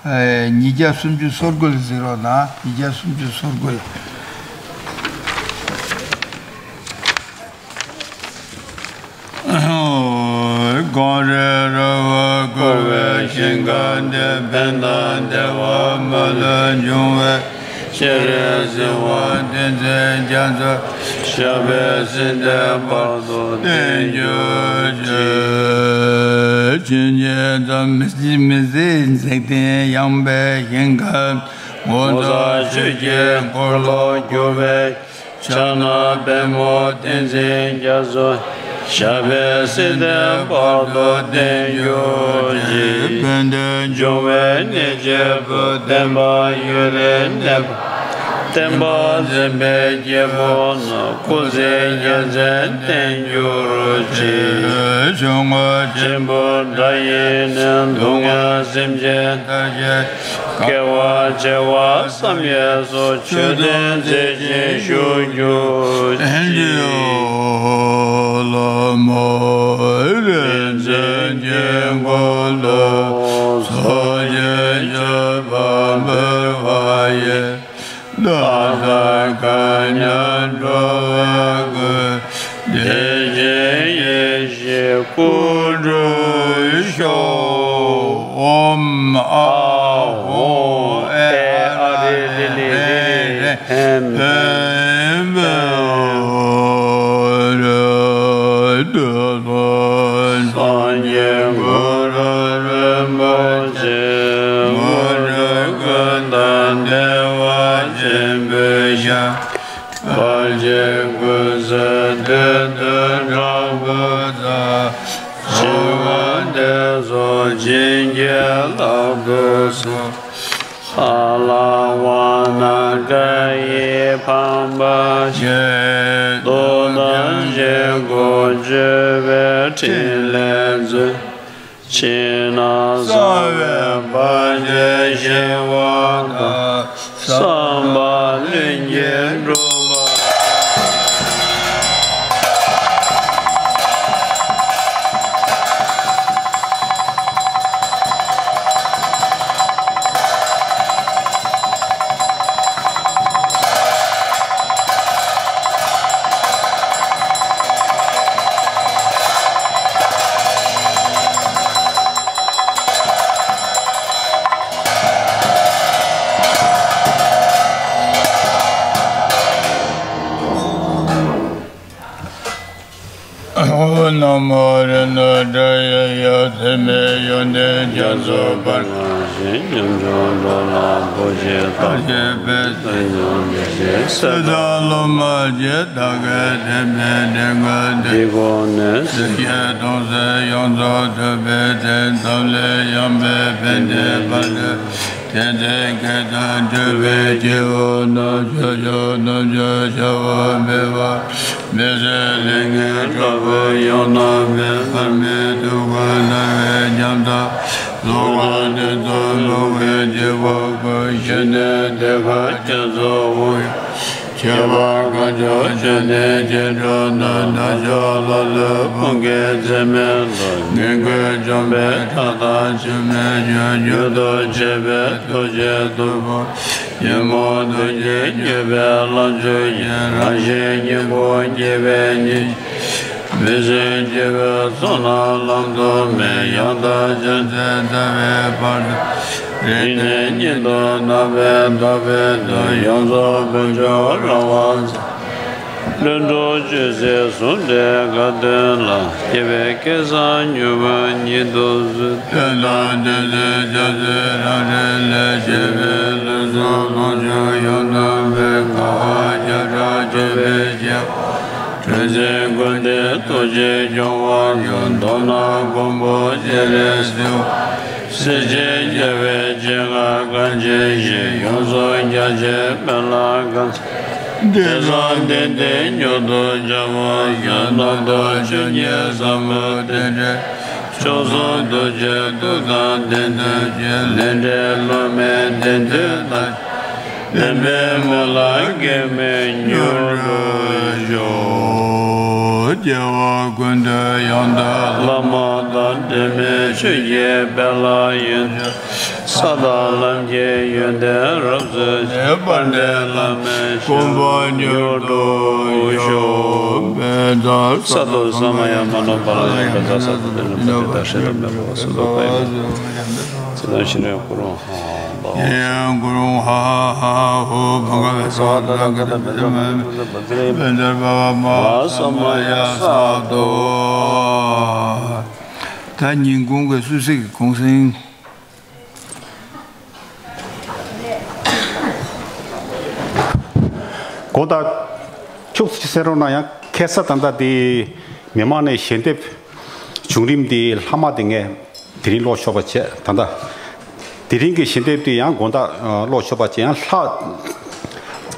ཉིས་བརྒྱ་སུམ་ཅུ་སོ་དགུ་ལ་གཟིགས་རོགས་གནང་། ཉིས་བརྒྱ་སུམ་ཅུ་སོ་དགུ་ལ། གངས་རི་ར་བས་བསྐོར་བའི་ཞིང་ཁམས་འདིར། ཕན་དང་བདེ་བ་མ་ལུས་འབྱུང་བའི་ཕྱིར། བྱང་ཆུབ་ཏིང་འཛིན་རྒྱ་མཚོ་ཞབས་པད་སྲིད་མཐའི་བར་དུ་བརྟན་གྱུར་ཅིག། ཆོས་ཉིད་དང་མི་མི་ཟད་འཇིག་རྟེན་ཡངས་པའི་ཞིང་ཁམས། ངོ་མཚར་ཆོས་ཀྱི་འཁོར་ལོ་སྒྱུར་བའི་ཕྱག་ན་པདྨོ་ཏིང་འཛིན་རྒྱ་མཚོ་ཞབས་པད་སྲིད་མཐའི་བར་དུ་བརྟན་གྱུར་ཅིག། ཕན་བདེ་འབྱུང་བའི་གནས་ཀྱི་བུ། བསྟན་པ་ཡུན་རིང་གནས་པ། བསྟན་པ་འཛིན་པའི་སྐྱེས་བུ་རྣམས། སྐུ་ཚེ་རྒྱལ་མཚན་བརྟན་གྱུར་ཅིག། ཆོས་རྔོག་ཆེན་པོ་སྒྲ་ཡིས་ནི། སྡུག་བསྔལ་སེམས་ཅན་ཐམས་ཅད། དགེ་བ་བྱེ་བ་བསམ་ཡས་སུ། ཆོས་དོན་མཛད་ཅིང་བཞུགས་གྱུར་ཅིག། བླ་མ་རིག་འཛིན་དཀྱིལ་འཁོར་ལ། ཚོགས་ཀྱི་མཆོད་པ་འབུལ་བ་ཡིས། བདག་དང་མཁའ་མཉམ་འགྲོ་བ་ཀུན། བདེ་ཆེན་ཡེ་ཤེས་སྐུ་འགྲུབ་ཤོག། ཨོཾ་ཨཱཿཧཱུྃ་ཨེ་ཨ་རི་ལི་ལི་རི་རི་ཧེ་མ་ཧེ་མ། སངས་རྒྱས་གུ་རུ་རིན་པོ་ཆེ། དངོས་གྲུབ་ཀུན་བདག་བདེ་བ་ཆེན་པོའི་ཞབས། བར་ཆད་ཀུན་སེལ་བདུད་འདུལ་དྲག་པོའི་ཚོགས། འཇིགས་པ་དེ་ཚོ་བྱིན་གྱིས་བརླབ་ཏུ་གསོལ། ཨ་ལ་ཝ་ན་ཀ་ཡི་འཕགས་པ་ཆེ། རྡོ་རྗེ་དཀྱིལ་འཁོར་བཅུ་པའི་ཕྲིན་ལས་མཛོད། ཕྱི་ནང་གསང་བའི་བར་ཆད་ཞི་བ་དང་། བསམ་པ་ལྷུན་གྱིས་འགྲུབ་པ། ཨོཾ་ན་མོ་རཏྣ་ཏྲཱ་ཡ། ཚད་མེད་ཡོན་ཏན་རྒྱ་མཚོའི་བར། ཉམ་ཆུང་འགྲོ་ལ་བུ་གཅིག་ལྟ། བུ་གཅིག་པའི་སྲས་ཡོངས་འདི་ཞེས། སྲས་དང་སློབ་མ་གཅིག་བདག་གི་དེ་ཕན་དེ་ཀུན་ཏེ། འདི་ཀུན་ནས་སྲས་བཅས་སྟོང་གསུམ་ཡོངས་རྫོགས་ཐུབ་པའི་ཚེ། ཐབས་ལས་ཡངས་པའི་ཕན་བདེའི་བར་དུ། དེ་འདྲའི་སྐལ་དང་འདྲ་བའི་སྐྱེས་བུ་རྣམས། ཕྱོགས་བཅུ་རྣམ་དཔྱོད་ཤར་བར་འཕེལ་བ། མི་བཟད་ལས་ངན་དྲག་པོ་ཡང་དག་པའི། མཐར་མི་ཐུབ་ཀུན་ཐར་བའི་ཉམས་དང་། ལོག་པ་དེ་ཚོ་སློང་བའི་སྐྱེས་བུ་ཀུན། ཞི་གནས་གདེངས་ཀ་རྒྱ་མཚོའི་དབང་ཡོད། ཁྱད་པར་གང་བྱུང་ཆོས་ལྡན་སྐྱེ་འགྲོ་རྣམས། དལ་འབྱོར་ལ་ལུས་ཕུང་གི་ཚད་མེད་ལ། ངན་སྐྱོན་བཅོམ་པའི་ཕྲག་དོག་ཆུ་མིག་ཆུ། མྱུར་དུ་བྱེད་པའི་ཐུགས་རྗེ་སྟོབས་པོ། ཉོན་མོངས་དུག་ཅན་འགྱོད་པའི་ལམ་མཆོག་ཡིན། རང་གཞན་གཉེན་པོ་སྐྱེ་བའི་ཉེས། མི་སྲུན་སྐྱེ་བོའི་ཚོགས་རྣམས་ལམ་དུ་མེད། ཡང་དག་བྱང་སེམས་ཐར་པའི་བར་དུ། རིང་ནས་ཉིད་དུ་རྣམ་པར་དག་པའི་དོན། ཡོངས་རྫོགས་བུ་ཆུང་རང་དབང་མཛད། ལྷུན་གྲུབ་ཆོས་སྲིད་ཟུང་འབྲེལ་དགའ་སྟོན་ལ། སྐྱེ་བའི་སྐལ་བཟང་མྱུར་བར་ཉིད་དུ་བཟོད། དོན་དམ་བདེན་བརྩོན་སྐྱབས་སུ་རང་འདྲེན་ལས། སྐྱེས་པའི་ལུས་ཟུངས་ལོངས་སྤྱོད་ཡོངས་དག་པའི། དགའ་བ་བརྒྱ་ཕྲག་སྤྱོད་པའི་སྐྱེ་བོ། འཁྲུལ་སེམས་ཀུན་འདས་ཐུགས་རྗེས་སྐྱོང་བར་ཤོག། མདོར་ན་མགོན་པོ་སྤྱན་རས་གཟིགས། སྲིད་ཞིའི་རྒྱལ་བའི་སྤྱན་སྔར་བཀའ་ཆེན་བཞི། ཡོངས་སུ་རྒྱ་ཆེར་སྨོན་ལམ་གང་ཚེ། དེང་སང་བདེན་བདེན་མྱུར་དུ་འབྱུང་བར་ཤོག། རྣམ་རྟོག་བཅོ་བརྒྱད་ཟབ་མོ་རྟེན་འབྲེལ། མཆོག་གསུམ་ཐུགས་རྗེའི་མཐུ་དང་ལྡན་ཐུགས་རྗེ། ལས་འབྲས་བསླུ་མེད་བདེན་མཐུ་དང་། བདེན་པའི་སྨོན་ལམ་གེགས་མེད་མྱུར་འགྲུབ་ཤོག། སྐྱེ་བ་ཀུན་ཏུ་ཡང་དག་བླ་མ་དང་། འབྲལ་མེད་ཆོས་ཀྱི་དཔལ་ལ་ཡོངས་སྤྱོད། ས་དང་ལམ་གྱི་ཡོན་ཏན་རབ་རྫོགས་ཤིང་། དཔལ་ལྡན་བླ་མའི་གོ་འཕང་མྱུར་དུ་ཤོག། ས་དང་ས་མ་ཡ་མ་ནོ་བ་ལ་ཡང་བཛྲ་ས་དང་དེ་ནི་བཛྲ་ད་ཤེས་རབ་མེད་པ་སུ་ལ་པའི་ཚེ་དང་ཤེས་རབ་ཀུན་རུང་ཧ་ཧ་བ་ཧོ། ཡང་ཀུན་རུང་ཧ་ཧ་ཧ་ཧོ། བྷ་ག་ཝ་ས་ཝ་ད་ད་ག་ད་བཛྲ་མ་ཡ་བཛྲ་བ་བ་མ་ས་མ་ཡ་ས་དོ། ད་ཉིན་གུང་གི་སུད་སི་གི་གུང་སེང་། དགོངས་དག་ཁྱུག་ཙམ་གསན་རོགས་གནང་། ཡང་ཁ་སང་ད་ལྟ་དེ་མི་མང་ནས་ཞལ་འདེབས་བྱུང་རིམ་དེ་ལྷག་མ་དེ་ངས་དེ་རིང་ཀློག་ཆོག་པ་བྱས། ད་ལྟ་དེ་རིང་གི་ཞལ་འདེབས་དེ་ཡང་དགོངས་དག་ཀློག་ཆོག་པ་བྱས། ཡང་ལྷག་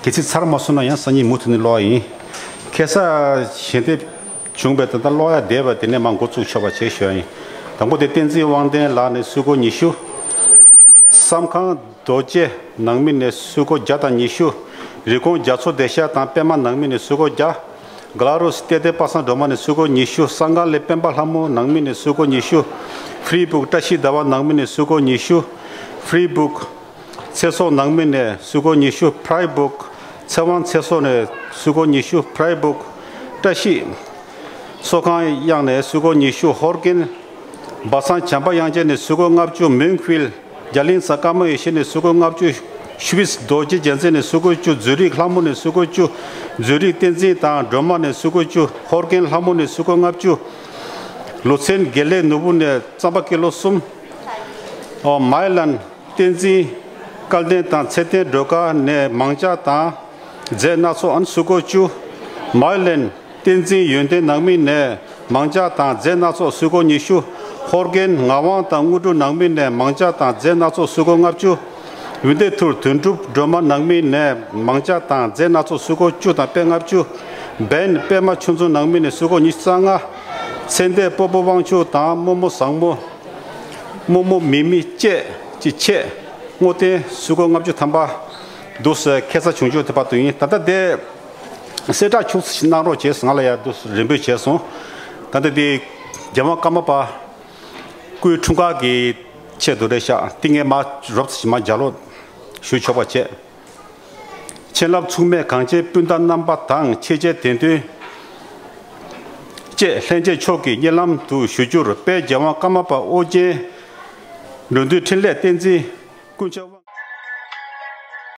གལ་སྲིད་ཚར་མ་སོང་ན་ཡང་སང་ཉིན་མུ་མཐུད་ནས་ཀློག་ཡིན། ཁ་སང་ཞལ་འདེབས་བྱུང་བའི་ད་ལྟ་ཀློག་ཡ་བསྡད་པ་དེ་ནས་མར་འགོ་བཙུགས་ཆོག་པ་བྱས་ཞུ་ཡ་ཡིན། དང་པོ་དེ་བསྟན་འཛིན་དབང་ལྡན་ལགས་ནས་སུ་གོ་ཉི་ཤུ། བསམ་ཁང་རྡོ་རྗེ་ནང་མི་ནས་སུ་གོ་བརྒྱ་དང་ཉི་ཤུ། རི་ཀོན་རྒྱ་མཚོ་བདེ་ཤ་དང་པད་མ་ནང་མི་ནས་སུ་གོ་བརྒྱ། ག་ལ་རུ་སི་ཏེ་ཏེ་པ་སངས་སྒྲོལ་མ་ནས་སུ་གོ་ཉི་ཤུ། སང་ག་ལེ་སྤེན་པ་ལྷ་མོ་ནང་མི་ནས་སུ་གོ་ཉི་ཤུ། ཧྥི་རི་སྦུག་བཀྲ་ཤིས་ཟླ་བ་ནང་མི་ནས་སུ་གོ་ཉི་ཤུ། ཧྥི་རི་སྦུག་ཚེ་སྲོག་ནང་མི་ནས་སུ་གོ་ཉི་ཤུ། ཕ་རའི་སྦུག་ཚེ་དབང་ཚེ་སྲོག་ནས་སུ་གོ་ཉི་ཤུ། ཕ་རའི་སྦུག་བཀྲ་ཤིས་སོ་ཁང་གཡང་ནས་སུ་གོ་ཉི་ཤུ། ཧོར་རྒན་སྦ་སངས་བྱམས་པ་དབྱངས་ཅན་ནས་སུ་གོ་ལྔ་བཅུ། མུན་ཁུལ་རྒྱ་གླིང་ས་ཀརྨ་ཡེ་ཤེས་ནས་སུ་གོ་ལྔ་བཅུ། ཤུ་བིས་རྡོ་རྗེ་རྒྱལ་མཚན་ནས་སུ་གོ་བཅུ། ཛུ་རིག་ལྷ་མོ་ནས་སུ་གོ་བཅུ། ཛུ་རིག་བསྟན་འཛིན་དང་སྒྲོལ་མ་ནས་སུ་གོ་བཅུ། ཧོར་རྒན་ལྷ་མོ་ནས་སུ་གོ་ལྔ་བཅུ། ལོ་ཚན་དགེ་ལེགས་ནོར་བུ་ནས་རྩམ་པ་ཀི་ལོ་གསུམ། ཨོ་མའི་ལན། བསྟན་འཛིན་སྐལ་ལྡན་དང་ཚེ་བརྟན་སྒྲོལ་དཀར་ནས་མང་ཇ་དང་རྫས་སྣ་ཚོགས་ཨན་སུ་གོ་བཅུ། མའི་ལན། བསྟན་འཛིན་ཡོན་ཏན་ནང་མི་ནས་མང་ཇ་དང་རྫས་སྣ་ཚོགས་སུ་གོ་ཉི་ཤུ། ཧོར་རྒན་ངག་དབང་དང་དངོས་གྲུབ་ནང་མི་ནས་མང་ཇ་དང་རྫས་སྣ་ཚོགས་སུ་གོ་ལྔ་བཅུ། འོད་ལྡན་ཐུར་དོན་གྲུབ་སྒྲོལ་མ་ནང་མི་ནས་མང་ཇ་དང་རྫས་སྣ་ཚོགས་སུ་གོ་བཅུ་དང་པད་ལྔ་བཅུ། བན་པད་མ་ཆོས་འཛོམས་ནང་མི་ནས་སུ་གོ་ཉི་ཤུ་རྩ་ལྔ། ཚེ་འདས་སྤོ་བོ་དབང་ཕྱུག་དང་རྨོ་མོ་བཟང་མོ། རྨོ་མོ་མི་མི་བཅས་ཀྱི་ཆེད་བསྔོ་རྟེན་སུ་གོ་ལྔ་བཅུ་ཐམ་པ་འདུག་སེ་ཁ་སང་བྱུང་ཆོག་དེ་བར་དུ་ཡིན། ད་ལྟ་དེ་གསལ་བསྒྲགས་ཁྱུག་ཙམ་ཞིག་གནང་རོགས་བྱས། ང་ལ་ཡ་འདུག་སེ་རེ་འབོད་བྱས་སོང་། ད་ལྟ་དེ་རྒྱལ་དབང་ཀརྨ་པ་སྐུའི་འཁྲུངས་སྐར་གྱི་ཆེད་དུ་རེད་ཤག་དེ་ངས་མ་རོབ་ཙམ་ཞིག་མ་ལྗགས་ཀློག་ཞུ་ཆོག་པ་བྱས། མཁྱེན་རླབས་མཚུངས་མེད་གངས་ཅན་སྤུན་ཟླ་རྣམ་པ་དང་། ཆེས་ཆེར་དད་འདུན་བཅས་ལྷན་རྒྱས་མཆོག་གི་སྙན་ལམ་དུ་ཞུ་རྒྱུར། དཔལ་རྒྱལ་དབང་ཀརྨ་པ་ཨོ་རྒྱན་འགྲོ་འདུལ་འཕྲིན་ལས་བསྟན་འཛིན་ཀུན་ཁྱབ་དབང་